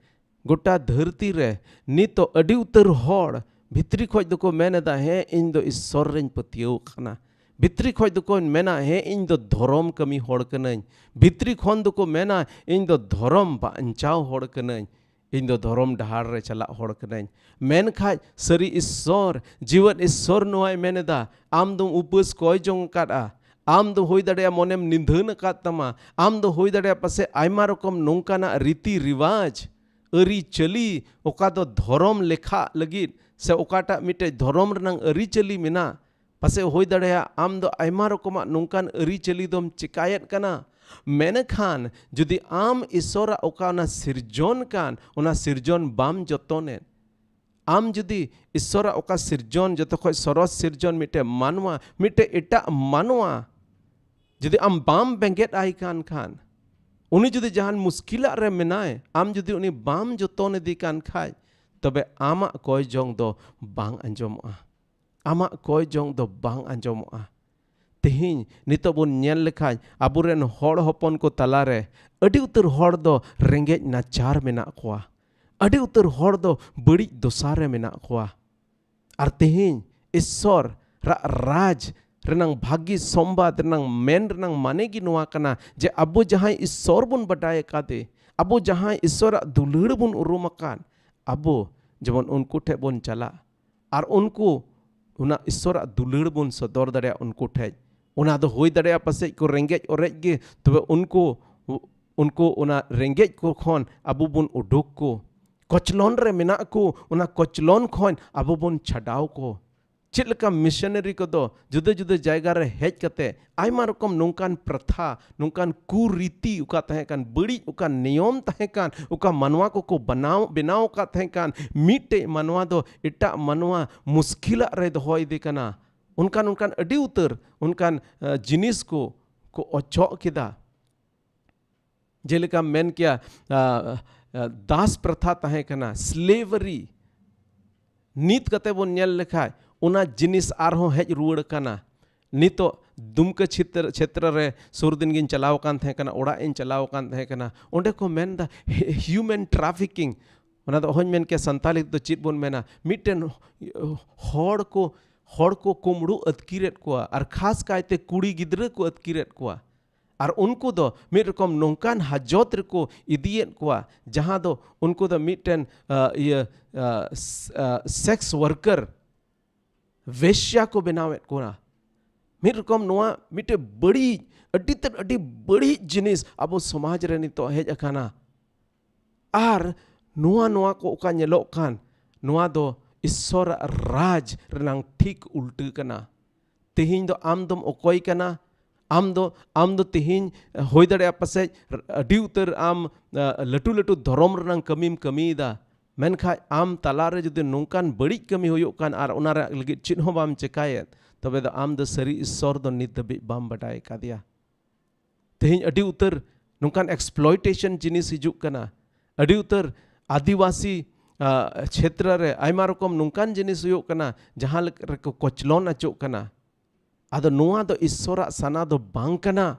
ᱜᱚᱴᱟ ᱫᱷᱟᱹᱨᱛᱤ ᱨᱮ ᱱᱤᱛᱚᱜ ᱟᱹᱰᱤ ᱩᱛᱟᱹᱨ ᱦᱚᱲ ᱵᱷᱤᱛᱨᱤ ᱠᱷᱚᱡ ᱫᱚᱠᱚ ᱢᱮᱱ ᱮᱫᱟ, "ᱦᱮᱸ, ᱤᱧ ᱫᱚ ᱤᱥᱥᱚᱨ ᱨᱮᱧ ᱯᱟᱹᱛᱭᱟᱹᱣ ᱟᱠᱟᱱᱟ᱾" ᱵᱷᱤᱛᱨᱤ ᱠᱷᱚᱡ ᱫᱚᱠᱚ ᱢᱮᱱᱟ, "ᱦᱮᱸ, ᱤᱧ ᱫᱚ ᱫᱷᱚᱨᱚᱢ ᱠᱟᱹᱢᱤ ᱦᱚᱲ ᱠᱟᱹᱱᱟᱹᱧ᱾" ᱵᱷᱤᱛᱨᱤ ᱠᱷᱚᱱ ᱫᱚᱠᱚ ᱢᱮᱱᱟ, "ᱤᱧ ᱫᱚ ᱫᱷᱚᱨᱚᱢ ᱵᱟᱧᱪᱟᱣ ᱦᱚᱲ ᱠᱟᱹᱱᱟᱹᱧ᱾" ᱤᱧ ᱫᱚ ᱫᱷᱚᱨᱚᱢ ᱰᱟᱦᱟᱨ ᱨᱮ ᱪᱟᱞᱟᱜ ᱦᱚᱲ ᱠᱟᱹᱱᱟᱹᱧ᱾ ᱢᱮᱱᱠᱷᱟᱡ ᱥᱟᱹᱨᱤ ᱤᱥᱥᱚᱨ, ᱡᱤᱣᱮᱫ ᱤᱥᱥᱚᱨ ᱱᱚᱣᱟᱭ ᱢᱮᱱ ᱮᱫᱟ, ᱟᱢ ᱫᱚᱢ ᱩᱯᱟᱹᱥ ᱠᱚᱭ ᱡᱚᱝ ᱟᱠᱟᱫᱼᱟ, ᱟᱢ ᱫᱚ ᱦᱩᱭ ᱫᱟᱲᱮᱭᱟᱜᱼᱟ ᱢᱚᱱᱮᱢ ᱱᱤᱫᱷᱟᱹᱱ ᱟᱠᱟᱫ ᱛᱟᱢᱟ, ᱟᱢ ᱫᱚ ᱦᱩᱭ ᱫᱟᱲᱮᱭᱟᱜᱼᱟ ᱯᱟᱥᱮᱡ ᱟᱭᱢᱟ ᱨᱚᱠᱚᱢ ᱱᱚᱝᱠᱟᱱᱟᱜ ᱨᱤᱛᱤ ᱨᱤᱣᱟᱡᱽ, ᱟᱹᱨᱤᱪᱟᱹᱞᱤ, ᱚᱠᱟ ᱫᱚ ᱫᱷᱚᱨᱚᱢ ᱞᱮᱠᱷᱟᱜ ᱞᱟᱹᱜᱤᱫ ᱥᱮ ᱚᱠᱟᱴᱟᱜ ᱢᱤᱫᱴᱮᱡ ᱫᱷᱚᱨᱚᱢ ᱨᱮᱱᱟᱝ ᱟᱹᱨᱤᱪᱟᱹᱞᱤ ᱢᱮᱱᱟᱜ, ᱯᱟᱥᱮᱡ ᱦᱩᱭ ᱫᱟᱲᱮᱭᱟᱜᱼᱟ ᱟᱢ ᱫᱚ ᱟᱭᱢᱟ ᱨᱚᱠᱚᱢᱟᱜ ᱱᱚᱝᱠᱟᱱ ᱟᱹᱨᱤᱪᱟᱹᱞᱤ ᱫᱚᱢ ᱪᱮᱠᱟᱭᱮᱫ ᱠᱟᱱᱟ᱾ ᱢᱮᱱᱠᱷᱟᱱ ᱡᱩᱫᱤ ᱟᱢ ᱤᱥᱥᱚᱨᱟᱜ ᱚᱠᱟ ᱚᱱᱟ ᱥᱤᱨᱡᱚᱱ ᱠᱟᱱ, ᱚᱱᱟ ᱥᱤᱨᱡᱚᱱ ᱵᱟᱢ ᱡᱚᱛᱚᱱᱮᱫ, ᱟᱢ ᱡᱩᱫᱤ ᱤᱥᱥᱚᱨᱟᱜ ᱚᱠᱟ ᱥᱤᱨᱡᱚᱱ, ᱡᱚᱛᱚ ᱠᱷᱚᱡ ᱥᱚᱨᱚᱥ ᱥᱤᱨᱡᱚᱱ ᱢᱤᱫᱴᱮᱡ ᱢᱟᱱᱣᱟ, ᱢᱤᱫᱴᱮᱡ ᱮᱴᱟᱜ ᱢᱟᱱᱣᱟ, ᱡᱩᱫᱤ ᱟᱢ ᱵᱟᱢ ᱵᱮᱸᱜᱮᱫ ᱟᱭ ᱠᱟᱱ ᱠᱷᱟᱱ, ᱩᱱᱤ ᱡᱩᱫᱤ ᱡᱟᱦᱟᱱ ᱢᱩᱥᱠᱤᱞᱟᱜ ᱨᱮ ᱢᱮᱱᱟᱭ, ᱟᱢ ᱡᱩᱫᱤ ᱩᱱᱤ ᱵᱟᱢ ᱡᱚᱛᱚᱱ ᱤᱫᱤ ᱠᱟᱱ ᱠᱷᱟᱡ, ᱛᱚᱵᱮ ᱟᱢᱟᱜ ᱠᱚᱭ ᱡᱚᱝ ᱫᱚ ᱵᱟᱝ ᱟᱸᱡᱚᱢᱚᱜᱼᱟ᱾ ᱟᱢᱟᱜ ᱠᱚᱭ ᱡᱚᱝ ᱫᱚ ᱵᱟᱝ ᱟᱸᱡᱚᱢᱚᱜᱼᱟ᱾ ᱛᱮᱦᱮᱧ ᱱᱤᱛᱚᱜ ᱵᱚᱱ ᱧᱮᱞ ᱞᱮᱠᱷᱟᱡ, ᱟᱵᱚᱨᱮᱱ ᱦᱚᱲ ᱦᱚᱯᱚᱱ ᱠᱚ ᱛᱟᱞᱟᱨᱮ ᱟᱹᱰᱤ ᱩᱛᱟᱹᱨ ᱦᱚᱲ ᱫᱚ ᱨᱮᱸᱜᱮᱡ ᱱᱟᱪᱟᱨ ᱢᱮᱱᱟᱜ ᱠᱚᱣᱟ, ᱟᱹᱰᱤ ᱩᱛᱟᱹᱨ ᱦᱚᱲ ᱫᱚ ᱵᱟᱹᱲᱤᱡ ᱫᱚᱥᱟ ᱨᱮ ᱢᱮᱱᱟᱜ ᱠᱚᱣᱟ᱾ ᱟᱨ ᱛᱮᱦᱮᱧ ᱤᱥᱥᱚᱨ ᱨᱟᱜ ᱨᱟᱡᱽ ᱨᱮᱱᱟᱝ ᱵᱷᱟᱹᱜᱤ ᱥᱚᱢᱵᱟᱫ ᱨᱮᱱᱟᱝ ᱢᱮᱱ ᱨᱮᱱᱟᱝ ᱢᱟᱱᱮ ᱜᱮ ᱱᱚᱣᱟ ᱠᱟᱱᱟ ᱡᱮ ᱟᱵᱚ ᱡᱟᱦᱟᱸᱭ ᱤᱥᱥᱚᱨ ᱵᱚᱱ ᱵᱟᱰᱟᱭ ᱟᱠᱟᱫᱮ, ᱟᱵᱚ ᱡᱟᱦᱟᱸᱭ ᱤᱥᱥᱚᱨᱟᱜ ᱫᱩᱞᱟᱹᱲ ᱵᱚᱱ ᱩᱨᱩᱢ ᱟᱠᱟᱫ, ᱟᱵᱚ ᱡᱮᱢᱚᱱ ᱩᱱᱠᱩ ᱴᱷᱮᱡ ᱵᱚᱱ ᱪᱟᱞᱟᱜ ᱟᱨ ᱩᱱᱠᱩ ᱚᱱᱟ ᱤᱥᱥᱚᱨᱟᱜ ᱫᱩᱞᱟᱹᱲ ᱵᱚᱱ ᱥᱚᱫᱚᱨ ᱫᱟᱲᱮᱭᱟᱜᱼᱟ ᱩᱱᱠᱩ ᱴᱷᱮᱡ᱾ ᱚᱱᱟ ᱫᱚ ᱦᱩᱭ ᱫᱟᱲᱮᱭᱟᱜᱼᱟ ᱯᱟᱥᱮᱡ ᱠᱚ ᱨᱮᱸᱜᱮᱡ ᱚᱨᱮᱡ ᱜᱮ, ᱛᱚᱵᱮ ᱩᱱᱠᱩ, ᱩᱱᱠᱩ ᱚᱱᱟ ᱨᱮᱸᱜᱮᱡ ᱠᱚ ᱠᱷᱚᱱ ᱟᱵᱚ ᱵᱚᱱ ᱩᱰᱩᱠ ᱠᱚ᱾ ᱠᱚᱪᱞᱚᱱ ᱨᱮ ᱢᱮᱱᱟᱜ ᱠᱚ, ᱚᱱᱟ ᱠᱚᱪᱞᱚᱱ ᱠᱷᱚᱱ ᱟᱵᱚ ᱵᱚᱱ ᱪᱷᱟᱰᱟᱣ ᱠᱚ᱾ ᱪᱮᱫ ᱞᱮᱠᱟ ᱢᱤᱥᱚᱱᱟᱨᱤ ᱠᱚᱫᱚ ᱡᱩᱫᱟᱹ ᱡᱩᱫᱟᱹ ᱡᱟᱭᱜᱟ ᱨᱮ ᱦᱮᱡ ᱠᱟᱛᱮ ᱟᱭᱢᱟ ᱨᱚᱠᱚᱢ ᱱᱚᱝᱠᱟᱱ ᱯᱨᱚᱛᱷᱟ, ᱱᱚᱝᱠᱟᱱ ᱠᱩᱨᱤᱛᱤ ᱚᱠᱟ ᱛᱟᱦᱮᱸ ᱠᱟᱱ, ᱵᱟᱹᱲᱤᱡ ᱚᱠᱟ ᱱᱤᱭᱚᱢ ᱛᱟᱦᱮᱸ ᱠᱟᱱ, ᱚᱠᱟ ᱢᱟᱱᱣᱟ ᱠᱚᱠᱚ ᱵᱮᱱᱟᱣ, ᱵᱮᱱᱟᱣ ᱟᱠᱟᱫ ᱛᱟᱦᱮᱸ ᱠᱟᱱ, ᱢᱤᱫᱴᱮᱡ ᱢᱟᱱᱣᱟ ᱫᱚ ᱮᱴᱟᱜ ᱢᱟᱱᱣᱟ ᱢᱩᱥᱠᱤᱞᱟᱜ ᱨᱮ ᱫᱚᱦᱚ ᱤᱫᱤ ᱠᱟᱱᱟ᱾ ᱚᱱᱠᱟᱱ, ᱚᱱᱠᱟᱱ ᱟᱹᱰᱤ ᱩᱛᱟᱹᱨ ᱚᱱᱠᱟᱱ, ᱟ, ᱡᱤᱱᱤᱥ ᱠᱚ, ᱠᱚ ᱚᱪᱚᱜ ᱠᱮᱫᱟ᱾ ᱡᱮᱞᱮᱠᱟ ᱢᱮᱱ ᱠᱮᱭᱟ, ᱟ, ᱟ, ᱫᱟᱥ ᱯᱨᱚᱛᱷᱟ ᱛᱟᱦᱮᱸ ᱠᱟᱱᱟ, slavery᱾ ᱱᱤᱛ ᱠᱟᱛᱮ ᱵᱚᱱ ᱧᱮᱞ ᱞᱮᱠᱷᱟᱡ ᱚᱱᱟ ᱡᱤᱱᱤᱥ ᱟᱨᱦᱚᱸ ᱦᱮᱡ ᱨᱩᱣᱟᱹᱲ ᱠᱟᱱᱟ᱾ ᱱᱤᱛᱚᱜ ᱫᱩᱢᱠᱟᱹ ᱪᱷᱮᱛᱨᱚ, ᱪᱷᱮᱛᱨᱚ ᱨᱮ ᱥᱩᱨ ᱫᱤᱱ ᱜᱤᱧ ᱪᱟᱞᱟᱣ ᱟᱠᱟᱱ ᱛᱟᱦᱮᱸ ᱠᱟᱱᱟ, ᱚᱲᱟᱜ ᱤᱧ ᱪᱟᱞᱟᱣ ᱟᱠᱟᱱ ᱛᱟᱦᱮᱸ ᱠᱟᱱᱟ᱾ ᱚᱸᱰᱮ ᱠᱚ ᱢᱮᱱᱫᱟ ᱦᱤ-, human trafficking᱾ ᱚᱱᱟ ᱫᱚ ᱚᱦᱚᱧ ᱢᱮᱱ ᱠᱮᱭᱟ ᱥᱟᱱᱛᱟᱞᱤ ᱛᱮᱫᱚ ᱪᱮᱫ ᱵᱚᱱ ᱢᱮᱱᱟ᱾ ᱢᱤᱫᱴᱮᱱ ᱦᱚᱲ ᱠᱚ, ᱦᱚᱲ ᱠᱚ ᱠᱩᱢᱲᱩ ᱟᱹᱛᱠᱤᱨᱮᱫ ᱠᱚᱣᱟ, ᱟᱨ ᱠᱷᱟᱥ ᱠᱟᱭᱛᱮ ᱠᱩᱲᱤ ᱜᱤᱫᱽᱨᱟᱹ ᱠᱚ ᱟᱹᱛᱠᱤᱨᱮᱫ ᱠᱚᱣᱟ᱾ ᱟᱨ ᱩᱱᱠᱩ ᱫᱚ ᱢᱤᱫ ᱨᱚᱠᱚᱢ ᱱᱚᱝᱠᱟᱱ ᱦᱟᱡᱚᱛ ᱨᱮᱠᱚ ᱤᱫᱤᱭᱮᱫ ᱠᱚᱣᱟ, ᱡᱟᱦᱟᱸ ᱫᱚ ᱩᱱᱠᱩ ᱫᱚ ᱢᱤᱫᱴᱮᱱ, ᱟ, ᱤᱭᱟᱹ, ᱟ, ᱥ-, ᱟ, sex worker, ᱵᱮᱥᱭᱟ ᱠᱚ ᱵᱮᱱᱟᱣᱮᱫ ᱠᱚᱣᱟ᱾ ᱢᱤᱫ ᱨᱚᱠᱚᱢ ᱱᱚᱣᱟ ᱢᱤᱫᱴᱮᱱ ᱵᱟᱹᱲᱤᱡ, ᱟᱹᱰᱤ ᱛᱮᱫ ᱟᱹᱰᱤ ᱵᱟᱹᱲᱤᱡ ᱡᱤᱱᱤᱥ ᱟᱵᱚ ᱥᱚᱢᱟᱡᱽ ᱨᱮ ᱱᱤᱛᱚᱜ ᱦᱮᱡ ᱟᱠᱟᱱᱟ᱾ ᱟᱨ ᱱᱚᱣᱟ, ᱱᱚᱣᱟ ᱠᱚ ᱚᱠᱟ ᱧᱮᱞᱚᱜ ᱠᱟᱱ, ᱱᱚᱣᱟ ᱫᱚ ᱤᱥᱥᱚᱨᱟᱜ ᱨᱟᱡᱽ ᱨᱮᱱᱟᱝ ᱴᱷᱤᱠ ᱩᱞᱴᱟᱹ ᱠᱟᱱᱟ᱾ ᱛᱮᱦᱮᱧ ᱫᱚ ᱟᱢ ᱫᱚᱢ ᱚᱠᱚᱭ ᱠᱟᱱᱟ? ᱟᱢ ᱫᱚ, ᱟᱢ ᱫᱚ ᱛᱮᱦᱮᱧ ᱦᱩᱭ ᱫᱟᱲᱮᱭᱟᱜᱼᱟ ᱯᱟᱥᱮᱡ ᱟᱹᱰᱤ ᱩᱛᱟᱹᱨ ᱟᱢ, ᱟ, ᱞᱟᱹᱴᱩ ᱞᱟᱹᱴᱩ ᱫᱷᱚᱨᱚᱢ ᱨᱮᱱᱟᱝ ᱠᱟᱹᱢᱤᱢ ᱠᱟᱹᱢᱤᱭᱮᱫᱟ, ᱢᱮᱱᱠᱷᱟᱱ ᱟᱢ ᱛᱟᱞᱟᱨᱮ ᱡᱩᱫᱤ ᱱᱚᱝᱠᱟᱱ ᱵᱟᱹᱲᱤᱡ ᱠᱟᱹᱢᱤ ᱦᱩᱭᱩᱜ ᱠᱟᱱ ᱟᱨ ᱚᱱᱟ ᱨᱮ ᱞᱟᱹᱜᱤᱫ ᱪᱮᱫ ᱦᱚᱸ ᱵᱟᱢ ᱪᱮᱠᱟᱭᱮᱫ, ᱛᱚᱵᱮ ᱫᱚ ᱟᱢ ᱫᱚ ᱥᱟᱹᱨᱤ ᱤᱥᱥᱚᱨ ᱫᱚ ᱱᱤᱛ ᱫᱷᱟᱹᱵᱤᱡ ᱵᱟᱢ ᱵᱟᱰᱟᱭ ᱟᱠᱟᱫᱮᱭᱟ᱾ ᱛᱮᱦᱮᱧ ᱟᱹᱰᱤ ᱩᱛᱟᱹᱨ ᱱᱚᱝᱠᱟᱱ exploitation ᱡᱤᱱᱤᱥ ᱦᱤᱡᱩᱜ ᱠᱟᱱᱟ᱾ ᱟᱹᱰᱤ ᱩᱛᱟᱹᱨ ᱟᱹᱫᱤᱵᱟᱹᱥᱤ, ᱟ, ᱪᱷᱮᱛᱨᱚ ᱨᱮ ᱟᱭᱢᱟ ᱨᱚᱠᱚᱢ ᱱᱚᱝᱠᱟᱱ ᱡᱤᱱᱤᱥ ᱦᱩᱭᱩᱜ ᱠᱟᱱᱟ, ᱡᱟᱦᱟᱸ ᱞᱮᱠᱟ ᱨᱮᱠᱚ ᱠᱚᱪᱞᱚᱱ ᱚᱪᱚᱜ ᱠᱟᱱᱟ᱾ ᱟᱫᱚ ᱱᱚᱣᱟ ᱫᱚ ᱤᱥᱥᱚᱨᱟᱜ ᱥᱟᱱᱟ ᱫᱚ ᱵᱟᱝ ᱠᱟᱱᱟ᱾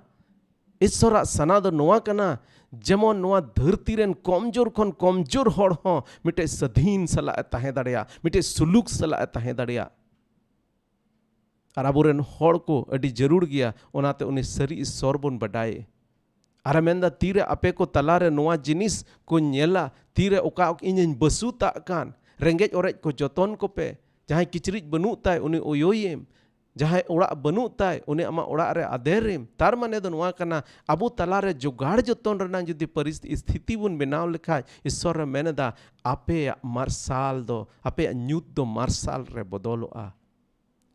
ᱤᱥᱥᱚᱨᱟᱜ ᱥᱟᱱᱟ ᱫᱚ ᱱᱚᱣᱟ ᱠᱟᱱᱟ, ᱡᱮᱢᱚᱱ ᱱᱚᱣᱟ ᱫᱷᱟᱹᱨᱛᱤ ᱨᱮᱱ ᱠᱚᱢᱡᱳᱨ ᱠᱷᱚᱱ ᱠᱚᱢᱡᱳᱨ ᱦᱚᱲ ᱦᱚᱸ ᱢᱤᱫᱴᱮᱡ ᱥᱟᱹᱫᱷᱤᱱ ᱥᱟᱞᱟᱜ ᱮ ᱛᱟᱦᱮᱸ ᱫᱟᱲᱮᱭᱟᱜ, ᱢᱤᱫᱴᱮᱡ ᱥᱩᱞᱩᱠ ᱥᱟᱞᱟᱜ ᱮ ᱛᱟᱦᱮᱸ ᱫᱟᱲᱮᱭᱟᱜ᱾ ᱟᱨ ᱟᱵᱚᱨᱮᱱ ᱦᱚᱲ ᱠᱚ ᱟᱹᱰᱤ ᱡᱟᱹᱨᱩᱲ ᱜᱮᱭᱟ, ᱚᱱᱟᱛᱮ ᱩᱱᱤ ᱥᱟᱹᱨᱤ ᱤᱥᱥᱚᱨ ᱵᱚᱱ ᱵᱟᱰᱟᱭᱮ᱾ ᱟᱨᱮ ᱢᱮᱱᱫᱟ, ᱛᱤᱨᱮ ᱟᱯᱮ ᱠᱚ ᱛᱟᱞᱟᱨᱮ ᱱᱚᱣᱟ ᱡᱤᱱᱤᱥ ᱠᱚ ᱧᱮᱞᱟ, ᱛᱤᱨᱮ ᱚᱠᱟ ᱤᱧᱤᱧ ᱵᱟᱹᱥᱩᱛᱟᱜ ᱠᱟᱱ, ᱨᱮᱸᱜᱮᱡ ᱚᱨᱮᱡ ᱠᱚ ᱡᱚᱛᱚᱱ ᱠᱚᱯᱮ, ᱡᱟᱦᱟᱸᱭ ᱠᱤᱪᱨᱤᱡ ᱵᱟᱹᱱᱩᱜ ᱛᱟᱭ ᱩᱱᱤ ᱚᱭᱚᱭᱮᱢ, ᱡᱟᱦᱟᱸᱭ ᱚᱲᱟᱜ ᱵᱟᱹᱱᱩᱜ ᱛᱟᱭ ᱩᱱᱤ ᱟᱢᱟᱜ ᱚᱲᱟᱜ ᱨᱮ ᱟᱫᱮᱨᱮᱢ᱾ ᱛᱟᱨ ᱢᱟᱱᱮ ᱫᱚ ᱱᱚᱣᱟ ᱠᱟᱱᱟ, ᱟᱵᱚ ᱛᱟᱞᱟᱨᱮ ᱡᱚᱜᱟᱲ ᱡᱚᱛᱚᱱ ᱨᱮᱱᱟᱜ ᱡᱩᱫᱤ ᱯᱚᱨᱤᱥᱛᱷᱤᱛᱤ ᱵᱚᱱ ᱵᱮᱱᱟᱣ ᱞᱮᱠᱷᱟᱡ, ᱤᱥᱥᱚᱨᱮ ᱢᱮᱱ ᱮᱫᱟ, ᱟᱯᱮᱭᱟᱜ ᱢᱟᱨᱥᱟᱞ ᱫᱚ, ᱟᱯᱮᱭᱟᱜ ᱧᱩᱛ ᱫᱚ ᱢᱟᱨᱥᱟᱞ ᱨᱮ ᱵᱚᱫᱚᱞᱚᱜᱼᱟ᱾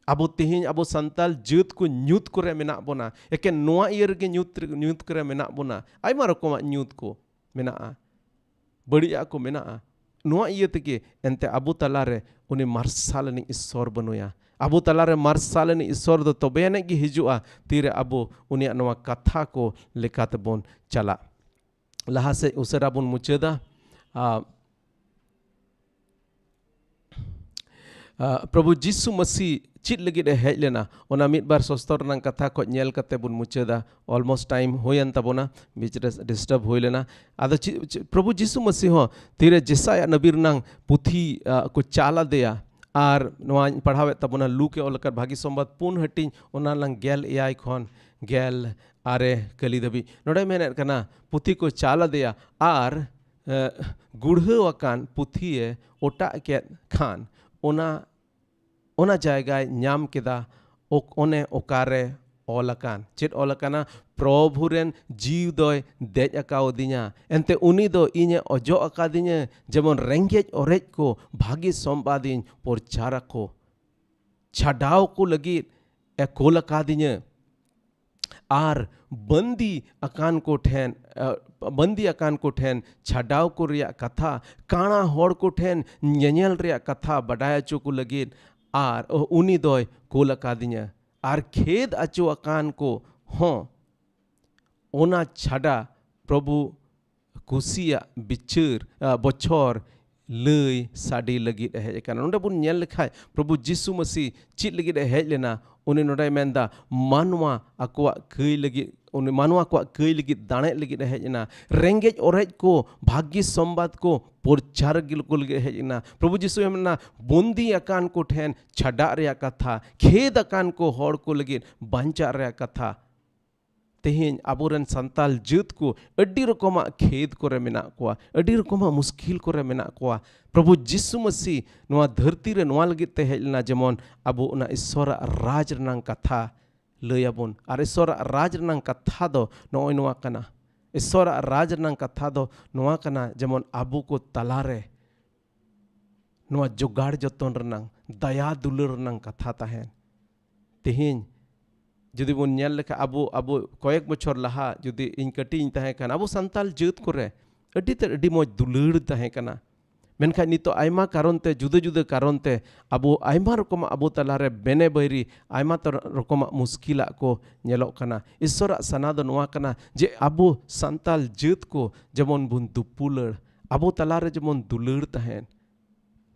ᱟᱵᱚ ᱛᱮᱦᱮᱧ ᱟᱵᱚ ᱥᱟᱱᱛᱟᱲ ᱡᱟᱹᱛ ᱠᱚ ᱧᱩᱛ ᱠᱚᱨᱮ ᱢᱮᱱᱟᱜ ᱵᱚᱱᱟ᱾ ᱮᱠᱮᱱ ᱱᱚᱣᱟ ᱤᱭᱟᱹ ᱨᱮᱜᱮ ᱧᱩᱛ ᱨᱮ, ᱧᱩᱛ ᱠᱚᱨᱮ ᱢᱮᱱᱟᱜ ᱵᱚᱱᱟ᱾ ᱟᱭᱢᱟ ᱨᱚᱠᱚᱢᱟᱜ ᱧᱩᱛ ᱠᱚ ᱢᱮᱱᱟᱜᱼᱟ, ᱵᱟᱹᱲᱤᱡᱟᱜ ᱠᱚ ᱢᱮᱱᱟᱜᱼᱟ᱾ ᱱᱚᱣᱟ ᱤᱭᱟᱹ ᱛᱮᱜᱮ ᱮᱱᱛᱮ ᱟᱵᱚ ᱛᱟᱞᱟᱨᱮ ᱩᱱᱤ ᱢᱟᱨᱥᱟᱞ ᱟᱹᱱᱤᱡ ᱤᱥᱥᱚᱨ ᱵᱟᱹᱱᱩᱭᱟ᱾ ᱟᱵᱚ ᱛᱟᱞᱟᱨᱮ ᱢᱟᱨᱥᱟᱞ ᱟᱹᱱᱤᱡ ᱤᱥᱥᱚᱨ ᱫᱚ ᱛᱚᱵᱮ ᱟᱹᱱᱤᱡ ᱜᱮ ᱦᱤᱡᱩᱜᱼᱟ, ᱛᱤᱨᱮ ᱟᱵᱚ ᱩᱱᱤᱭᱟᱜ ᱱᱚᱣᱟ ᱠᱟᱛᱷᱟ ᱠᱚ ᱞᱮᱠᱟᱛᱮ ᱵᱚᱱ ᱪᱟᱞᱟᱜ᱾ ᱞᱟᱦᱟ ᱥᱮᱫ ᱩᱥᱟᱹᱨᱟ ᱵᱚᱱ ᱢᱩᱪᱟᱹᱫᱟ᱾ ᱟ, ᱟ, ᱯᱨᱚᱵᱷᱩ ᱡᱤᱥᱩ ᱢᱟᱹᱥᱤ ᱪᱮᱫ ᱞᱟᱹᱜᱤᱫ ᱮ ᱦᱮᱡ ᱞᱮᱱᱟ, ᱚᱱᱟ ᱢᱤᱫ ᱵᱟᱨ ᱥᱚᱥᱛᱚᱨ ᱨᱮᱱᱟᱜ ᱠᱟᱛᱷᱟ ᱠᱷᱚᱡ ᱧᱮᱞ ᱠᱟᱛᱮ ᱵᱚᱱ ᱢᱩᱪᱟᱹᱫᱟ᱾ Almost time ᱦᱩᱭᱮᱱ ᱛᱟᱵᱚᱱᱟ, ᱵᱤᱪ ᱨᱮ disturb ᱦᱩᱭ ᱞᱮᱱᱟ᱾ ᱟᱫᱚ ᱪᱮᱫ, ᱪᱮᱫ, ᱯᱨᱚᱵᱷᱩ ᱡᱤᱥᱩ ᱢᱟᱹᱥᱤ ᱦᱚᱸ ᱛᱤᱨᱮ ᱡᱮᱥᱟᱭᱟ ᱱᱟᱵᱤ ᱨᱮᱱᱟᱝ ᱯᱩᱛᱷᱤ, ᱟ, ᱠᱚ ᱪᱟᱞ ᱟᱫᱮᱭᱟ, ᱟᱨ ᱱᱚᱣᱟᱧ ᱯᱟᱲᱦᱟᱣᱮᱫ ᱛᱟᱵᱚᱱᱟ, ᱞᱩᱠᱮ ᱚᱞ ᱟᱠᱟᱫ ᱵᱷᱟᱹᱜᱤ ᱥᱚᱢᱵᱟᱫ ᱯᱩᱱ ᱦᱟᱹᱴᱤᱧ, ᱚᱱᱟ ᱞᱟᱝ ᱜᱮᱞ ᱮᱭᱟᱭ ᱠᱷᱚᱱ ᱜᱮᱞ ᱟᱨᱮ ᱠᱟᱹᱞᱤ ᱫᱷᱟᱹᱵᱤᱡ᱾ ᱱᱚᱰᱮ ᱢᱮᱱᱮᱫ ᱠᱟᱱᱟ, ᱯᱩᱛᱷᱤ ᱠᱚ ᱪᱟᱞ ᱟᱫᱮᱭᱟ ᱟᱨ, ᱮ, ᱜᱩᱲᱦᱟᱹᱣ ᱟᱠᱟᱱ ᱯᱩᱛᱷᱤᱭᱮ ᱚᱴᱟᱜ ᱠᱮᱫ ᱠᱷᱟᱱ ᱚᱱᱟ, ᱚᱱᱟ ᱡᱟᱭᱜᱟᱭ ᱧᱟᱢ ᱠᱮᱫᱟ, ᱚᱠ-, ᱚᱱᱮ ᱚᱠᱟᱨᱮ ᱚᱞ ᱟᱠᱟᱱ᱾ ᱪᱮᱫ ᱚᱞ ᱟᱠᱟᱱᱟ? "ᱯᱨᱚᱵᱷᱩ ᱨᱮᱱ ᱡᱤᱣᱤ ᱫᱚᱭ ᱫᱮᱡ ᱟᱠᱟᱣᱫᱤᱧᱟ, ᱮᱱᱛᱮ ᱩᱱᱤ ᱫᱚ ᱤᱧᱮ ᱚᱡᱚᱜ ᱟᱠᱟᱫᱤᱧᱟ, ᱡᱮᱢᱚᱱ ᱨᱮᱸᱜᱮᱡ ᱚᱨᱮᱡ ᱠᱚ ᱵᱷᱟᱹᱜᱤ ᱥᱚᱢᱵᱟᱫᱤᱧ ᱯᱨᱚᱪᱟᱨ ᱟᱠᱚ, ᱪᱷᱟᱰᱟᱣ ᱠᱚ ᱞᱟᱹᱜᱤᱫ ᱮ ᱠᱳᱞ ᱟᱠᱟᱫᱤᱧᱟ, ᱟᱨ ᱵᱟᱹᱱᱫᱤ ᱟᱠᱟᱱ ᱠᱚ ᱴᱷᱮᱱ, ᱮ, ᱵᱟᱹᱱᱫᱤ ᱟᱠᱟᱱ ᱠᱚ ᱴᱷᱮᱱ ᱪᱷᱟᱰᱟᱣ ᱠᱚ ᱨᱮᱭᱟᱜ ᱠᱟᱛᱷᱟ, ᱠᱟᱬᱟ ᱦᱚᱲ ᱠᱚ ᱴᱷᱮᱱ ᱧᱮᱧᱮᱞ ᱨᱮᱭᱟᱜ ᱠᱟᱛᱷᱟ ᱵᱟᱰᱟᱭ ᱦᱚᱪᱚ ᱠᱚ ᱞᱟᱹᱜᱤᱫ, ᱟᱨ ᱩᱱᱤ ᱫᱚᱭ ᱠᱳᱞ ᱟᱠᱟᱫᱤᱧᱟ, ᱟᱨ ᱠᱷᱮᱫ ᱟᱪᱚ ᱟᱠᱟᱱ ᱠᱚ ᱦᱚᱸ᱾ ᱚᱱᱟ ᱪᱷᱟᱰᱟ ᱯᱨᱚᱵᱷᱩ ᱠᱩᱥᱤᱭᱟᱜ ᱵᱤᱪᱟᱹᱨ, ᱟ, ᱵᱚᱪᱷᱚᱨ ᱞᱟᱹᱭ ᱥᱟᱰᱮ ᱞᱟᱹᱜᱤᱫ ᱮ ᱦᱮᱡ ᱟᱠᱟᱱᱟ᱾ ᱱᱚᱰᱮ ᱵᱚᱱ ᱧᱮᱞ ᱞᱮᱠᱷᱟᱡ, ᱯᱨᱚᱵᱷᱩ ᱡᱤᱥᱩ ᱢᱟᱹᱥᱤ ᱪᱮᱫ ᱞᱟᱹᱜᱤᱫ ᱮ ᱦᱮᱡ ᱞᱮᱱᱟ? ᱩᱱᱤ ᱱᱚᱰᱮᱭ ᱢᱮᱱᱫᱟ, ᱢᱟᱱᱣᱟ ᱟᱠᱚᱣᱟᱜ ᱠᱟᱹᱭ ᱞᱟᱹᱜᱤᱫ, ᱩᱱᱤ ᱢᱟᱱᱣᱟ ᱠᱚᱣᱟᱜ ᱠᱟᱹᱭ ᱞᱟᱹᱜᱤᱫ ᱫᱟᱲᱮᱜ ᱞᱟᱹᱜᱤᱫ ᱮ ᱦᱮᱡ ᱮᱱᱟ᱾ ᱨᱮᱸᱜᱮᱡ ᱚᱨᱮᱡ ᱠᱚ ᱵᱷᱟᱹᱜᱤ ᱥᱚᱢᱵᱟᱫ ᱠᱚ ᱯᱨᱚᱪᱟᱨ ᱠᱚ ᱞᱟᱹᱜᱤᱫ ᱮ ᱦᱮᱡ ᱮᱱᱟ᱾ ᱯᱨᱚᱵᱷᱩ ᱡᱤᱥᱩᱭ ᱢᱮᱱᱟ, ᱵᱚᱱᱫᱤ ᱟᱠᱟᱱ ᱠᱚ ᱴᱷᱮᱱ ᱪᱷᱟᱰᱟᱜ ᱨᱮᱭᱟᱜ ᱠᱟᱛᱷᱟ, ᱠᱷᱮᱫ ᱟᱠᱟᱱ ᱠᱚ ᱦᱚᱲ ᱠᱚ ᱞᱟᱹᱜᱤᱫ ᱵᱟᱧᱪᱟᱜ ᱨᱮᱭᱟᱜ ᱠᱟᱛᱷᱟ᱾ ᱛᱮᱦᱮᱧ ᱟᱵᱚᱨᱮᱱ ᱥᱟᱱᱛᱟᱞ ᱡᱟᱹᱛ ᱠᱚ ᱟᱹᱰᱤ ᱨᱚᱠᱚᱢᱟᱜ ᱠᱷᱮᱫ ᱠᱚᱨᱮ ᱢᱮᱱᱟᱜ ᱠᱚᱣᱟ, ᱟᱹᱰᱤ ᱨᱚᱠᱚᱢᱟᱜ ᱢᱩᱥᱠᱤᱞ ᱠᱚᱨᱮ ᱢᱮᱱᱟᱜ ᱠᱚᱣᱟ᱾ ᱯᱨᱚᱵᱷᱩ ᱡᱤᱥᱩ ᱢᱟᱹᱥᱤ ᱱᱚᱣᱟ ᱫᱷᱟᱹᱨᱛᱤ ᱨᱮ ᱱᱚᱣᱟ ᱞᱟᱹᱜᱤᱫ ᱛᱮ ᱦᱮᱡ ᱞᱮᱱᱟ, ᱡᱮᱢᱚᱱ ᱟᱵᱚ ᱚᱱᱟ ᱤᱥᱥᱚᱨᱟᱜ ᱨᱟᱡᱽ ᱨᱮᱱᱟᱝ ᱠᱟᱛᱷᱟ ᱞᱟᱹᱭ ᱟᱵᱚᱱ᱾ ᱟᱨ ᱤᱥᱥᱚᱨᱟᱜ ᱨᱟᱡᱽ ᱨᱮᱱᱟᱝ ᱠᱟᱛᱷᱟ ᱫᱚ ᱱᱚᱜᱼᱚᱭ ᱱᱚᱣᱟ ᱠᱟᱱᱟ᱾ ᱤᱥᱥᱚᱨᱟᱜ ᱨᱟᱡᱽ ᱨᱮᱱᱟᱝ ᱠᱟᱛᱷᱟ ᱫᱚ ᱱᱚᱣᱟ ᱠᱟᱱᱟ, ᱡᱮᱢᱚᱱ ᱟᱵᱚ ᱠᱚ ᱛᱟᱞᱟᱨᱮ ᱱᱚᱣᱟ ᱡᱚᱜᱟᱲ ᱡᱚᱛᱚᱱ ᱨᱮᱱᱟᱝ, ᱫᱟᱭᱟ ᱫᱩᱞᱟᱹᱲ ᱨᱮᱱᱟᱝ ᱠᱟᱛᱷᱟ ᱛᱟᱦᱮᱱ᱾ ᱛᱮᱦᱮᱧ ᱡᱩᱫᱤ ᱵᱚᱱ ᱧᱮᱞ ᱞᱮᱠᱷᱟᱱ, ᱟᱵᱚ, ᱟᱵᱚ ᱠᱚᱭᱮᱠ ᱵᱚᱪᱷᱚᱨ ᱞᱟᱦᱟ ᱡᱩᱫᱤ ᱤᱧ ᱠᱟᱹᱴᱤᱡ ᱤᱧ ᱛᱟᱦᱮᱸ ᱠᱷᱟᱱ, ᱟᱵᱚ ᱥᱟᱱᱛᱟᱞ ᱡᱟᱹᱛ ᱠᱚᱨᱮ ᱟᱹᱰᱤ ᱛᱮᱫ, ᱟᱹᱰᱤ ᱢᱚᱡᱽ ᱫᱩᱞᱟᱹᱲ ᱛᱟᱦᱮᱸ ᱠᱟᱱᱟ᱾ ᱢᱮᱱᱠᱷᱟᱱ ᱱᱤᱛᱚᱜ ᱟᱭᱢᱟ ᱠᱟᱨᱚᱱ ᱛᱮ, ᱡᱩᱫᱟᱹ ᱡᱩᱫᱟᱹ ᱠᱟᱨᱚᱱ ᱛᱮ ᱟᱵᱚ ᱟᱭᱢᱟ ᱨᱚᱠᱚᱢᱟᱜ ᱟᱵᱚ ᱛᱟᱞᱟᱨᱮ ᱵᱮᱱᱮ ᱵᱟᱹᱭᱨᱤ, ᱟᱭᱢᱟ ᱛᱚᱨ-, ᱨᱚᱠᱚᱢᱟᱜ ᱢᱩᱥᱠᱤᱞᱟᱜ ᱠᱚ ᱧᱮᱞᱚᱜ ᱠᱟᱱᱟ᱾ ᱤᱥᱥᱚᱨᱟᱜ ᱥᱟᱱᱟ ᱫᱚ ᱱᱚᱣᱟ ᱠᱟᱱᱟ ᱡᱮ ᱟᱵᱚ ᱥᱟᱱᱛᱟᱞ ᱡᱟᱹᱛ ᱠᱚ ᱡᱮᱢᱚᱱ ᱵᱚᱱ ᱫᱩᱯᱩᱞᱟᱹᱲ, ᱟᱵᱚ ᱛᱟᱞᱟᱨᱮ ᱡᱮᱢᱚᱱ ᱫᱩᱞᱟᱹᱲ ᱛᱟᱦᱮᱱ᱾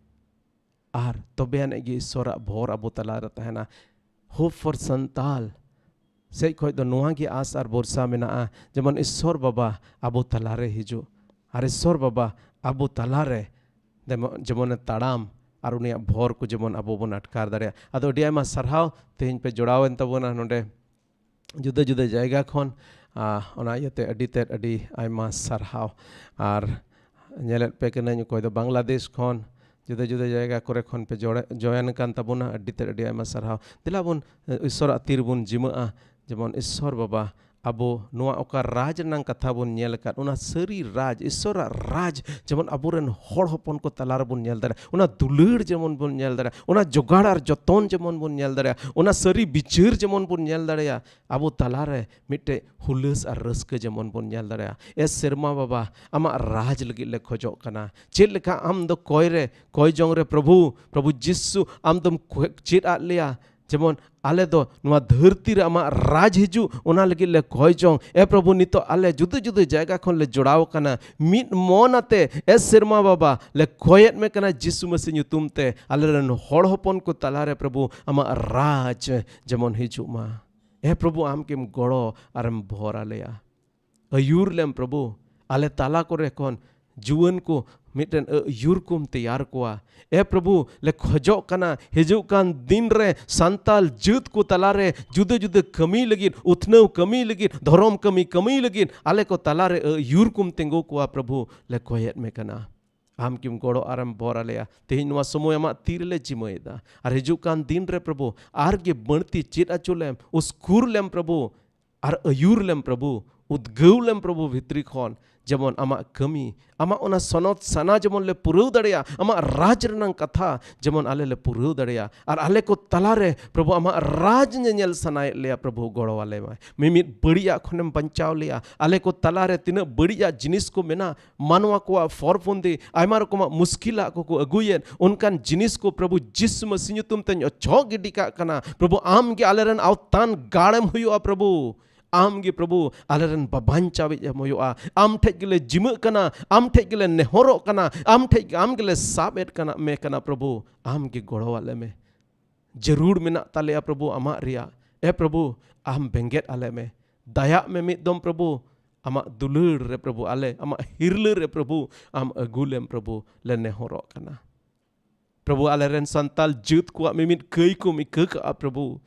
ᱟᱨ ᱛᱚᱵᱮ ᱟᱹᱱᱤᱡ ᱜᱮ ᱤᱥᱥᱚᱨᱟᱜ ᱵᱷᱚᱨ ᱟᱵᱚ ᱛᱟᱞᱟᱨᱮ ᱛᱟᱦᱮᱱᱟ᱾ Hope for ᱥᱟᱱᱛᱟᱞ ᱥᱮᱡ ᱠᱷᱚᱡ ᱫᱚ ᱱᱚᱣᱟ ᱜᱮ ᱟᱸᱥ ᱟᱨ ᱵᱷᱚᱨᱥᱟ ᱢᱮᱱᱟᱜᱼᱟ, ᱡᱮᱢᱚᱱ ᱤᱥᱥᱚᱨ ᱵᱟᱵᱟ ᱟᱵᱚ ᱛᱟᱞᱟᱨᱮ ᱦᱤᱡᱩᱜ ᱟᱨ ᱤᱥᱥᱚᱨ ᱵᱟᱵᱟ ᱟᱵᱚ ᱛᱟᱞᱟᱨᱮ ᱡᱮᱢᱚ-, ᱡᱮᱢᱚᱱᱮ ᱛᱟᱲᱟᱢ, ᱟᱨ ᱩᱱᱤᱭᱟᱜ ᱵᱷᱚᱨ ᱠᱚ ᱡᱮᱢᱚᱱ ᱟᱵᱚ ᱵᱚᱱ ᱟᱴᱠᱟᱨ ᱫᱟᱲᱮᱭᱟᱜ᱾ ᱟᱫᱚ ᱟᱹᱰᱤ ᱟᱭᱢᱟ ᱥᱟᱨᱦᱟᱣ, ᱛᱮᱦᱮᱧ ᱯᱮ ᱡᱚᱲᱟᱣᱮᱱ ᱛᱟᱵᱚᱱᱟ ᱱᱚᱰᱮ ᱡᱩᱫᱟᱹ ᱡᱩᱫᱟᱹ ᱡᱟᱭᱜᱟ ᱠᱷᱚᱱ᱾ ᱟᱨ ᱚᱱᱟ ᱤᱭᱟᱹᱛᱮ ᱟᱹᱰᱤ ᱛᱮᱫ ᱟᱹᱰᱤ ᱟᱭᱢᱟ ᱥᱟᱨᱦᱟᱣ᱾ ᱟᱨ ᱧᱮᱞᱮᱫ ᱯᱮ ᱠᱟᱹᱱᱟᱹᱧ ᱚᱠᱚᱭ ᱫᱚ ᱵᱟᱝᱞᱟᱫᱮᱥ ᱠᱷᱚᱱ, ᱡᱩᱫᱟᱹ ᱡᱩᱫᱟᱹ ᱡᱟᱭᱜᱟ ᱠᱚᱨᱮ ᱠᱷᱚᱱ ᱯᱮ ᱡᱚᱲᱮ-, ᱡᱚᱭᱮᱱ ᱠᱟᱱ ᱛᱟᱵᱚᱱᱟ, ᱟᱹᱰᱤ ᱛᱮᱫ ᱟᱹᱰᱤ ᱟᱭᱢᱟ ᱥᱟᱨᱦᱟᱣ᱾ ᱫᱮᱞᱟ ᱵᱚᱱ, ᱮ, ᱤᱥᱥᱚᱨᱟᱜ ᱛᱤ ᱨᱮᱵᱚᱱ ᱡᱤᱢᱟᱹᱜᱼᱟ, ᱡᱮᱢᱚᱱ ᱤᱥᱥᱚᱨ ᱵᱟᱵᱟ ᱟᱵᱚ ᱱᱚᱣᱟ ᱚᱠᱟ ᱨᱟᱡᱽ ᱨᱮᱱᱟᱜ ᱠᱟᱛᱷᱟ ᱵᱚᱱ ᱧᱮᱞ ᱟᱠᱟᱫ, ᱚᱱᱟ ᱥᱟᱹᱨᱤ ᱨᱟᱡᱽ, ᱤᱥᱥᱚᱨᱟᱜ ᱨᱟᱡᱽ ᱡᱮᱢᱚᱱ ᱟᱵᱚᱨᱮᱱ ᱦᱚᱲ ᱦᱚᱯᱚᱱ ᱠᱚ ᱛᱟᱞᱟ ᱨᱮᱵᱚᱱ ᱧᱮᱞ ᱫᱟᱲᱮᱭᱟᱜᱼᱟ, ᱚᱱᱟ ᱫᱩᱞᱟᱹᱲ ᱡᱮᱢᱚᱱ ᱵᱚᱱ ᱧᱮᱞ ᱫᱟᱲᱮᱭᱟᱜᱼᱟ, ᱚᱱᱟ ᱡᱚᱜᱟᱲ ᱟᱨ ᱡᱚᱛᱚᱱ ᱡᱮᱢᱚᱱ ᱵᱚᱱ ᱧᱮᱞ ᱫᱟᱲᱮᱭᱟᱜᱼᱟ, ᱚᱱᱟ ᱥᱟᱹᱨᱤ ᱵᱤᱪᱟᱹᱨ ᱡᱮᱢᱚᱱ ᱵᱚᱱ ᱧᱮᱞ ᱫᱟᱲᱮᱭᱟᱜᱼᱟ, ᱟᱵᱚ ᱛᱟᱞᱟᱨᱮ ᱢᱤᱫᱴᱮᱡ ᱦᱩᱞᱟᱹᱥ ᱟᱨ ᱨᱟᱹᱥᱠᱟᱹ ᱡᱮᱢᱚᱱ ᱵᱚᱱ ᱧᱮᱞ ᱫᱟᱲᱮᱭᱟᱜᱼᱟ᱾ ᱮ ᱥᱮᱨᱢᱟ ᱵᱟᱵᱟ, ᱟᱢᱟᱜ ᱨᱟᱡᱽ ᱞᱟᱹᱜᱤᱫ ᱞᱮ ᱠᱷᱚᱡᱚᱜ ᱠᱟᱱᱟ᱾ ᱪᱮᱫ ᱞᱮᱠᱟ ᱟᱢ ᱫᱚ ᱠᱚᱭ ᱨᱮ, ᱠᱚᱭ ᱡᱚᱝ ᱨᱮ ᱯᱨᱚᱵᱷᱩ, ᱯᱨᱚᱵᱷᱩ ᱡᱤᱥᱩ ᱟᱢ ᱫᱚᱢ ᱠᱷᱚ-, ᱪᱮᱫ ᱟᱫ ᱞᱮᱭᱟ, ᱡᱮᱢᱚᱱ ᱟᱞᱮ ᱫᱚ ᱱᱚᱣᱟ ᱫᱷᱟᱹᱨᱛᱤ ᱨᱮ ᱟᱢᱟᱜ ᱨᱟᱡᱽ ᱦᱤᱡᱩᱜ, ᱚᱱᱟ ᱞᱟᱹᱜᱤᱫ ᱞᱮ ᱠᱚᱭ ᱡᱚᱝ᱾ ᱮ ᱯᱨᱚᱵᱷᱩ, ᱱᱤᱛᱚᱜ ᱟᱞᱮ ᱡᱩᱫᱟᱹ ᱡᱩᱫᱟᱹ ᱡᱟᱭᱜᱟ ᱠᱷᱚᱱ ᱞᱮ ᱡᱚᱲᱟᱣ ᱟᱠᱟᱱᱟ᱾ ᱢᱤᱫ ᱢᱚᱱ ᱟᱛᱮ, ᱮ ᱥᱮᱨᱢᱟ ᱵᱟᱵᱟ, ᱞᱮ ᱠᱚᱭᱮᱫ ᱢᱮ ᱠᱟᱱᱟ ᱡᱤᱥᱩ ᱢᱟᱹᱥᱤ ᱧᱩᱛᱩᱢ ᱛᱮ, ᱟᱞᱮ ᱨᱮᱱ ᱦᱚᱲ ᱦᱚᱯᱚᱱ ᱠᱚ ᱛᱟᱞᱟᱨᱮ ᱯᱨᱚᱵᱷᱩ ᱟᱢᱟᱜ ᱨᱟᱡᱽ ᱡᱮᱢᱚᱱ ᱦᱤᱡᱩᱜ ᱢᱟ᱾ ᱮ ᱯᱨᱚᱵᱷᱩ, ᱟᱢ ᱜᱮᱢ ᱜᱚᱲᱚ ᱟᱨᱮᱢ ᱵᱷᱚᱨ ᱟᱞᱮᱭᱟ᱾ ᱟᱹᱭᱩᱨ ᱞᱮᱢ ᱯᱨᱚᱵᱷᱩ, ᱟᱞᱮ ᱛᱟᱞᱟ ᱠᱚᱨᱮ ᱠᱷᱚᱱ ᱡᱩᱣᱟᱹᱱ ᱠᱚ ᱢᱤᱫᱴᱮᱱ ᱟᱹᱭᱩᱨ ᱠᱚᱢ ᱛᱮᱭᱟᱨ ᱠᱚᱣᱟ᱾ ᱮ ᱯᱨᱚᱵᱷᱩ, ᱞᱮ ᱠᱷᱚᱡᱚᱜ ᱠᱟᱱᱟ, ᱦᱤᱡᱩᱜ ᱠᱟᱱ ᱫᱤᱱ ᱨᱮ ᱥᱟᱱᱛᱟᱞ ᱡᱟᱹᱛ ᱠᱚ ᱛᱟᱞᱟᱨᱮ ᱡᱩᱫᱟᱹ ᱡᱩᱫᱟᱹ ᱠᱟᱹᱢᱤ ᱞᱟᱹᱜᱤᱫ, ᱩᱛᱱᱟᱹᱣ ᱠᱟᱹᱢᱤ ᱞᱟᱹᱜᱤᱫ, ᱫᱷᱚᱨᱚᱢ ᱠᱟᱹᱢᱤ ᱠᱟᱹᱢᱤ ᱞᱟᱹᱜᱤᱫ ᱟᱞᱮ ᱠᱚ ᱛᱟᱞᱟᱨᱮ ᱟᱹᱭᱩᱨ ᱠᱚᱢ ᱛᱤᱸᱜᱩ ᱠᱚᱣᱟ ᱯᱨᱚᱵᱷᱩ, ᱞᱮ ᱠᱚᱭᱮᱫ ᱢᱮ ᱠᱟᱱᱟ᱾ ᱟᱢ ᱠᱤᱢ ᱜᱚᱲᱚ ᱟᱨᱮᱢ ᱵᱚᱨ ᱟᱞᱮᱭᱟ᱾ ᱛᱮᱦᱮᱧ ᱱᱚᱣᱟ ᱥᱚᱢᱚᱭ ᱟᱢᱟᱜ ᱛᱤ ᱨᱮᱞᱮ ᱡᱤᱢᱟᱹᱭᱮᱫᱟ᱾ ᱟᱨ ᱦᱤᱡᱩᱜ ᱠᱟᱱ ᱫᱤᱱ ᱨᱮ ᱯᱨᱚᱵᱷᱩ, ᱟᱨ ᱜᱮ ᱵᱟᱹᱲᱛᱤ ᱪᱮᱫ ᱟᱪᱚ ᱞᱮᱢ, ᱩᱥᱠᱩᱨ ᱞᱮᱢ ᱯᱨᱚᱵᱷᱩ, ᱟᱨ ᱟᱹᱭᱩᱨ ᱞᱮᱢ ᱯᱨᱚᱵᱷᱩ, ᱩᱫᱽᱜᱟᱹᱣ ᱞᱮᱢ ᱯᱨᱚᱵᱷᱩ ᱵᱷᱤᱛᱨᱤ ᱠᱷᱚᱱ, ᱡᱮᱢᱚᱱ ᱟᱢᱟᱜ ᱠᱟᱹᱢᱤ, ᱟᱢᱟᱜ ᱚᱱᱟ ᱥᱚᱱᱚᱛ ᱥᱟᱱᱟ ᱡᱮᱢᱚᱱ ᱞᱮ ᱯᱩᱨᱟᱹᱣ ᱫᱟᱲᱮᱭᱟᱜ, ᱟᱢᱟᱜ ᱨᱟᱡᱽ ᱨᱮᱱᱟᱜ ᱠᱟᱛᱷᱟ ᱡᱮᱢᱚᱱ ᱟᱞᱮ ᱞᱮ ᱯᱩᱨᱟᱹᱣ ᱫᱟᱲᱮᱭᱟᱜ, ᱟᱨ ᱟᱞᱮ ᱠᱚ ᱛᱟᱞᱟᱨᱮ ᱯᱨᱚᱵᱷᱩ ᱟᱢᱟᱜ ᱨᱟᱡᱽ ᱧᱮᱧᱮᱞ ᱥᱟᱱᱟᱭᱮᱫ ᱞᱮᱭᱟ ᱯᱨᱚᱵᱷᱩ, ᱜᱚᱲᱚ ᱟᱞᱮ ᱢᱮ᱾ ᱢᱤᱢᱤᱫ ᱵᱟᱹᱲᱤᱡᱟᱜ ᱠᱷᱚᱱᱮᱢ ᱵᱟᱧᱪᱟᱣ ᱞᱮᱭᱟ᱾ ᱟᱞᱮ ᱠᱚ ᱛᱟᱞᱟᱨᱮ ᱛᱤᱱᱟᱹᱜ ᱵᱟᱹᱲᱤᱡᱟᱜ ᱡᱤᱱᱤᱥ ᱠᱚ ᱢᱮᱱᱟᱜ, ᱢᱟᱱᱣᱟ ᱠᱚᱣᱟᱜ ᱯᱷᱚᱨ ᱯᱷᱚᱱᱫᱤ, ᱟᱭᱢᱟ ᱨᱚᱠᱚᱢᱟᱜ ᱢᱩᱥᱠᱤᱞᱟᱜ ᱠᱚᱠᱚ ᱟᱹᱜᱩᱭᱮᱫ, ᱚᱱᱠᱟᱱ ᱡᱤᱱᱤᱥ ᱠᱚ ᱯᱨᱚᱵᱷᱩ ᱡᱤᱥᱩ ᱢᱟᱹᱥᱤ ᱧᱩᱛᱩᱢ ᱛᱮᱧ ᱚᱪᱚᱜ ᱜᱤᱰᱤ ᱠᱟᱜ ᱠᱟᱱᱟ᱾ ᱯᱨᱚᱵᱷᱩ, ᱟᱢ ᱜᱮ ᱟᱞᱮᱨᱮᱱ ᱟᱣᱛᱟᱱ ᱜᱟᱲᱮᱢ ᱦᱩᱭᱩᱜᱼᱟ ᱯᱨᱚᱵᱷᱩ᱾ ᱟᱢ ᱜᱮ ᱯᱨᱚᱵᱷᱩ ᱟᱞᱮᱨᱮᱱ ᱵᱟᱵᱟᱧᱪᱟᱣᱤᱡ ᱮᱢ ᱦᱩᱭᱩᱜᱼᱟ᱾ ᱟᱢ ᱴᱷᱮᱡ ᱜᱮᱞᱮ ᱡᱤᱢᱟᱹᱜ ᱠᱟᱱᱟ, ᱟᱢ ᱴᱷᱮᱡ ᱜᱮᱞᱮ ᱱᱮᱦᱚᱨᱚᱜ ᱠᱟᱱᱟ, ᱟᱢ ᱴᱷᱮᱡ ᱜᱮ, ᱟᱢ ᱜᱮᱞᱮ ᱥᱟᱵ ᱮᱫ ᱠᱟᱱᱟ, ᱢᱮ ᱠᱟᱱᱟ ᱯᱨᱚᱵᱷᱩ, ᱟᱢ ᱜᱮ ᱜᱚᱲᱚ ᱟᱞᱮ ᱢᱮ᱾ ᱡᱟᱹᱨᱩᱲ ᱢᱮᱱᱟᱜ ᱛᱟᱞᱮᱭᱟ ᱯᱨᱚᱵᱷᱩ ᱟᱢᱟᱜ ᱨᱮᱭᱟᱜ᱾ ᱮ ᱯᱨᱚᱵᱷᱩ, ᱟᱢ ᱵᱮᱸᱜᱮᱫ ᱟᱞᱮ ᱢᱮ, ᱫᱟᱭᱟᱜ ᱢᱮ ᱢᱤᱫ ᱫᱚᱢ ᱯᱨᱚᱵᱷᱩ, ᱟᱢᱟᱜ ᱫᱩᱞᱟᱹᱲ ᱨᱮ ᱯᱨᱚᱵᱷᱩ, ᱟᱞᱮ ᱟᱢᱟᱜ ᱦᱤᱨᱞᱟᱹ ᱨᱮ ᱯᱨᱚᱵᱷᱩ, ᱟᱢ ᱟᱹᱜᱩ ᱞᱮᱢ ᱯᱨᱚᱵᱷᱩ, ᱞᱮ ᱱᱮᱦᱚᱨᱚᱜ ᱠᱟᱱᱟ᱾ ᱯᱨᱚᱵᱷᱩ, ᱟᱞᱮᱨᱮᱱ ᱥᱟᱱᱛᱟᱞ ᱡᱟᱹᱛ ᱠᱚᱣᱟᱜ ᱢᱤᱢᱤᱫ ᱠᱟᱹᱭ ᱠᱚᱢ ᱤᱠᱟᱹ ᱠᱟᱜᱼᱟ ᱯᱨᱚᱵᱷᱩ᱾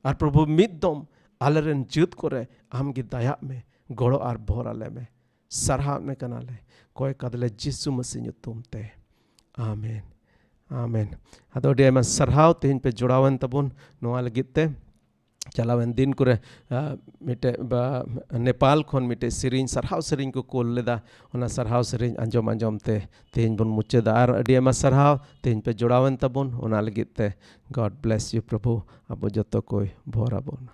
ᱟᱨ ᱯᱨᱚᱵᱷᱩ, ᱢᱤᱫ ᱫᱚᱢ ᱟᱞᱮᱨᱮᱱ ᱡᱟᱹᱛ ᱠᱚᱨᱮ ᱟᱢᱜᱮ ᱫᱟᱭᱟᱜ ᱢᱮ, ᱜᱚᱲᱚ ᱟᱨ ᱵᱷᱚᱨ ᱟᱞᱮ ᱢᱮ᱾ ᱥᱟᱨᱦᱟᱣ ᱢᱮ ᱠᱟᱱᱟᱞᱮ, ᱠᱚᱭ ᱠᱟᱫᱟᱞᱮ ᱡᱤᱥᱩ ᱢᱟᱹᱥᱤ ᱧᱩᱛᱩᱢ ᱛᱮ᱾ ᱟᱢᱮᱱ, ᱟᱢᱮᱱ᱾ ᱟᱫᱚ ᱟᱹᱰᱤ ᱟᱭᱢᱟ ᱥᱟᱨᱦᱟᱣ, ᱛᱮᱦᱮᱧ ᱯᱮ ᱡᱚᱲᱟᱣᱮᱱ ᱛᱟᱵᱚᱱ ᱱᱚᱣᱟ ᱞᱟᱹᱜᱤᱫ ᱛᱮ᱾ ᱪᱟᱞᱟᱣᱮᱱ ᱫᱤᱱ ᱠᱚᱨᱮ, ᱟ, ᱢᱤᱫᱴᱮᱡ ᱵᱟ, ᱱᱮᱯᱟᱞ ᱠᱷᱚᱱ ᱢᱤᱫᱴᱮᱡ ᱥᱮᱨᱮᱧ, ᱥᱟᱨᱦᱟᱣ ᱥᱮᱨᱮᱧ ᱠᱚ ᱠᱳᱞ ᱞᱮᱫᱟ᱾ ᱚᱱᱟ ᱥᱟᱨᱦᱟᱣ ᱥᱮᱨᱮᱧ ᱟᱸᱡᱚᱢ ᱟᱸᱡᱚᱢ ᱛᱮ ᱛᱮᱦᱮᱧ ᱵᱚᱱ ᱢᱩᱪᱟᱹᱫᱟ᱾ ᱟᱨ ᱟᱹᱰᱤ ᱟᱭᱢᱟ ᱥᱟᱨᱦᱟᱣ, ᱛᱮᱦᱮᱧ ᱯᱮ ᱡᱚᱲᱟᱣᱮᱱ ᱛᱟᱵᱚᱱ ᱚᱱᱟ ᱞᱟᱹᱜᱤᱫ ᱛᱮ᱾ God bless you ᱯᱨᱚᱵᱷᱩ, ᱟᱵᱚ ᱡᱚᱛᱚ ᱠᱚᱭ ᱵᱷᱚᱨ ᱟᱵᱚᱱᱟ᱾